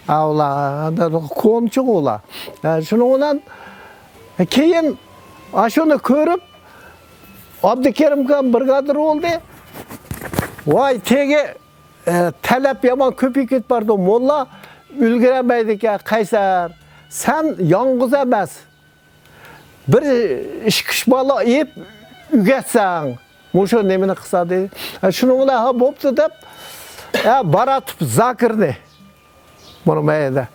ئاۋلا، كونچۇق ئۇلا. ھە، شۇنىڭ بىلەن كېيىن ئاشۇنى كۆرۈپ، ئابدۇكېرىمخان برىگادىر بولدى. ۋاي، تېگى، ئە، تەلەپ يامان كۆپىيىپ كېتىپ بارىدۇ. موللا ئۈلگۈرەلمەيدىكەن، قەيسەر. سەن يالغۇز ئەمەس. بىر ئىككى ئۈچ بالا ئېلىپ ئۆگەتسەڭ، مۇشۇ نېمىنى قىلسا دېدى. ھە، شۇنىڭ بىلەن، ھە، بوپتۇ دەپ، ھە، باراتوپ زاكىرنى، مانا مەيەدە.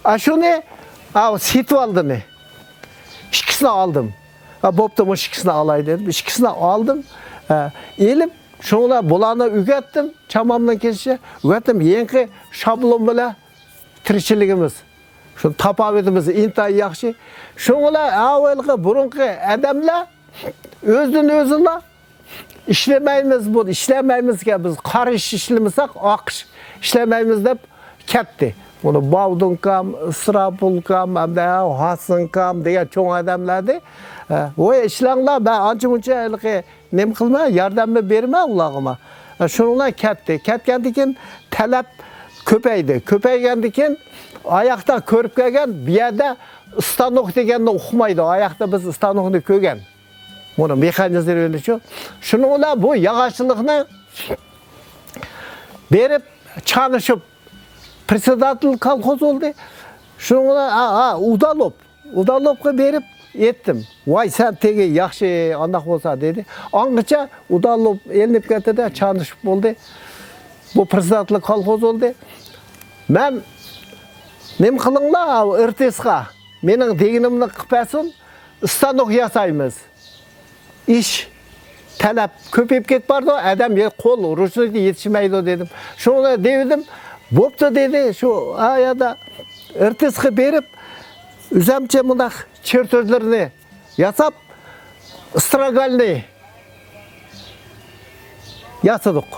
ھە، شۇنى، ھە، سېتىۋالدىم. ئىككىسىنى ئالدىم. ھە، بوپتۇ، مۇشۇ ئىككىسىنى ئالاي دېدىم. ئىككىسىنى ئالدىم. ھە، ئېلىپ، شۇنىڭ بىلەن بۇلارنى ئۆگەتتىم. چامامنىڭ كېلىشىچە ئۆگەتتىم. يېڭى شابلون بىلەن تىرىكچىلىكىمىز. شۇ تاپاۋىتىمىز ئىنتايىن ياخشى. شۇنىڭ بىلەن ئاۋۋالقى بۇرۇنقى ئادەملەر ئۆزىدىن ئۆزىلا ئىشلىمەيمىز، بۇ ئىشلەمەيمىزكەن، بىز قارا ئىش ئىشلىمىساق، ئاق ئىش ئىشلەمەيمىز دەپ كەتتى. بۇنى باۋدۇنكام، ئىسرابۇلكام، ھەمدە ھاسىنكام دېگەن چوڭ ئادەملەردى. ھە، ۋاي ئىشلەڭلار، مەن ئانچە مۇنچە ھېلىقى نېمە قىلما، ياردەممۇ بېرىمەن ئۇلارغىمۇ. شۇنىڭ بىلەن كەتتى. كەتكەندىن كېيىن تەلەپ كۆپەيدى. كۆپەيگەندىن كېيىن ئاياقتا كۆرۈپ كەلگەن، بۇ يەردە ئىستانوك دېگەننى ئۇقمايدۇ. ئاياقتا بىز ئىستانوكنى كۆرگەن. بۇنى مېخانىزىرۋېنىچۇ. شۇنىڭ بىلەن بۇ ياغاچچىلىقنى بېرىپ چانىشىپ، پرېدسېداتېل كولخوز بولدى. شۇنىڭ بىلەن، ھە، ھە، ئۇدالوپ. ئۇدالوپقا بېرىپ ئېيتتىم. ۋاي، سەن تېگى ياخشى، ئانداق بولسا، دېدى. ئاڭغىچە ئۇدالوپ ئېلىنىپ كەتتى-دە، چانىشىپ بولدى. بۇ پرېدسېداتېل كولخوز بولدى. مەن، نېمە قىلىڭلار، ئىرتىسقا. مېنىڭ دېگىنىمنى قىلىپ بەرسۇن، ئىستانوك ياسايمىز. ئىش، تەلەپ كۆپىيىپ كېتىپ بارىدۇ، ئادەم يە-، قول رۇچنىكى يېتىشمەيدۇ دېدىم. شۇڭا دېۋىدىم، بوپتۇ دېدى، شۇ ئايادا ئىرتىسقا بېرىپ، ئۆزەمچە مۇنداق چېرتيوژلىرىنى ياساپ، ئىستراگالنى ياسىدۇق.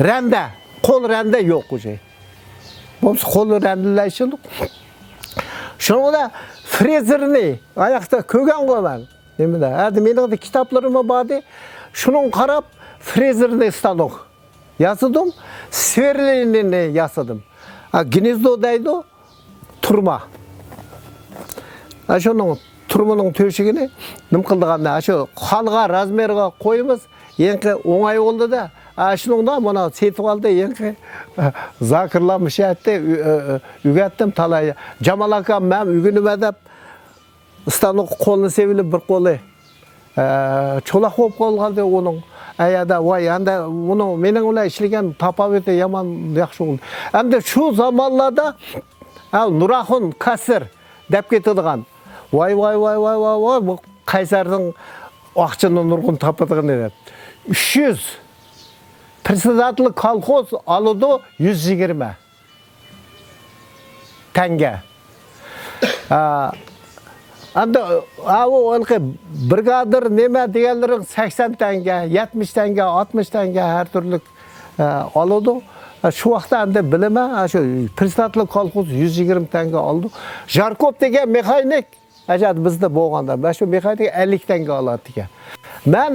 رەندە، قول رەندە يوق ئۇشى. بولمىسا قول رەندىلەر ئىشلىدۇق. شۇنىڭدا فرېزېرنى ئاياقتا كۆرگەنغۇ مەن. نېمىدە؟ ھەدە مېنىڭدە كىتابلىرىممۇ باردى. شۇنىڭغا قاراپ فرېزېرنى ئىستانوك ياسىدىم. سۋېرلىنىنى ياسىدىم. ھە، گنېزدو دەيدۇ. تۇرما. ئاشۇنىڭ تۇرمىنىڭ تۆشۈكىنى نېمە قىلىدىغاندا، ئاشۇ قالغان رازمېرغا قويىمىز، يېڭى ئوڭاي بولدى-دە. ئاشۇنىڭدا مانا سېتىپ ئالدى، يېڭى زاكىرلار مۇشۇ يەتتە، ئۆ-، ئۆ-، ئۆگەتتىم تالاي. جامال ئاكام، مەن ئۆگىنىمەن دەپ، ئىستانوق قولىنى سېۋىلىپ بىر قولى ئە، چولاق بولۇپ قالغانىدى ئۇنىڭ. ئەيەدە، ۋاي، ئەمدى ئۇنىڭ مېنىڭ بىلەن ئىشلىگەن تاپاۋىتى يامان ياخشى بولدى. ئەمدى شۇ زامانلاردا، ھە، نۇراخۇن كاسسىر دەپ كېتىدىغان. ۋاي، ۋاي، ۋاي، ۋاي، ۋاي، ۋاي، بۇ قەيسەرنىڭ ئاقچىنى نۇرغۇن تاپىدىغىنى دەپ. ئۈچ يۈز. پرېدسېداتېل كولخوز ئالىدۇ يۈز يىگىرمە. تەڭگە. ئا، ئەمدى، ئاۋۇ ھېلىقى برىگادىر نېمە دېگەنلىرىڭ سەكسەن تەڭگە، يەتمىش تەڭگە، ئاتمىش تەڭگە ھەر تۈرلۈك، ئا، ئالىدۇ. ئا، شۇ ۋاقىتتا ئەمدى بىلىمەن، ئا، شۇ پرېدسېداتېل كولخوز يۈز يىگىرمە تەڭگە ئالىدۇ. ژاركوف دېگەن مېخانىك، ئەجەب بىزدە بولغاندا، مەن شۇ مېخانىك ئەللىك تەڭگە ئالاتتىكەن. مەن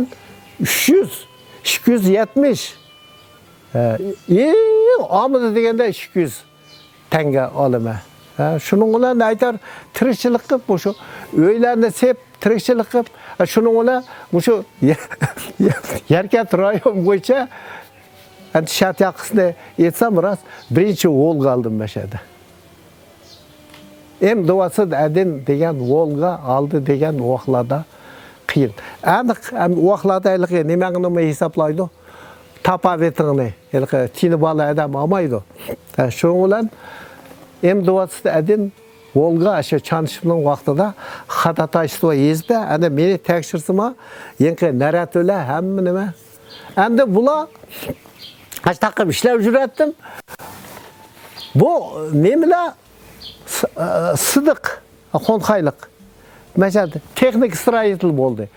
ئۈچ يۈز، ئىككى يۈز يەتمىش، ئە، ئەڭ ئامىدى دېگەندە ئىككى يۈز تەڭگە ئالىمەن. ھە، شۇنىڭ بىلەن ئېيتار، تىرىكچىلىك قىلىپ، مۇشۇ ئۆيلەرنى سېپ، تىرىكچىلىك قىلىپ، ھە، شۇنىڭ بىلەن مۇشۇ يەركەنت رايون بويىچە، ئەمدى شەرت ياقىسىنى ئېيتسام راست، بىرىنچى ۋولگا ئالدىم مەشەدە. ئېم دوۋاتسەت ئەدىن دېگەن ۋولگا ئالدى دېگەن ۋاقىتلاردا قىيىن. ئەنىق، ئەم، ۋاقىتلاردا ھېلىقى نېمەڭنىمۇ ھېسابلايدۇ؟ تاپاۋىتىڭنى، ھېلىقى تىيىنى بالا ئادەم ئالمايدۇ. ھە، شۇنىڭ بىلەن ئېم دوۋاتسەت ئەدىن ۋولگا ئاشۇ چانشىپنىڭ ۋاقتىدا خاتا تاشتۇ يېزىپتۇ. ئەنە مېنى تەكشۈرسىمۇ، يېڭى نەرەتۆلە ھەممە نېمە. ئەمدى بۇلار ئاشۇ تاقىپ ئىشلەپ يۈرەتتىم. بۇ نېمىلەر؟ س-، ئە، سىدىق، خونخايلىق. مەسىلەن، تېخنىك سترايتېل بولدى.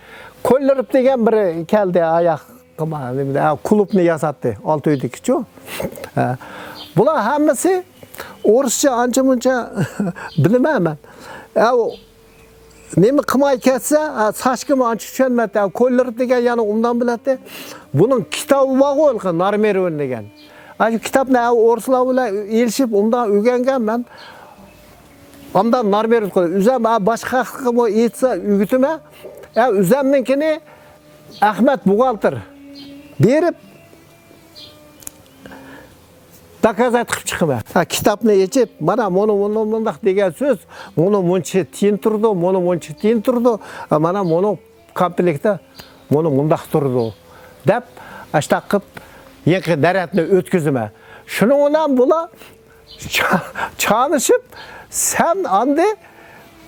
كوللېرىپ دېگەن بىرى كەلدى، ئاياق، نېمە، ئە، كۇلۇبنى ياساتتى، ئالتە ئۆيدىكىچۇ. ئە، بۇلار ھەممىسى ئورۇسچە ئانچە مۇنچە بىلمەيمەن. ئە، ئۇ نېمە قىلماي كەتسە، ئە، ساشكىمۇ ئانچە چۈشەنمەيتتى. ئە، كوللېرىپ دېگەن يەنە ئۇنداق بىلەتتى. بۇنىڭ كىتابى بارغۇ، نارمېرۋىن دېگەن. ئاشۇ كىتابنى، ئە، ئورۇسلار بىلەن ئېلىشىپ، ئۇنداق ئۆگەنگەن مەن. ئاندىن نارمېرۋىن قىلىپ، ئۆزۈم، ئە، باشقا خەققىمۇ ئېيتسا ئۆگىتىمەن. ئە، ئۆزۈمنىڭكىنى ئەخمەت بوغالتىر بېرىپ، داكازات قىلىپ چىقىمەن. ھە، كىتابنى ئېچىپ، مانا مۇنى، مۇنى مۇنداق دېگەن سۆز، مۇنى مۇنچە تىيىن تۇرىدۇ، مۇنى مۇنچە تىيىن تۇرىدۇ، ھە، مانا مۇنى كومپلېكتتا مۇنى مۇنداق تۇرىدۇ، دەپ، ئاشتاق قىلىپ، يېڭى نەرەتنى ئۆتكۈزىمەن. شۇنىڭ بىلەن بۇلار چا-، چانىشىپ، سەن ئاندى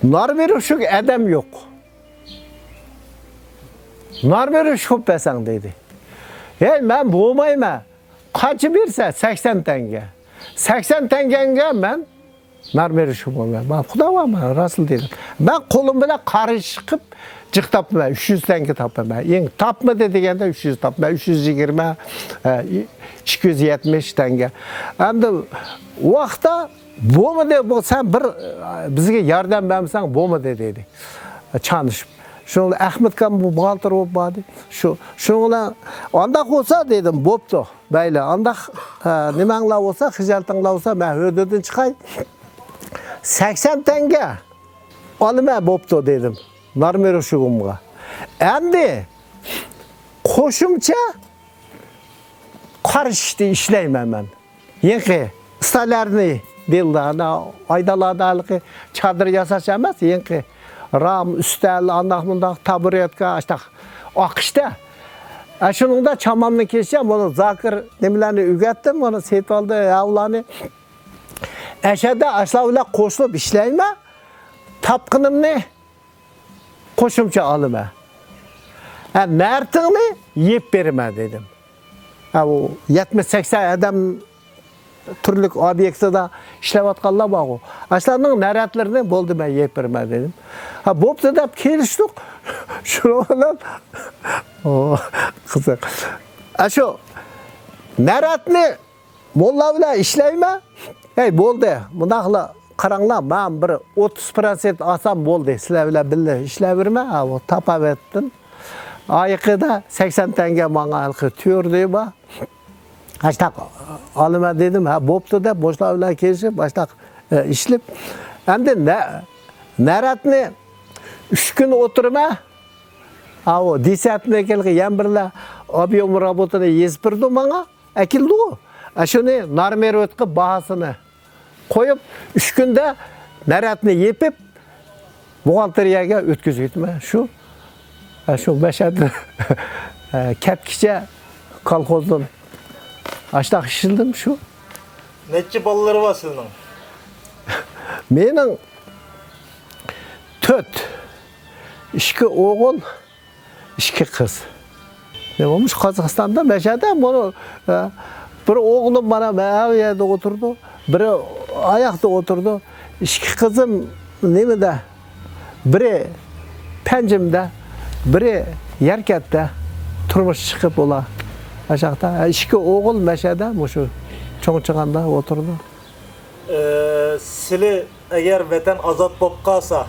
نارمېرۋىشۇك ئادەم يوق. نارمېرۋىشۇك بەرسەڭ دېدى. ھەي، مەن بولمايمەن. قانچە بېرىسەن؟ سەكسەن تەڭگە. سەكسەن تەڭگەڭگە مەن نارمېرشۇ بولماي. مانا خۇدا بار، مانا راسلا دېدىم. مەن قولۇم بىلەن قارشى چىقىپ جىق تاپىمەن، ئۈچ يۈز تەڭگە تاپىمەن. ئەڭ تاپمىدى دېگەندە ئۈچ يۈز تاپىمەن، ئۈچ يۈز يىگىرمە، ئە، ئىككى يۈز يەتمىش تەڭگە. ئەمدى ۋاقىتتا بولمىدى، بۇ سەن بىر، ئە، بىزگە ياردەم بەرمىسەڭ بولمىدى دېدى. چانىشىپ. شۇنىڭ بىلەن ئەخمەت ئاكام بۇ بوغالتىر بولۇپ باردى. شۇ، شۇنىڭ بىلەن ئانداق بولسا دېدىم، بوپتۇ. مەيلى، ئانداق، ئە، نېمەڭلار بولسا، خىجالىتىڭلار بولسا، مەن ھۆددىدىن چىقاي. سەكسەن تەڭگە ئالىمەن، بوپتۇ دېدىم نارمېرشۇگۇمغا. ئەمدى قوشۇمچە قارىشىشتا ئىشلەيمەن مەن. يېڭى ئىستاللارنى دېيىلدى، ئانا ئايدالاردا ھېلىقى چادىر ياساش ئەمەس، يېڭى رام، ئۈستەل، ئانداق مۇنداق، تابۇرېتكا، ئاشتاق ئاقىشتا. ئە، شۇنىڭدا چامامنى كېسىچە، بۇنى زاكىر نېمىلەرنى ئۆگەتتىم، بۇنى سېتىۋالدى، ھە، ئۇلارنى. ئەشەدە ئاشۇلار بىلەن قوشۇلۇپ ئىشلەيمەن، تاپقىنىمنى قوشۇمچە ئالىمەن. ھە، نەرتىڭنى يېپىپ بېرىمەن دېدىم. ھە، ئۇ يەتمىش سەكسەن ئادەم تۈرلۈك ئوبيېكتىدا ئىشلەۋاتقانلار بارغۇ. ئاشۇلارنىڭ نەرەتلىرىنى بولدى، مەن يېپىپ بېرىمەن دېدىم. ھە، بوپتۇ دەپ كېلىشتۇق. شۇنىڭ بىلەن، ئو، قىزىق. ئە، شۇ نەرەتنى موللا بىلەن ئىشلەيمەن. ھەي، بولدى. مۇنداقلا قاراڭلار، مەن بىر ئوتتۇز پىروتسېنت ئالسام بولدى. سىلەر بىلەن بىللە ئىشلەۋېرىمەن. ھە، ئۇ تاپاۋەتتىن. ئايىقىدا سەكسەن تەڭگە ماڭا ھېلىقى تۈردى بار. ئاشتاق ئالىمەن دېدىم. ھە، بوپتۇ دەپ، مۇشۇلار بىلەن كېلىشىپ، ئاشتاق، ئە، ئىشلەپ. ئەمدى نە-، نەرەتنى ئۈچ كۈن ئولتۇرىمەن. ھە، ئۇ دېسەتنى كېلىگەن يەنە بىرلەر ئوبيېم رابوتىنى يېزىپ بېرىدۇ ماڭا. ئەكېلىدۇ. ئە، شۇنى نارمېروتقا باھاسىنى قويۇپ، ئۈچ كۈندە نەرەتنى يېپىپ، بوغالتېرىيەگە ئۆتكۈزۈۋېتىمەن. شۇ، ئە، شۇ مەشەدە، ئە، كەتكىچە كالخوزدىن ئاشتاق ئىشلىدىم شۇ. نەچچە بالىلىرى بار سىزنىڭ؟ مېنىڭ تۆت. ئىككى ئوغۇل، ئىككى قىز. نېمە، مۇشۇ قازاقىستاندا مەشەدە بۇنى، ئە، بىر ئوغلۇم مانا مەۋ يەردە ئولتۇرىدۇ، بىرى ئاياقتا ئولتۇرىدۇ. ئىككى قىزىم نېمىدە، بىرى پەنجىمدە، بىرى يەركەنتتە تۇرمۇش چىقىپ ئۇلار. ئاشاقتا، ئە، ئىككى ئوغۇل مەشەدە مۇشۇ چوڭ چىغاندا ئولتۇرىدۇ. ئە، سىلى ئەگەر ۋەتەن ئازاد بولۇپ قالسا،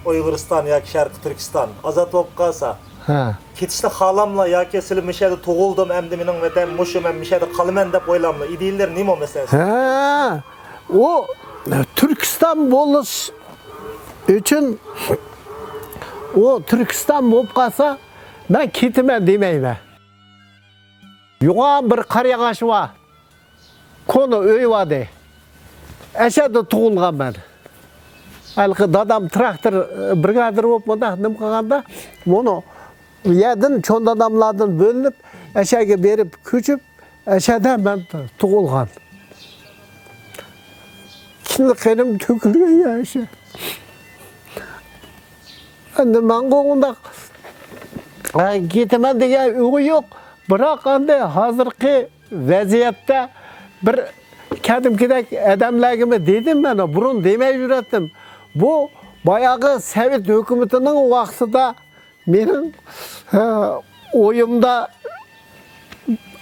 ئۇيغۇرىستان ياكى شەرقىي تۈركىستان ئازاد بولۇپ قالسا، ھە. كېتىشنى خالاملا ياكى سىلى مۇشۇ يەردە تۇغۇلدۇم، ئەمدى مېنىڭ ۋەتەنىم مۇشۇ، مەن مۇشۇ يەردە قالىمەن دەپ ئويلاملا؟ ئىدىيىلىرى نېمە مەسىلەن؟ ھە، ئۇ تۈركىستان بولۇش ئۈچۈن، ئۇ تۈركىستان بولۇپ قالسا، مەن كېتىمەن دېمەيمەن. يوغان بىر قارىياغاچ بار. كونا ئۆي بار ئىدى. ئەشەدە تۇغۇلغان مەن. ھېلىقى دادام تىراكتور، ئە، برىگادىر بولۇپ مۇنداق نېمە قىلغاندا، مۇنۇ يەردىن چوڭ داداملاردىن بۆلۈنۈپ، ئەشەگە بېرىپ كۆچۈپ، ئەشەدە مەن تۇغۇلغان. كىندىك قېنىم تۆكۈلگەن يەر ئەشە. ئەمدى ماڭا ئۇنداق، ئە، كېتىمەن دېگەن ئوي يوق. بىراق ئەمدى ھازىرقى ۋەزىيەتتە بىر قەدىمكىدەك ئادەملەرگىمۇ دېدىم مەن، بۇرۇن دېمەي يۈرەتتىم. بۇ باياغى سوۋېت ھۆكۈمىتىنىڭ ۋاقتىدا مېنىڭ، ھە، ئويۇمدا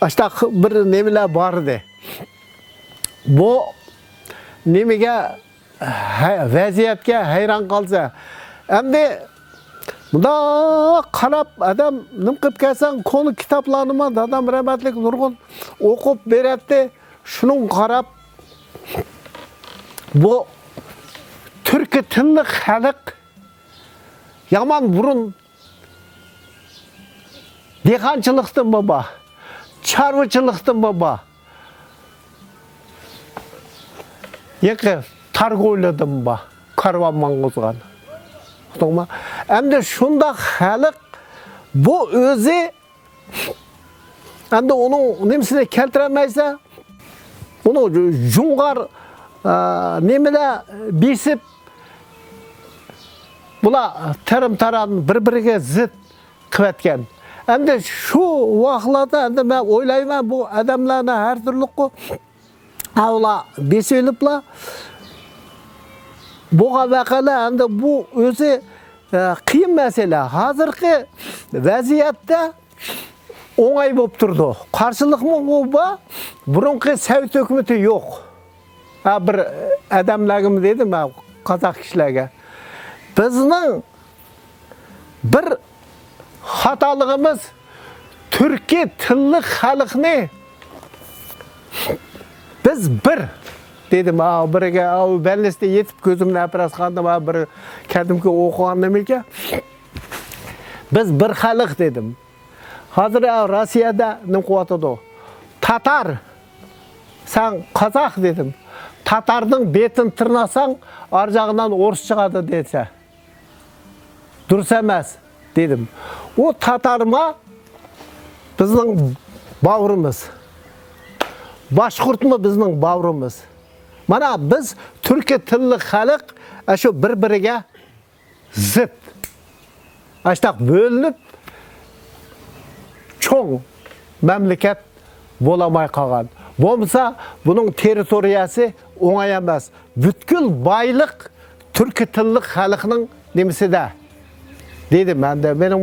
ئاشتاق بىر نېمىلەر بار ئىدى. بۇ نېمىگە ھە-، ۋەزىيەتكە ھەيران قالسا. ئەمدى مۇنداق قاراپ، ئادەم نېمە قىلىپ كەلسەڭ، كونا كىتابلارنىمۇ دادام رەھمەتلىك نۇرغۇن ئوقۇپ بېرەتتى. شۇنىڭغا قاراپ، بۇ تۈركىي تىللىق خەلق يامان بۇرۇن دېھقانچىلىقتىنمۇ بار، چارۋىچىلىقتىنمۇ بار. يېقى تارگويلىدىنمۇ بار، كارۋان ماڭغۇزغان. ئۇقتۇڭما؟ ئەمدى شۇنداق خەلق، بۇ ئۆزى، ئەمدى ئۇنىڭ نېمىسىنى كەلتۈرەلمەيسەن، ئۇنىڭ جۇڭغار، ئا، نېمىلەر بېسىپ، بۇلار تەرەم-تەرەم بىر-بىرىگە زىت قىلىۋەتكەن. ئەمدى شۇ ۋاقىتلاردا ئەمدى مەن ئويلايمەن، بۇ ئادەملەرنى ھەر تۈرلۈكقۇ ئاۋۇلا بېسىۋېلىپلا، بولغان ۋەقەلەر ئەمدى بۇ ئۆزى، ئە، قىيىن مەسىلە. ھازىرقى ۋەزىيەتتە ئوڭاي بولۇپ تۇرىدۇ. قارشىلىقمۇ بار، بۇرۇنقى سوۋېت ھۆكۈمىتى يوق. ھە، بىر ئادەملەرگىمۇ دېدىم، ھە، قازاق كىشىلەرگە. بىزنىڭ بىر خاتالىقىمىز، تۈركىي تىللىق خەلقنى بىز بىر دېدىم، ھە، بىرگە، ھە، بەللىستە يېتىپ كۆزۈمنى ئەپراز قاندىم، ھە، بىر كەدىمكى ئوقۇغان نېمىكەن. بىز بىر خەلق دېدىم. ھازىر، ھە، روسىيەدە نېمە قىلىۋاتىدۇ؟ تاتار، سەن قازاق دېدىم. تاتارنىڭ بېتىنى تىرناساڭ، ئارجاغىنان ئورۇس چىقىدۇ دېسە. دۇرۇس ئەمەس دېدىم. ئۇ تاتارما بىزنىڭ باۋرىمىز. باشقۇرتمۇ بىزنىڭ باۋرىمىز. مانا بىز تۈركىي تىللىق خەلق، ئە، شۇ بىر-بىرىگە زىت. ئاشتاق بۆلۈنۈپ، چوڭ مەملىكەت بولالماي قالغان. بولمىسا، بۇنىڭ تېررىتورىيەسى ئوڭاي ئەمەس. پۈتكۈل بايلىق تۈركىي تىللىق خەلقنىڭ نېمىسىدە. دېدىم، ئەمدى مېنىڭ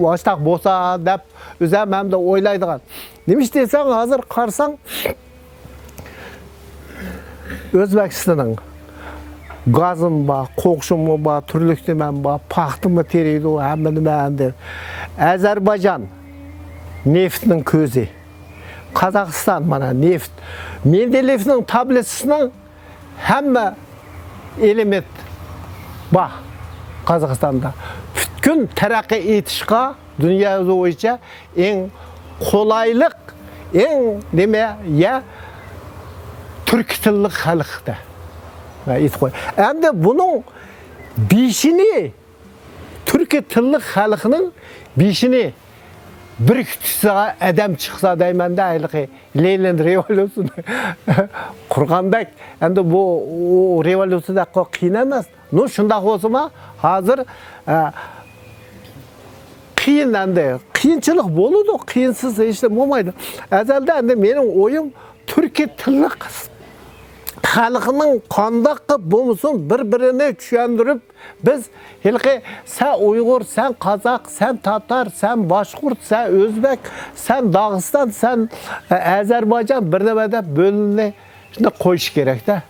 ئاشتاق بولسا دەپ، ئۆزەم ئەمدى ئويلايدىغان. نېمىش دېسەڭ، ھازىر قارىساڭ، ئۆزبېكىستاننىڭ گازىمۇ بار، قوغۇشۇممۇ بار، تۈرلۈك نېمەم بار، پاختىمۇ تېرىيدۇ، ھەممە نېمە ئەمدى. ئەزەربايجان نېفىتنىڭ كۆزى. قازاقىستان مانا نېفىت. مېندېلېيېۋنىڭ تابلىتسىسىنىڭ ھەممە ئېلېمېنت بار قازاقىستاندا. پۈتكۈل تەرەققىي ئېتىشقا دۇنيا بويىچە ئەڭ قولايلىق، ئەڭ نېمە يە تۈركىي تىللىق خەلقتە. ۋە ئېيتىپ قوي. ئەمدى بۇنىڭ بېشىنى، تۈركىي تىللىق خەلقنىڭ بېشىنى بىر كۈتسە ئادەم چىقسا دەيمەندە، ھېلىقى لېنىن رېۋوليۇتسىيىنى قۇرغاندەك، ئەمدى بۇ، ئۇ رېۋوليۇتسىيىدەك قىيىن ئەمەس. نۇ، شۇنداق بولسىمۇ، ھازىر، ئە، قىيىن ئەمدى. قىيىنچىلىق بولىدۇ، قىيىنسىز ھېچ نېمە بولمايدۇ. ئەزەلدە ئەمدى مېنىڭ ئويۇم تۈركىي تىللىق خەلقنىڭ قانداق قىلىپ بولمىسۇن بىر-بىرىنى چۈشەندۈرۈپ، بىز ھېلىقى سەن ئۇيغۇر، سەن قازاق، سەن تاتار، سەن باشقۇرت، سەن ئۆزبەك، سەن داغىستان، سەن، ئە، ئەزەربايجان بىر نېمە دەپ بۆلۈنۈپ شۇنداق قويۇش كېرەك-دە.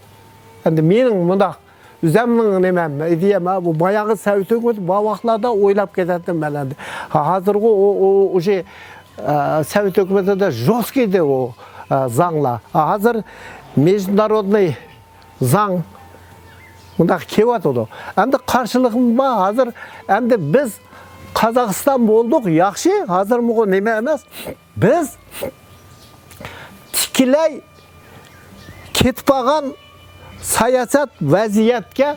ئەمدى مېنىڭ مۇنداق ئۆزەمنىڭ نېمەم، ئىدىيەم، ھە، بۇ باياقى سوۋېت ھۆكۈمىتى بار ۋاقىتلاردا ئويلاپ كېتەتتىم مەن ئەمدى. ھا، ھازىرغۇ ئۇ، ئۇ، ئۇ، ئۇشى، ئە، سوۋېت ھۆكۈمىتىدە ژوستكىي ئىدى ئۇ، ئە، زاڭلار. ھا، ھازىر مېژدۇنارودنىي زاڭ مۇنداق كېلىۋاتىدۇ. ئەمدى قارشىلىقمۇ بار. ھازىر ئەمدى بىز قازاقىستان بولدۇق، ياخشى. ھازىر بۇ نېمە ئەمەس. بىز تىكىلەي كېتىپ قالغان ساياسەت ۋەزىيەتكە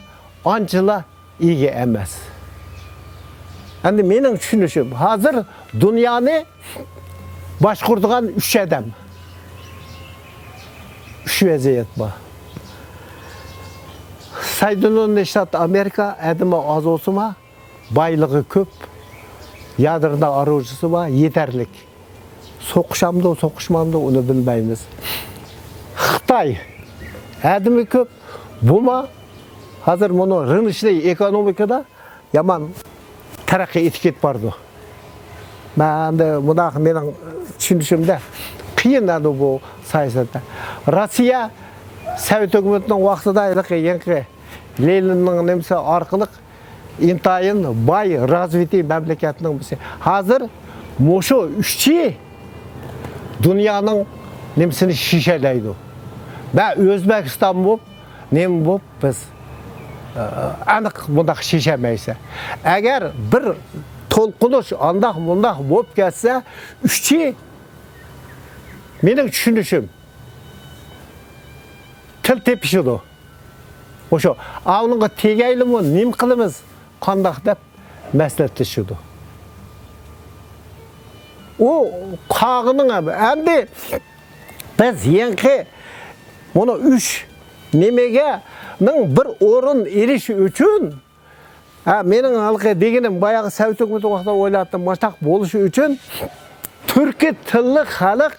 ئانچىلا ئىگە ئەمەس. ئەمدى مېنىڭ چۈشىنىشىم، ھازىر دۇنيانى باشقۇرىدىغان ئۈچ ئادەم، ئۈچ ۋەزىيەت بار. سەيدۇننۇر نىشات ئامېرىكا، ئادىمى ئاز بولسىمۇ، بايلىقى كۆپ، يادروناي ئورۇژىيىسى بار، يېتەرلىك. سوقۇشامدۇ، سوقۇشمامدۇ، ئۇنى بىلمەيمىز. خىتاي ئادىمى كۆپ، بۇما ھازىر مۇنۇ رىنوچنىي ئېكونومىكىدا يامان تەرەققىي ئېتىپ كېتىپ بارىدۇ. مەن ئەمدى مۇنداق مېنىڭ چۈشىنىشىمدە قىيىن ئەمدى بۇ ساياسەتتە. روسىيە سوۋېت ھۆكۈمىتىنىڭ ۋاقتىدا ھېلىقى يېڭىقى لېنىننىڭ نېمىسى ئارقىلىق ئىنتايىن باي، رازۋىتىي مەملىكەتنىڭ بىرسى. ھازىر مۇشۇ ئۈچى دۇنيانىڭ نېمىسىنى شېشەلەيدۇ. مەن ئۆزبېكىستان بولۇپ، نېمە بولۇپ بىز، ئە، ئېنىق بۇنداق شېشەلمەيسەن. ئەگەر بىر تولقۇنۇش ئانداق مۇنداق بولۇپ كەتسە، ئۈچى، مېنىڭ چۈشىنىشىم، تىل تېپىشىدۇ. مۇشۇ، ئاۋۇنىڭغا تېگەيلىمۇ، نېمە قىلىمىز، قانداق دەپ مەسلىھەتلىشىدۇ. ئۇ قاغىنىڭ ئەمدى بىز يېڭىقى مۇنۇ ئۈچ نېمىگە نىڭ بىر ئورۇن ئېلىش ئۈچۈن، ھە، مېنىڭ ھېلىقى دېگىنىم، باياقى سوۋېت ھۆكۈمىتى ۋاقتىدا ئويلاپتىم، مۇشۇنداق بولۇشى ئۈچۈن تۈركىي تىللىق خەلق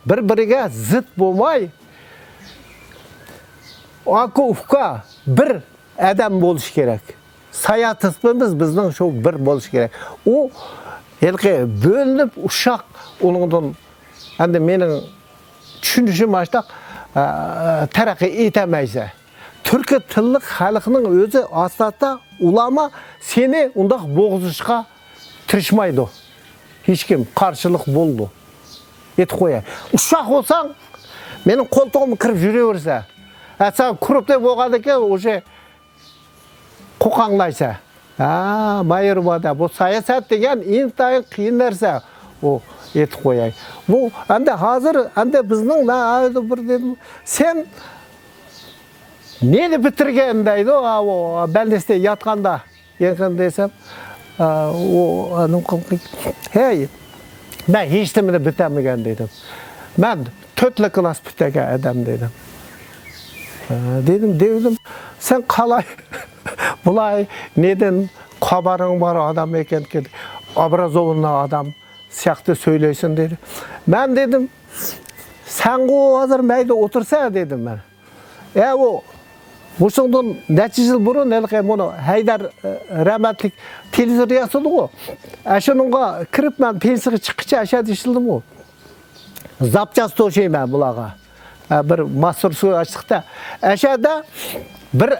بىر-بىرىگە زىت بولماي، ئاكا-ئۇكا بىر ئادەم بولۇشى كېرەك. ساياھەت تىپىمىز بىزنىڭ شۇ بىر بولۇشى كېرەك. ئۇ ھېلىقى بۆلۈنۈپ ئۇششاق، ئۇنىڭدىن ئەمدى مېنىڭ چۈشىنىشىم ئاشتاق، ئە، تەرەققىي ئېتەلمەيسەن. تۈركىي تىللىق خەلقنىڭ ئۆزى ئاساستا ئۇلارمۇ سېنى ئۇنداق بوغۇزلىشىشقا تىرىشمايدۇ. ھېچكىم قارشىلىق بولىدۇ. ئېيتىپ قوياي. ئۇششاق بولساڭ، مېنىڭ قولتۇقۇمغا كىرىپ يۈرۈۋېرىسەن. ئە، سەن كۇرۇپتىيە بولغاندىن كېيىن ئۇژې قوقاڭلايسەن. ھە، مايىر بۇ ساياسەت دېگەن ئىنتايىن قىيىن نەرسە. ئۇ ئېيتىپ قوياي. بۇ ئەمدى ھازىر، ئەمدى بىزنىڭ لا، بىر دېدىم، سەن نېنى پۈتتۈرگەن دەيدۇ، ئا، ئۇ بەلنىستە ياتقاندا. يېقىن دېسەم، ئا، ئۇ، ئانىڭ قىلقى، ھەي، مەن ھېچنېمىنى پۈتەلمىگەن دېدىم. مەن تۆتلا كىلاس پۈتتۈرگەن ئادەم دېدىم. ئا، دېدىم، دېدىم، سەن قالاي، بۇلاي، نېدىن خەۋىرىڭ بار ئادەم ئىكەنكەن، ئوبرازوۋاننىي ئادەم سىياقتا سۆيلەيسەن دېدى. مەن دېدىم، سەنغۇ ھازىر مەيدە ئولتۇرسەن دېدىم مەن. ئە، ئۇ، مۇشۇندىن نەچچە يىل بۇرۇن ھېلىقى مۇنۇ ھەيدەر، ئە، رەھمەتلىك تېلېۋىزور ياسىدىغۇ. ئەشۇنىڭغا كىرىپ مەن پېنسىيىگە چىققىچە ئەشەدە ئىشلىدىمغۇ. زاپچاس توشۇيمەن بۇلارغا. ئە، بىر ماستېرسكوي ئاچتۇقتا. ئەشەدە بىر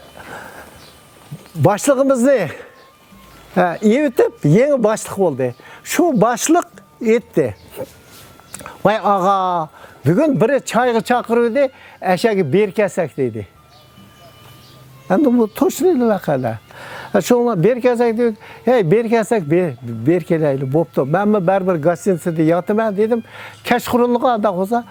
باشلىقىمىزنى ھە، ئېۋىتىپ، يېڭى باشلىق بولدى. شۇ باشلىق ئېيتتى. ۋاي ئاغا، بۈگۈن بىرى چايغا چاقىرىۋىدى، ئەشەگە بېرىپ كەلسەك دېدى. ئەمدى بۇ توشلىدى ۋەقەلەر. شۇڭا بېرىپ كەلسەك دېدى. ھەي، بېرىپ كەلسەك، بېرىپ، بېرىپ كېلەيلى، بوپتۇ. مەنمۇ بەرىبىر گاستىنىتسىدا ياتىمەن دېدىم. كەچقۇرۇنلۇقى ئانداق بولسا،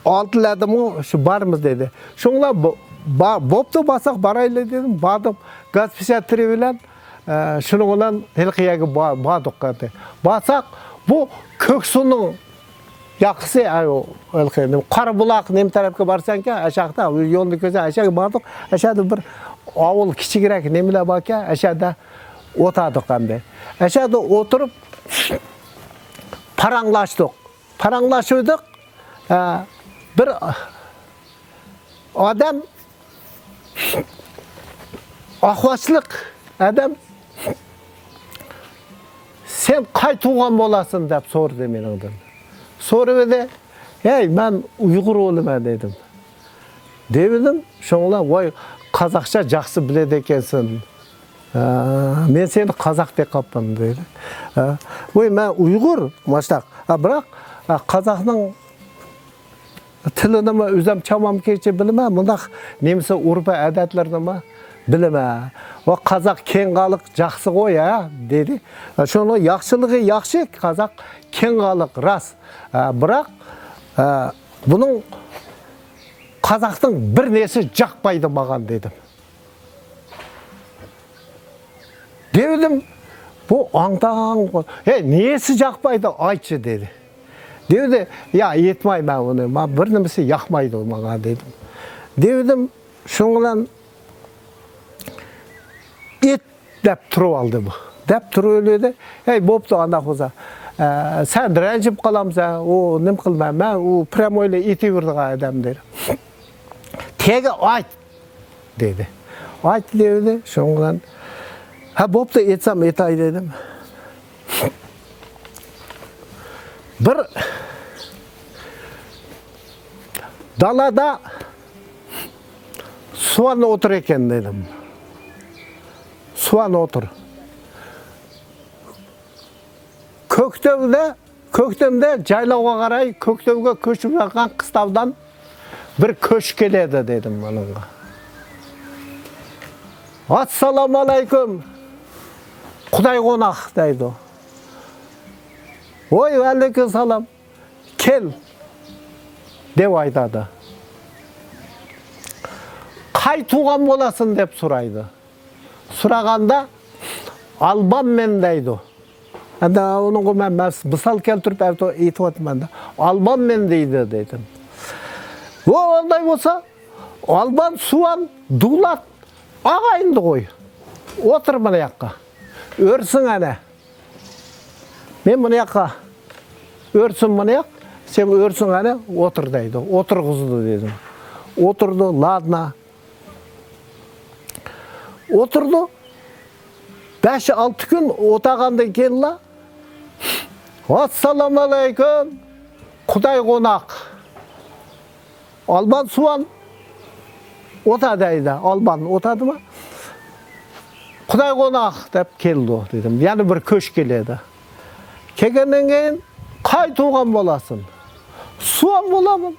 ئالتىلەردىمۇ شۇ بارىمىز دېدى. شۇڭلا بو-، با-، بوپتۇ، بارساق بارايلى دېدىم. باردۇق. گاز پىچاتىرى بىلەن، ئە، شۇنىڭ بىلەن ھېلىقى يەرگە با-، باردۇق ئەمدى. بارساق، بۇ كۆكسۇنىڭ ياقىسى، ئەي، ئۇ ھېلىقى نېمە، قارابۇلاق نېمە تەرەپكە بارسەنكەن، ئاشاقتا، يولنى كۆرسە، ئاشاققا باردۇق. ئاشاقتا بىر ئاۋۇل كىچىكرەك نېمىلەر باركەن، ئاشاقتا ئولتۇردۇق ئەمدى. ئاشاقتا ئولتۇرۇپ پاراڭلاشتۇق. پاراڭلاشىۋىدۇق. ئە، بىر ئادەم ئاقباشلىق ئادەم، سەن قاي تۇغقان بولاسەن دەپ سورىدى مېنىڭدىن. سورىۋىدى، ھەي، مەن ئۇيغۇر بولىمەن دېدىم. دېۋىدىم، شۇڭلا، ۋاي، قازاقچە جاخشى بىلىدىكەنسەن. ھە، مەن سېنى قازاق دەپ قاپمەن دېدى. ھە، ۋاي، مەن ئۇيغۇر، ماشتاق. ھە، بىراق، ھە، قازاقنىڭ تىلىنىمۇ ئۆزۈم چامامغىچە بىلىمەن، مۇنداق نېمىسى، ئۇرپى ئادەتلىرىنىمۇ بىلىمەن. ۋە قازاق كەڭ خەلق جاخسىغۇ يا، دېدى. شۇنىڭ ياخشىلىقى ياخشى، قازاق كەڭ خەلق راست. ھە، بىراق، ھە، بۇنىڭ قازاقنىڭ بىر نېسى جاقمايدۇ ماڭا دېدىم. دېۋىدىم، بۇ ئاڭداڭ، ھەي، نېسى جاقمايدۇ، ئايچى دېدى. دېۋىدى، يا، ئېيتماي مەن ئۇنى، ما بىر نېمىسى ياقمايدۇ ماڭا دېدىم. دېۋىدىم، شۇنىڭ بىلەن ئېيت دەپ تۇرۇۋالدى بۇ. دەپ تۇرۇۋېلىدى. ھەي، بوپتۇ، ئانداق بولسا. ئە، سەن رەنجىپ قالامسەن، ئۇ نېمە قىلماي، مەن ئۇ پرامويلا ئېتىۋېرىدىغان ئادەم دېدى. تېگى ئايت، دېدى. ئايت دېدى، شۇنىڭ بىلەن، ھە، بوپتۇ، ئېيتسام ئېيتاي دېدىم. بىر دالادا سۇۋان ئولتۇر ئىكەن دېدىم. سۇۋان ئولتۇر. كۆكتەۋدە، كۆكتەمدە جايلاۋغا قاراي، كۆكتەۋگە كۆچۈپ ياتقان قىستاۋدان بىر كۆچ كېلىدۇ دېدىم ئۇنىڭغا. ئاسسالامۇ ئەلەيكۇم، قۇداي قوناق دەيدۇ. ۋوي، ۋەئەلەيكۇم سالام. كەل، دەپ ئېيتىدۇ. قاي تۇغقان بولاسەن دەپ سورايدۇ. سورىغاندا، ئالبانمەن دەيدۇ. ئەمدى ئۇنىڭغا مەن مەس-، مىسال كەلتۈرۈپ ئەۋتو-، ئېيتىۋاتىمەن-دە. ئالبانمەن دەيدۇ دېدىم. ۋو، ئۇنداق بولسا، ئالبان، سۇۋان، دۇلات، ئاغايىندىغۇ. ئولتۇر مانا ياققا. ئۆرسۈڭ ئەنە. مەن مانا ياققا ئۆرسۈم مانا ياق، سەن ئۆرسۈڭ ئەنە، ئولتۇر دەيدۇ. ئولتۇرغۇزىدۇ دېدىم. ئولتۇردى، لادنا. ئولتۇردى. بەش-ئالتە كۈن ئولتۇرغاندىن كېيىنلا، «ئەسسالامۇئەلەيكۇم، قۇداي قوناق.» «ئالبان سۇۋان ئوتا» دەيدۇ. «ئالبان ئوتادىما؟» «قۇداي قوناق» دەپ كېلىدۇ دېدىم. يەنە بىر كۆچ كېلىدۇ. كەلگەندىن كېيىن، «قاي تۇغان بولاسەن؟» «سۇۋان بولىمەن.»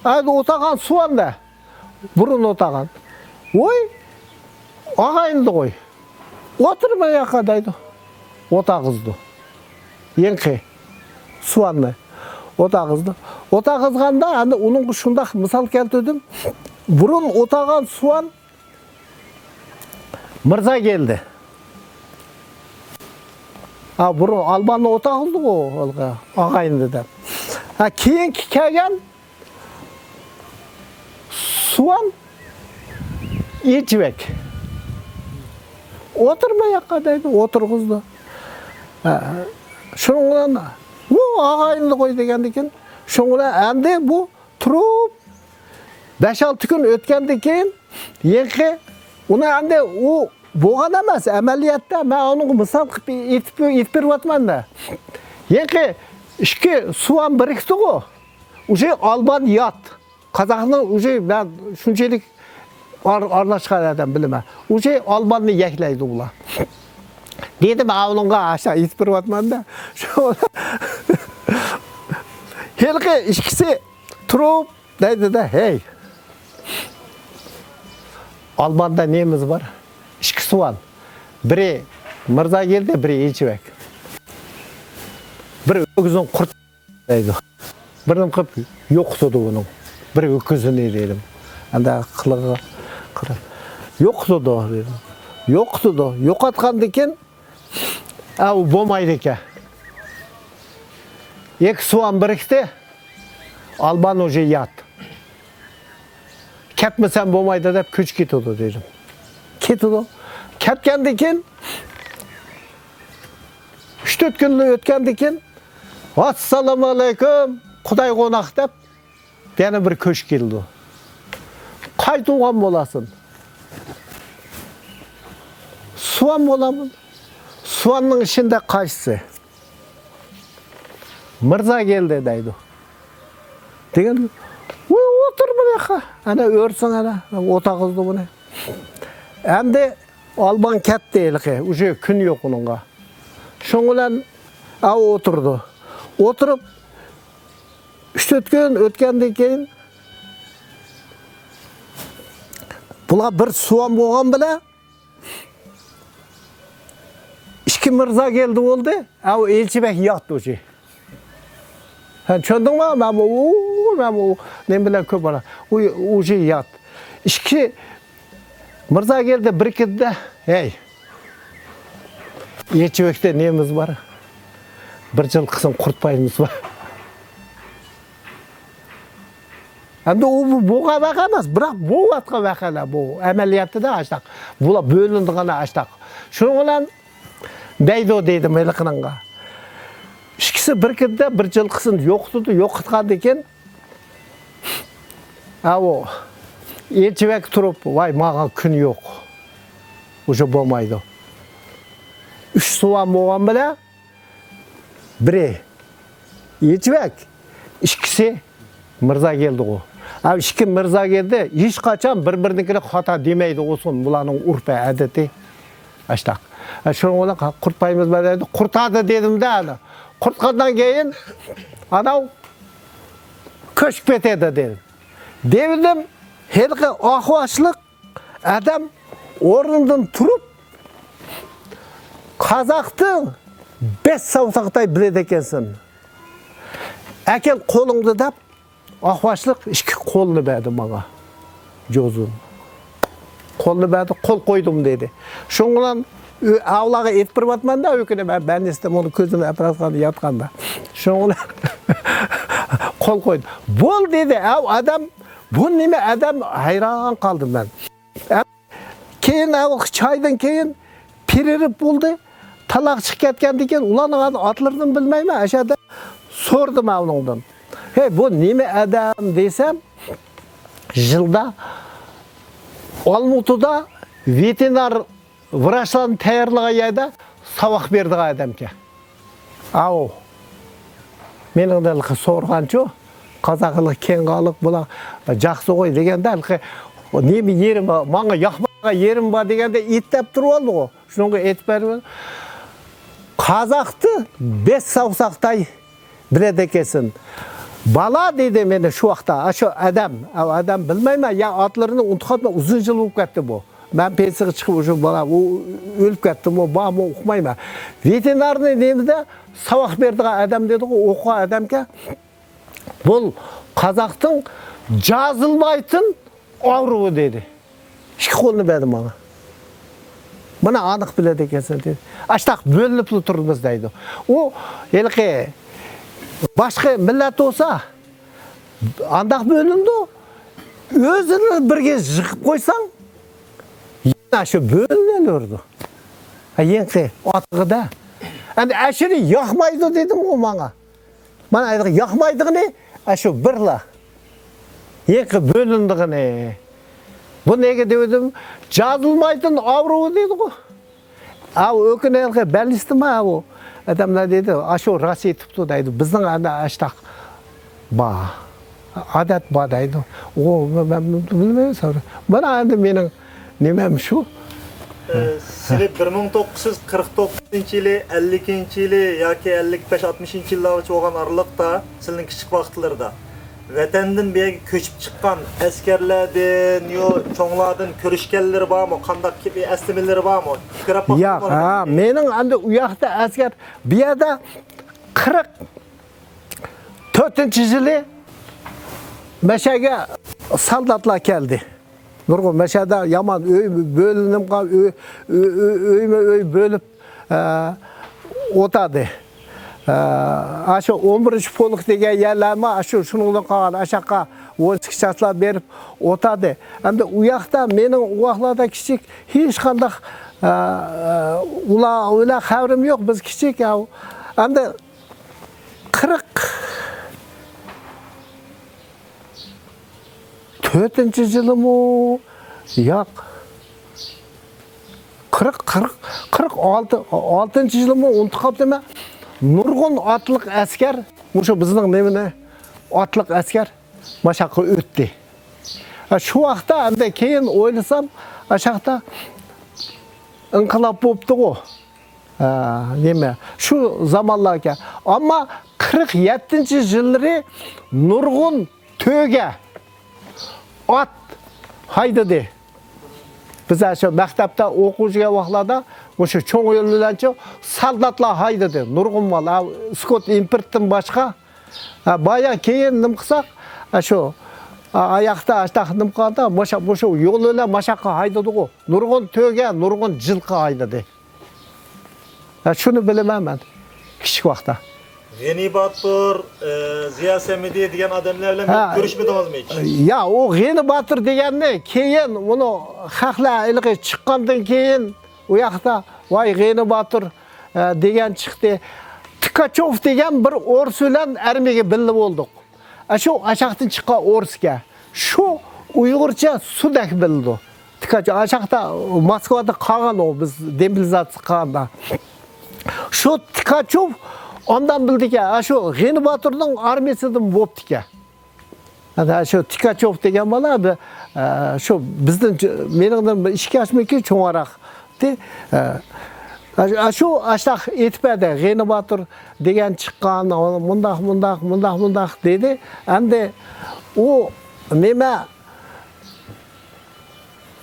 «ئەيدە ئولتۇرغان سۇۋان دە.» بۇرۇن ئولتۇرغان. «ۋوي، ئاغايىندى غوي. ئولتۇر بۇ ياققا» دەيدۇ. ئولتۇرغۇزدى. يېڭىقى سۇۋاننى ئولتۇرغۇزدى. ئولتۇرغۇزغاندا، ئەمدى ئۇنىڭغا شۇنداق مىسال كەلتۈردۈم. بۇرۇن ئولتۇرغان سۇۋان مىرزا كەلدى. ھە، بۇرۇن ئالباننى ئولتۇرغۇزدىغۇ، ئاغايىندى دەپ. ھە، كېيىنكى كەلگەن سۇۋان ئىلچىبەگ. «ئولتۇر بۇ ياققا» دەيدۇ، ئولتۇرغۇزدى. ھە، شۇنىڭ بىلەن، «ۋۇ، ئاغايىندى غوي» دېگەندىكىن، شۇنىڭ بىلەن ئەمدى بۇ تۇرۇپ، بەش-ئالتە كۈن ئۆتكەندىن كېيىن، يېڭىقى ئۇنى ئەمدى ئۇ بولغان ئەمەس، ئەمەلىيەتتە مەن ئۇنىڭغا مىسال قىلىپ ئېيتىپ، ئېيتىپ بېرىۋاتىمەن-دە. يېڭىقى ئىككى سۇۋان بىرىكتىغۇ، ئۇژې ئالبان يات. قازاقنىڭ ئۇژې، مەن شۇنچىلىك ئار-، ئارىلاشقان ئادەم بىلىمەن. ئۇژې ئالباننى يەكلەيدۇ ئۇلار. دېدىم، ئاۋۇنىڭغا ئاشۇ ئېيتىپ بېرىۋاتىمەن-دە. شۇ ھېلىقى ئىككىسى تۇرۇپ، دەيدۇ-دە، ھەي، ئالباندا نېمىز بار؟ ئىككى سۇۋان. بىرى مىرزا كەلدى، بىرى ئىلچىبەگ. بىر ئۆگزىنى قۇرت دەيدۇ. بىرنى قىلىپ يوقىتىدۇ ئۇنىڭ. بىر ئۆكۈزىنى دېدىم. ئەندى قىلىقىغا قاراپ. يوقىتىدۇ دېدىم. يوقىتىدۇ. يوقاتقاندىن كېيىن، ئە، ئۇ بولمايدىكەن. ئىككى سۇۋان بىرىكتى. ئالبان ئۇژې يات. كەتمىسەم بولمايدۇ دەپ كۆچۈپ كېتىدۇ دېدىم. كېتىدۇ. كەتكەندىن كېيىن، ئۈچ-تۆت كۈنلا ئۆتكەندىن كېيىن، «ئەسسالامۇئەلەيكۇم، قۇداي قوناق» دەپ، يەنە بىر كۆچ كېلىدۇ. «قاي تۇغان بولاسەن؟» «سۇۋان بولىمەن.» «سۇۋاننىڭ ئىچىدە قايسىسى؟» «مىرزا كەلدى» دەيدۇ. دېگەن، «ۋوي، ئولتۇر بۇ ياققا. ئەنە ئۆرسەڭ ئەنە.» ئولتۇرغۇزدى بۇنى. ئەمدى ئالبان كەتتى ھېلىقى. ئۇژې كۈن يوق ئۇنىڭغا. شۇنىڭ بىلەن ئاۋۇ ئولتۇردى. ئولتۇرۇپ، ئۈچ-تۆت كۈن ئۆتكەندىن كېيىن، بۇلار بىر سۇۋان بولغان بىلەن، ئىككى مىرزا كەلدى بولدى. ئاۋۇ ئىلچىبەگ يات ئۇژې. ھە، چۈشەندىڭمۇ؟ مەن بۇ، ئۇ، مەن بۇ نېمە بىلەن كۆپ بار. ئۇ، ئۇژې يات. ئىككى مىرزا كەلدى، بىر كېتىدۇ. ھەي، ئىلچىبەگتە نېمىز بار؟ بىر جىلقىسىنى قۇرت پايىمىز بار. ئەمدى ئۇ بۇ بولغان ۋەقە ئەمەس، بىراق بولۇۋاتقان ۋەقەلەر بۇ. ئەمەلىيەتتە ئاشتاق. بۇلار بۆلۈنىدىغان ئاشتاق. شۇنىڭ بىلەن دەيدۇ دېدىم ھېلىقىنىڭغا. ئىككىسى بىر كېتىدۇ، بىر جىلقىسىنى يوقىتىدۇ، يوقىتقاندىن كېيىن، ئاۋۇ ئىلچىبەگ تۇرۇپ، ۋاي، ماڭا كۈن يوق. ئۇژې بولمايدۇ. ئۈچ سۇۋان بولغان بىلەن، بىرى ئىلچىبەگ، ئىككىسى مىرزا كەلدىغۇ. ھە، ئىككى مىرزا كەلدى، ھېچقاچان بىر-بىرىنىڭكىنى خاتا دېمەيدۇ، ئۇسۇل، بۇلارنىڭ ئۇرپى، ئادىتى. ئاشتاق. ھە، شۇنىڭ بىلەن قۇرت پايىمىز بار دەيدۇ. قۇرتادى دېدىم-دە ئانا. قۇرتقاندىن كېيىن، ئاناۋ كۆچۈپ كېتىدۇ دېدىم. دېدىم، ھېلىقى ئاقباشلىق ئادەم ئورنىدىن تۇرۇپ، قازاقتىن بەش ساۋتاقتاي بىلىدىكەنسەن. ئەكەل قولۇڭدا دەپ، ئاقباشلىق ئىككى قولنى بەردى ماڭا. جوزۇن. قولنى بەردى، قول قويدۇم دېدى. شۇنىڭ بىلەن ئۆ-، ئاۋۇلارغا ئېيتىپ بېرىۋاتىمەن-دە، ئۆكۈنۈپ، مەن نېمە ئىستەم، ئۇنى كۆزۈمنى ئەپراتقاندا ياتقاندا. شۇنىڭ بىلەن قول قويدى. بول دېدى، ئاۋۇ ئادەم، بۇ نېمە ئادەم، ھەيران قالدىم مەن. كېيىن ئاۋۇ چايدىن كېيىن پېرېرىپ بولدى. تالاغا چىقىپ كەتكەندىن كېيىن ئۇلارنىڭ ئاتلىرىنى بىلمەيمەن. ئەشەدە سورىدىم ئاۋۇنىڭدىن. ھەي، بۇ نېمە ئادەم دېسەم، يىلدا ئالمۇتىدا ۋېتېرىنار ۋراچلارنى تەييارلىغان يەردە ساۋاق بېرىدىغان ئادەمكەن. ئاۋۇ. مېنىڭدىن سورىغانچۇ، قازاقلىق، كېڭغالىق بۇلار جاقسىغۇي دېگەندە، ھېلىقى نېمە يېرىم بار، ماڭا ياقمىغان يېرىم بار دېگەندە، ئېيت دەپ تۇرۇۋالدىغۇ. شۇنىڭغا ئېيتىپ بەرىمەن. قازاقتا بەش ساۋساقتاي بىلەدىكەنسەن. بالا دېدى مېنى شۇ ۋاقىتتا، ئاشۇ ئادەم، ئادەم بىلمەيمەن، يا ئاتلىرىنى ئۇنتۇپ قاپتىمەن، ئۇزۇن يىل بولۇپ كەتتى بۇ. مەن پېنسىيەگە چىقىپ، ئۇشۇ بالا، ئۇ ئۆلۈپ كەتتىمۇ، بارمۇ، ئۇقمايمەن. ۋېتېرىنارنى نېمىدە ساۋاق بېرىدىغان ئادەم دېدىغۇ، ئوقۇغان ئادەمكەن. بۇ قازاقتىڭ جازىلمايتىن ئاۋرۇۋى دېدى. ئىككى قولىنى بەردى ماڭا. مانا ئانىق بىلىدىكەنسەن دېدى. ئاشتاق بۆلۈنۈپلا تۇرىمىز دەيدۇ. ئۇ ھېلىقى باشقا مىللەت بولسا، ئانداق بۆلۈنىدۇ. ئۆزىنى بىرگە يىغىپ قويساڭ، يەنە شۇ بۆلۈنۈۋېرىدۇ. ھە، يېڭىقى ئاتىغىدە. ئەمدى ئەشىرى ياقمايدۇ دېدىم ئۇ ماڭا. مانا ياقمايدىغىنى ئاشۇ بىرلا. يېڭىقى بۆلۈنىدىغىنى. بۇ نېگە دېۋىدىم؟ جازىلمايتىن ئاۋرۇۋى دېدىغۇ. ئاۋۇ ئۆكۈنەلگە بەللىستىما ئاۋۇ. ئادەملەر دېدى، ئاشۇ راست ئېيتىپتۇ دەيدۇ. بىزنىڭ ئەنە ئاشتاق بار. ئادەت بار دەيدۇ. ئۇ، مەن بىلمەيمەن سورا. مانا ئەمدى مېنىڭ نېمەم شۇ. ئە، سىلى بىر مىڭ توققۇز يۈز قىرىق توققۇزىنچى يىلى، ئەللىكىنچى يىلى ياكى ئەللىك بەش، ئاتمىشىنچى يىللارغىچە بولغان ئارىلىقتا، سىلىنىڭ كىچىك ۋاقىتلىرىدا ۋەتەندىن بۇ يەرگە كۆچۈپ چىققان ئەسكەرلەردىن، يو، چوڭلاردىن كۆرۈشكەنلىرى بارمۇ؟ قانداق كېپى ئەسلىمىلىرى بارمۇ؟ پىكىر ئاپاق ياق، بارمۇ؟ ھا، مېنىڭ ئەمدى ئۇ ياقتا ئەسكەر، بۇ يەردە قىرىق تۆتىنچى يىلى مەشەگە سالداتلار كەلدى. نۇرغۇن مەشەدە يامان ئۆي بۆلۈنۈپ قال-، ئۆي، ئۆي، ئۆي، ئۆيمۇ ئۆي بۆلۈپ، ئە، ئوتادى. ئە، ئاشۇ ئون بىرىنچى پولك دېگەن يەرلەرمۇ ئاشۇ شۇنىڭدىن قالغان ئاشاققا ۋويسكىي چاچلار بېرىپ ئوتادى. ئەمدى ئۇ ياقتا مېنىڭ ئۇ ۋاقىتلاردا كىچىك ھېچقانداق، ئە، ئۇلار بىلەن خەۋىرىم يوق، بىز كىچىك ياۋ. ئەمدى قىرىق تۆتىنچى يىلىمۇ؟ ياق. قىرىق، قىرىق، قىرىق ئالتە، ئالتىنچى يىلىمۇ ئۇنتۇپ قاپتىمەن. نۇرغۇن ئاتلىق ئەسكەر، مۇشۇ بىزنىڭ نېمىنى، ئاتلىق ئەسكەر ماشاققا ئۆتتى. ھە، شۇ ۋاقىتتا ئەمدى كېيىن ئويلىسام، ئاشاقتا ئىنقىلاب بوپتىغۇ. ھە، نېمە، شۇ زامانلاركەن. ئەمما قىرىق يەتتىنچى يىللىرى نۇرغۇن تۆگە ئات ھايدىدى. بىز شۇ مەكتەپتە ئوقۇۋچى ۋاقىتلاردا مۇشۇ چوڭ يول بىلەنچۇ سالداتلار ھايدىدى. نۇرغۇن مال، ھە، سكوت ئىمپورتتىن باشقا. ھە، بايا كېيىن نېمە قىلساق، ھە، شۇ، ھە، ئاياقتا ئاشتاق نېمە قىلغاندا، مۇشۇ، مۇشۇ يول بىلەن ماشاققا ھايدىدىغۇ. نۇرغۇن تۆگە، نۇرغۇن جىلقا ھايدىدى. ھە، شۇنى بىلىمەن مەن كىچىك ۋاقىتتا. غېنى باتۇر، ئە، زىيا سەمىدى دېگەن ئادەملەر بىلەن ھە. كۆرۈشمىدىڭىزمۇ ھېچ؟ يا، ئۇ غېنى باتۇر دېگەننى كېيىن، ئۇنى خەقلەر ھېلىقى چىققاندىن كېيىن، ئۇ ياقتا، ۋاي، غېنى باتۇر، ئە، دېگەن چىقتى. تىكاچوف دېگەن بىر ئورۇس بىلەن ئارمىيەگە بىللە بولدۇق. ئاشۇ ئاشاقتىن چىققان ئورۇسكەن. شۇ ئۇيغۇرچە سۇدەك بىلىدۇ. تىكاچ-، ئاشاقتا موسكۋادا قالغان ئۇ، بىز دېموبىلىزاتسىيە قىلغاندا. شۇ تىكاچوف ئاندىن بىلدىكەن، ئاشۇ غېنى باتۇرنىڭ ئارمىيىسىدىن بوپتىكەن. ئەنە شۇ تىكاچوف دېگەن بالا بىر، ئە، شۇ بىزدىن، مېنىڭدىن بىر ئىككى ياشمىكى چوڭراق. ئە، ئاشۇ ئاشتاق ئېيتىپ بەردى، غېنى باتۇر دېگەن چىققان، مۇنداق، مۇنداق، مۇنداق، مۇنداق دېدى. ئەمدى ئۇ نېمە،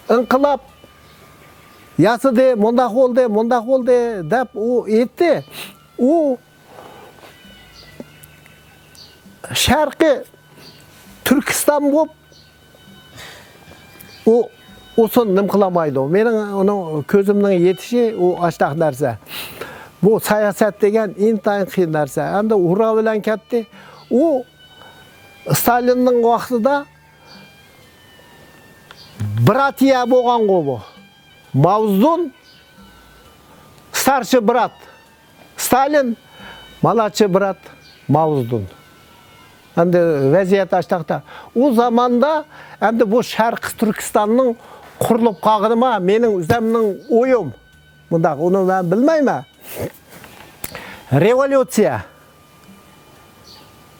ئىنقىلاب ياسىدى، مۇنداق بولدى، مۇنداق بولدى دەپ ئۇ ئېيتتى. ئۇ شەرقىي تۈركىستان بولۇپ، ئۇ ئۇسۇن نېمە قىلالمايدۇ. مېنىڭ ئۇنىڭ كۆزۈمنىڭ يېتىشى ئۇ ئاشتاق نەرسە. بۇ ساياسەت دېگەن ئىنتايىن قىيىن نەرسە. ئەمدى ھۇررا بىلەن كەتتى. ئۇ ستالىننىڭ ۋاقتىدا براتىيە بولغانغۇ بۇ. ماۋزېدۇڭ، ستارشىي برات ستالىن، مالاتشىي برات ماۋزېدۇڭ. ئەمدى ۋەزىيەت ئاشتاقتا. ئۇ زاماندا ئەمدى بۇ شەرقىي تۈركىستاننىڭ قۇرۇلۇپ قالغىنىما مېنىڭ ئۆزۈمنىڭ ئويۇم. مۇنداق، ئۇنى مەن بىلمەيمەن. رېۋوليۇتسىيە،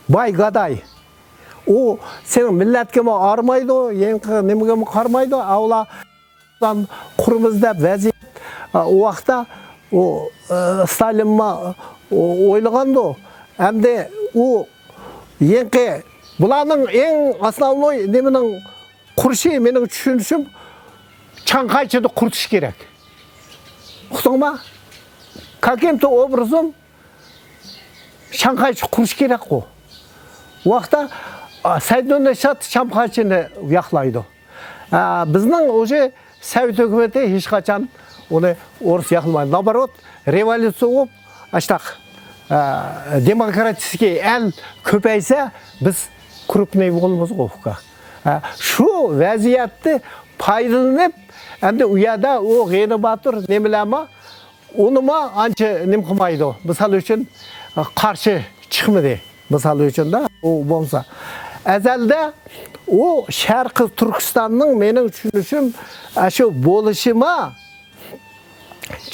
باي گاداي. ئۇ سېنىڭ مىللەتكىمۇ قارىمايدۇ، يېڭى نېمىگىمۇ قارىمايدۇ. ئاۋلا قۇرىمىز دەپ ۋەزىيەت، ئۇ ۋاقىتتا ئۇ، ئە، ستالىنمۇ ئويلىغاندۇ. ئەمدى ئۇ يېڭى، بۇلارنىڭ ئەڭ ئاسناۋنوي نېمىنىڭ قۇرۇشى، مېنىڭ چۈشىنىشىم، چاڭخەيچىنى قۇرۇتۇش كېرەك. ئۇقتۇڭما؟ كاكىمتۇ ئوبرازىم شاڭخەيچە قۇرۇش كېرەكقۇ. ۋاقىتتا، ئا، سەيدۇننىشات شاڭخەيچىنى ياقلايدۇ. ئا، بىزنىڭ ئۇژې سوۋېت ھۆكۈمىتى ھېچقاچان ئۇنى ئورۇس ياقلىمايدۇ. نابارات، رېۋوليۇتسىيە بولۇپ، ئاشتاق، ئا، دېموكراتىچېسكىي ئەل كۆپەيسە، بىز كرۇپنىي بولىمىزغۇ، ئۇكا. ئا، شۇ ۋەزىيەتتە پايدىلىنىپ، ئەمدى ئۇ يەردە ئۇ غېنى باتۇر نېمىلەرمۇ ئۇنىمۇ ئانچە نېمە قىلمايدۇ. مىسال ئۈچۈن، قارشى چىقمىدى. مىسال ئۈچۈن دە، ئۇ بولسا. ئەزەلدە ئۇ شەرقىي تۈركىستاننىڭ، مېنىڭ چۈشىنىشىم، ئاشۇ بولۇشىما،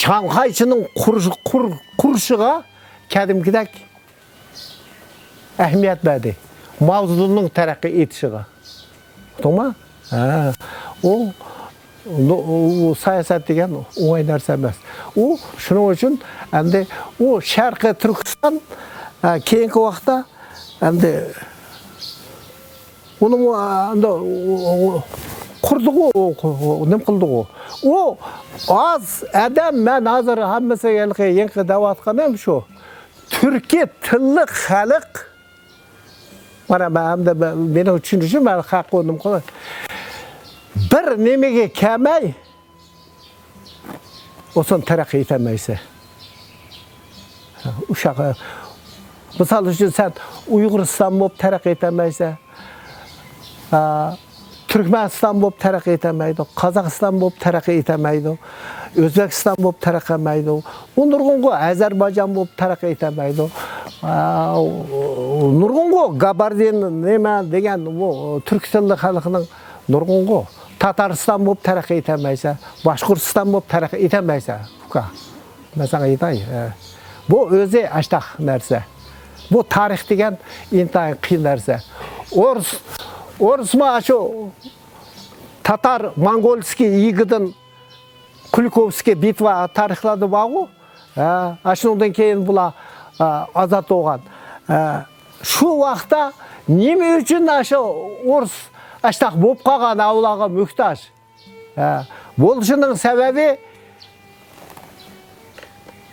چاڭخەيچىنىڭ قۇرۇش-، قۇر-، قۇرۇشىغا قەدىمكىدەك ئەھمىيەت بەردى. ماۋزېدۇڭنىڭ تەرەققىي ئېتىشىغا. ئۇقتۇڭما؟ ھە. ئۇ، ئۇ، ئۇ سىياسەت دېگەن ئوڭاي نەرسە ئەمەس. ئۇ شۇنىڭ ئۈچۈن ئەمدى ئۇ شەرقىي تۈركىستان، ھە، كېيىنكى ۋاقىتتا ئەمدى ئۇنىڭ، ئە، ئەمدى ئۇ، ئۇ، ئۇ قۇردىغۇ، ئۇ، ئۇ، ئۇ نېمە قىلدىغۇ. ئۇ ئاز ئادەم، مەن ھازىر ھەممىسى ھېلىقى يېڭى دەۋاتقىنىم شۇ. تۈركىي تىللىق خەلق، مانا، مەن ئەمدى مە-، مېنىڭ چۈشىنىشىم، مەن خەق بولدۇم. بىر نېمىگە كەلمەي، ئۇسۇن تەرەققىي ئېتەلمەيسەن. ئۇشاق، مىسال ئۈچۈن، سەن ئۇيغۇرىستان بولۇپ تەرەققىي ئېتەلمەيسەن. ئا، تۈركمەنىستان بولۇپ تەرەققىي ئېتەلمەيدۇ، قازاقىستان بولۇپ تەرەققىي ئېتەلمەيدۇ، ئۆزبېكىستان بولۇپ تەرەققىي ئېتەلمەيدۇ. ئۇ نۇرغۇنغۇ ئەزەربايجان بولۇپ تەرەققىي ئېتەلمەيدۇ. ئا، نۇرغۇنغۇ گاباردىن نېمە دېگەن، ئۇ تۈرك تىللىق خەلقنىڭ نۇرغۇنغۇ تاتارىستان بولۇپ تەرەققىي ئېتەلمەيسەن، باشقۇرتىستان بولۇپ تەرەققىي ئېتەلمەيسەن، ئۇكا. مەن ساڭا ئېيتاي، ئە، بۇ ئۆزى ئاشتاق نەرسە. بۇ تارىخ دېگەن ئىنتايىن قىيىن نەرسە. ئورۇس، ئورۇسمۇ ئاشۇ تاتار موڭغولسكىي ئىگىدىن، كۇلىكوۋسكىي بىتۋا تارىخلاردا بارغۇ. ھە، ئاشۇنىڭدىن كېيىن بۇلار، ئە، ئازاد بولغان. ھە، شۇ ۋاقىتتا نېمە ئۈچۈن ئاشۇ ئورۇس ئاشتاق بولۇپ قالغان ئاۋۇلارغا موھتاج؟ ھە، بولۇشىنىڭ سەۋەبى،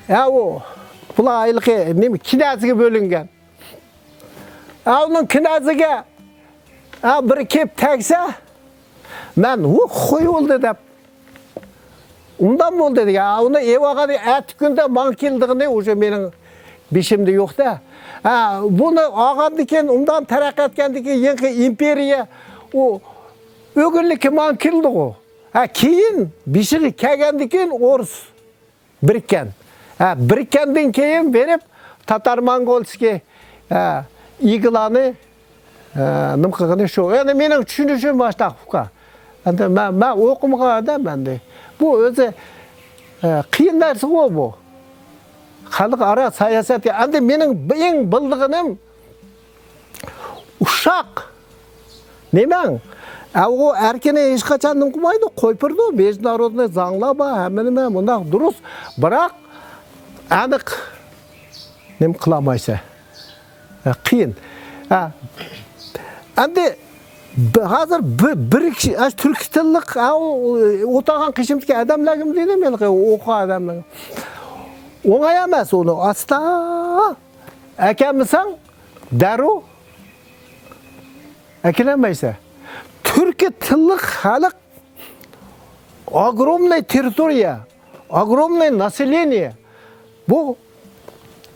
ھە، ئۇ، بۇلار ھېلىقى نېمە، كىنەزگە بۆلۈنگەن. ھە، ئۇنىڭ كىنەزىگە، ھە، بىر كېلىپ تەگسە، مەن، ۋۇھ، خوي بولدى دەپ، ئۇنداق بولدى دېگەن. ھە، ئۇنى ئېۋاغا ئەتە كۈندە ماڭا كېلىدىغىنى ئۇژې مېنىڭ بېشىمدا يوق-دە. ھە، بۇنى ئالغاندىن كېيىن، ئۇنداق تەرەققىي ئەتكەندىن كېيىن، يېڭى ئىمپېرىيە، ئۇ ئۆگۈنلۈككە ماڭا كېلىدىغۇ. ھە، كېيىن بېشىغا كەلگەندىن كېيىن ئورۇس بىرىككەن. ھە، بىرىككەندىن كېيىن بېرىپ تاتار موڭغولسكىي، ھە، ئىگىلارنى، ھە، نېمە قىلغىنى شۇ. يەنى مېنىڭ چۈشىنىشىم باشقا، ئۇكا. ئەمدى مەن، مەن ئوقۇمىغان ئادەم ئەمدى. بۇ ئۆزى، ھە، قىيىن نەرسىغۇ بۇ. خەلقئارا سىياسەتكە، ئەمدى مېنىڭ ئەڭ بىلىدىغىنىم ئۇششاق. نېمەڭ؟ ئەۋۇ ئەركىنى ھېچقاچان نېمە قىلمايدۇ، قويۇپ بېرىدۇ. مېجنارودنىي زاڭلار بار، ھەممە نېمە مۇنداق دۇرۇس. بىراق ئېنىق نېمە قىلالمايسەن. ھە، قىيىن. ھە. ئەمدى ب-، ھازىر بىر، بىر كىشى، ئاشۇ تۈركىي تىللىق، ھە، ئۇ، ئولتۇرغان قېشىمدىكى ئادەملەرگىمۇ دېدىم، ھېلىقى ئوقۇغان ئادەملەرگە. ئوڭاي ئەمەس ئۇنى ئاستا ئەكەلمىسەڭ، دەررۇ ئەكېلەلمەيسەن. تۈركىي تىللىق خەلق، огромный территория، огромный население. بۇ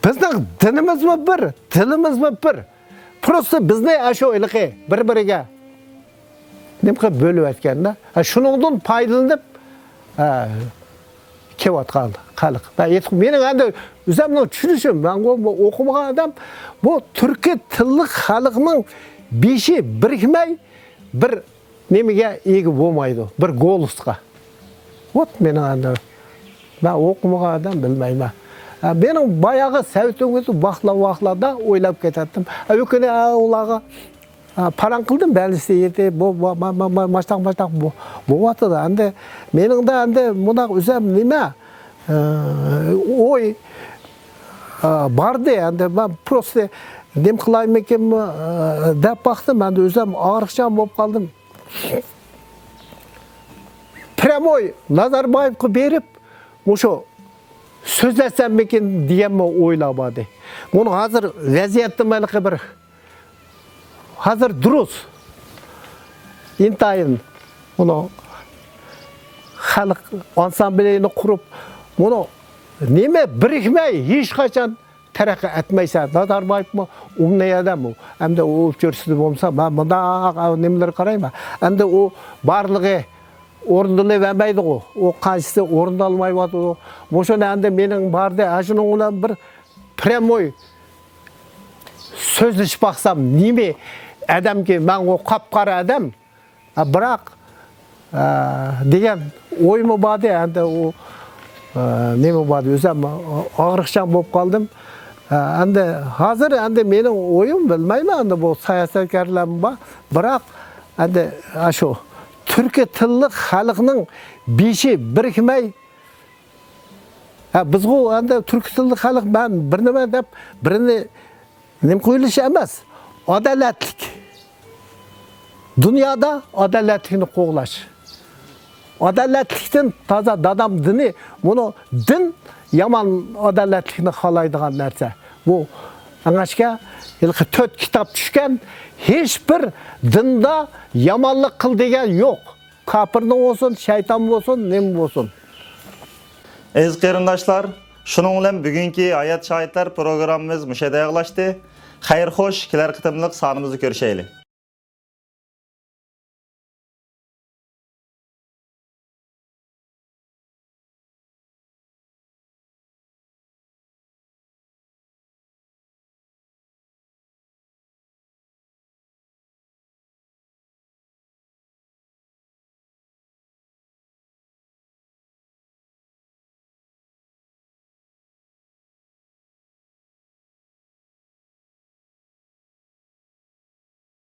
بىزنىڭ دىنىمىزمۇ بىر، تىلىمىزمۇ بىر. پروستا بىزنى ئاشۇ ھېلىقى بىر-بىرىگە نېمە قىلىپ بۆلۈۋەتكەندە. ھە، شۇنىڭدىن پايدىلىنىپ، ھە، كېلىۋاتقان خەلق. مەن ئېيتقۇم، مېنىڭ ئەمدى ئۆزۈمنىڭ چۈشىنىشىم، مەن بۇ ئوقۇمىغان ئادەم، بۇ تۈركىي تىللىق خەلقنىڭ بېشى بىرىكمەي، بىر نېمىگە ئىگە بولمايدۇ؟ بىر گولۇسقا. ۋوت مېنىڭ ئەمدى، مەن ئوقۇمىغان ئادەم، بىلمەيمەن. ئە، مېنىڭ باياغى سەۋتىڭىزنى ۋاقلا ۋاقلادا ئويلاپ كېتەتتىم. ئە، ئۆكۈنە، ئە، ئۇلارغا، ئە، پاراڭ قىلدىم، بەللىسى يېتى، بۇ، بۇ، ما، ما، ما، ماشتاق، ماشتاق، بۇ، بۇ ۋاقتىدا ئەمدى مېنىڭدە ئەمدى مۇنداق ئۆزەم نېمە، ئە، ئوي، ئە، باردى. ئەمدى مەن پروستى نېمە قىلايمىكىن، ئە، دەپ باقتىم. ئەمدى ئۆزەم ئاغرىقچان بولۇپ قالدىم. پراموي نازاربايېۋقا بېرىپ، مۇشۇ سۆزلەتسەممىكىن دېگەنمۇ ئويلار باردى. مۇنۇ ھازىر ۋەزىيەتتىن ھېلىقى بىر، ھازىر دۇرۇس، ئىنتايىن، مۇنۇ خەلق ئانسامبىلىنى قۇرۇپ، مۇنۇ نېمە بىرىكمەي ھېچقاچان تەرەققىي ئەتمەيسەن. نازاربايېۋمۇ ئۇنداق ئادەم ئۇ. ئەمدى ئۇ ئۇچۇرسىز بولمىسا، مەن مۇنداق نېمىلەر قارايمەن. ئەمدى ئۇ بارلىقى ئورۇندىلىۋەرمەيدىغۇ. ئۇ قانچىسى ئورۇندالمايۋاتىدۇ. مۇشۇنى ئەمدى مېنىڭ باردى، ئاشۇنىڭ بىلەن بىر پراموي سۆزلىشىپ باقسام، نېمە ئادەمكى، مەن ئۇ قاپقارا ئادەم. ئا، بىراق، ئا، دېگەن ئويمۇ باردى، ئەمدى ئۇ، ئا، نېمە باردى، ئۆزۈم ئاغرىقچان بولۇپ قالدىم. ئا، ئەمدى ھازىر ئەمدى مېنىڭ ئويۇم بىلمەيمەن، ئەمدى بۇ ساياسەتكارلارمۇ بار، بىراق ئەمدى ئاشۇ تۈركىي تىللىق خەلقنىڭ بېشى بىرىكمەي، ھە، بىزغۇ ئەمدى تۈركىي تىللىق خەلق، مەن بىر نېمە دەپ، بىرنى نېمە قويۇلۇش ئەمەس، ئادالەتلىك. دۇنيادا ئادالەتلىكنى قوغلاش. ئادالەتلىكتىن تازا دادام دىنى، بۇنى دىن يامان ئادالەتلىكنى خالايدىغان نەرسە. بۇ ئەڭەشكە ھېلىقى تۆت كىتاب چۈشكەن، ھېچ بىر دىندا يامانلىق قىل دېگەن يوق. كاپىرنىڭ بولسۇن، شەيتان بولسۇن، نېمە بولسۇن. ئەزىز قېرىنداشلار، شۇنىڭ بىلەن بۈگۈنكى ھايات شاھىتلار پروگراممىمىز مۇشۇ يەردە ئاياغلاشتى. خەير خوش، كېلەر قېتىملىق سانىمىزدا كۆرۈشەيلى.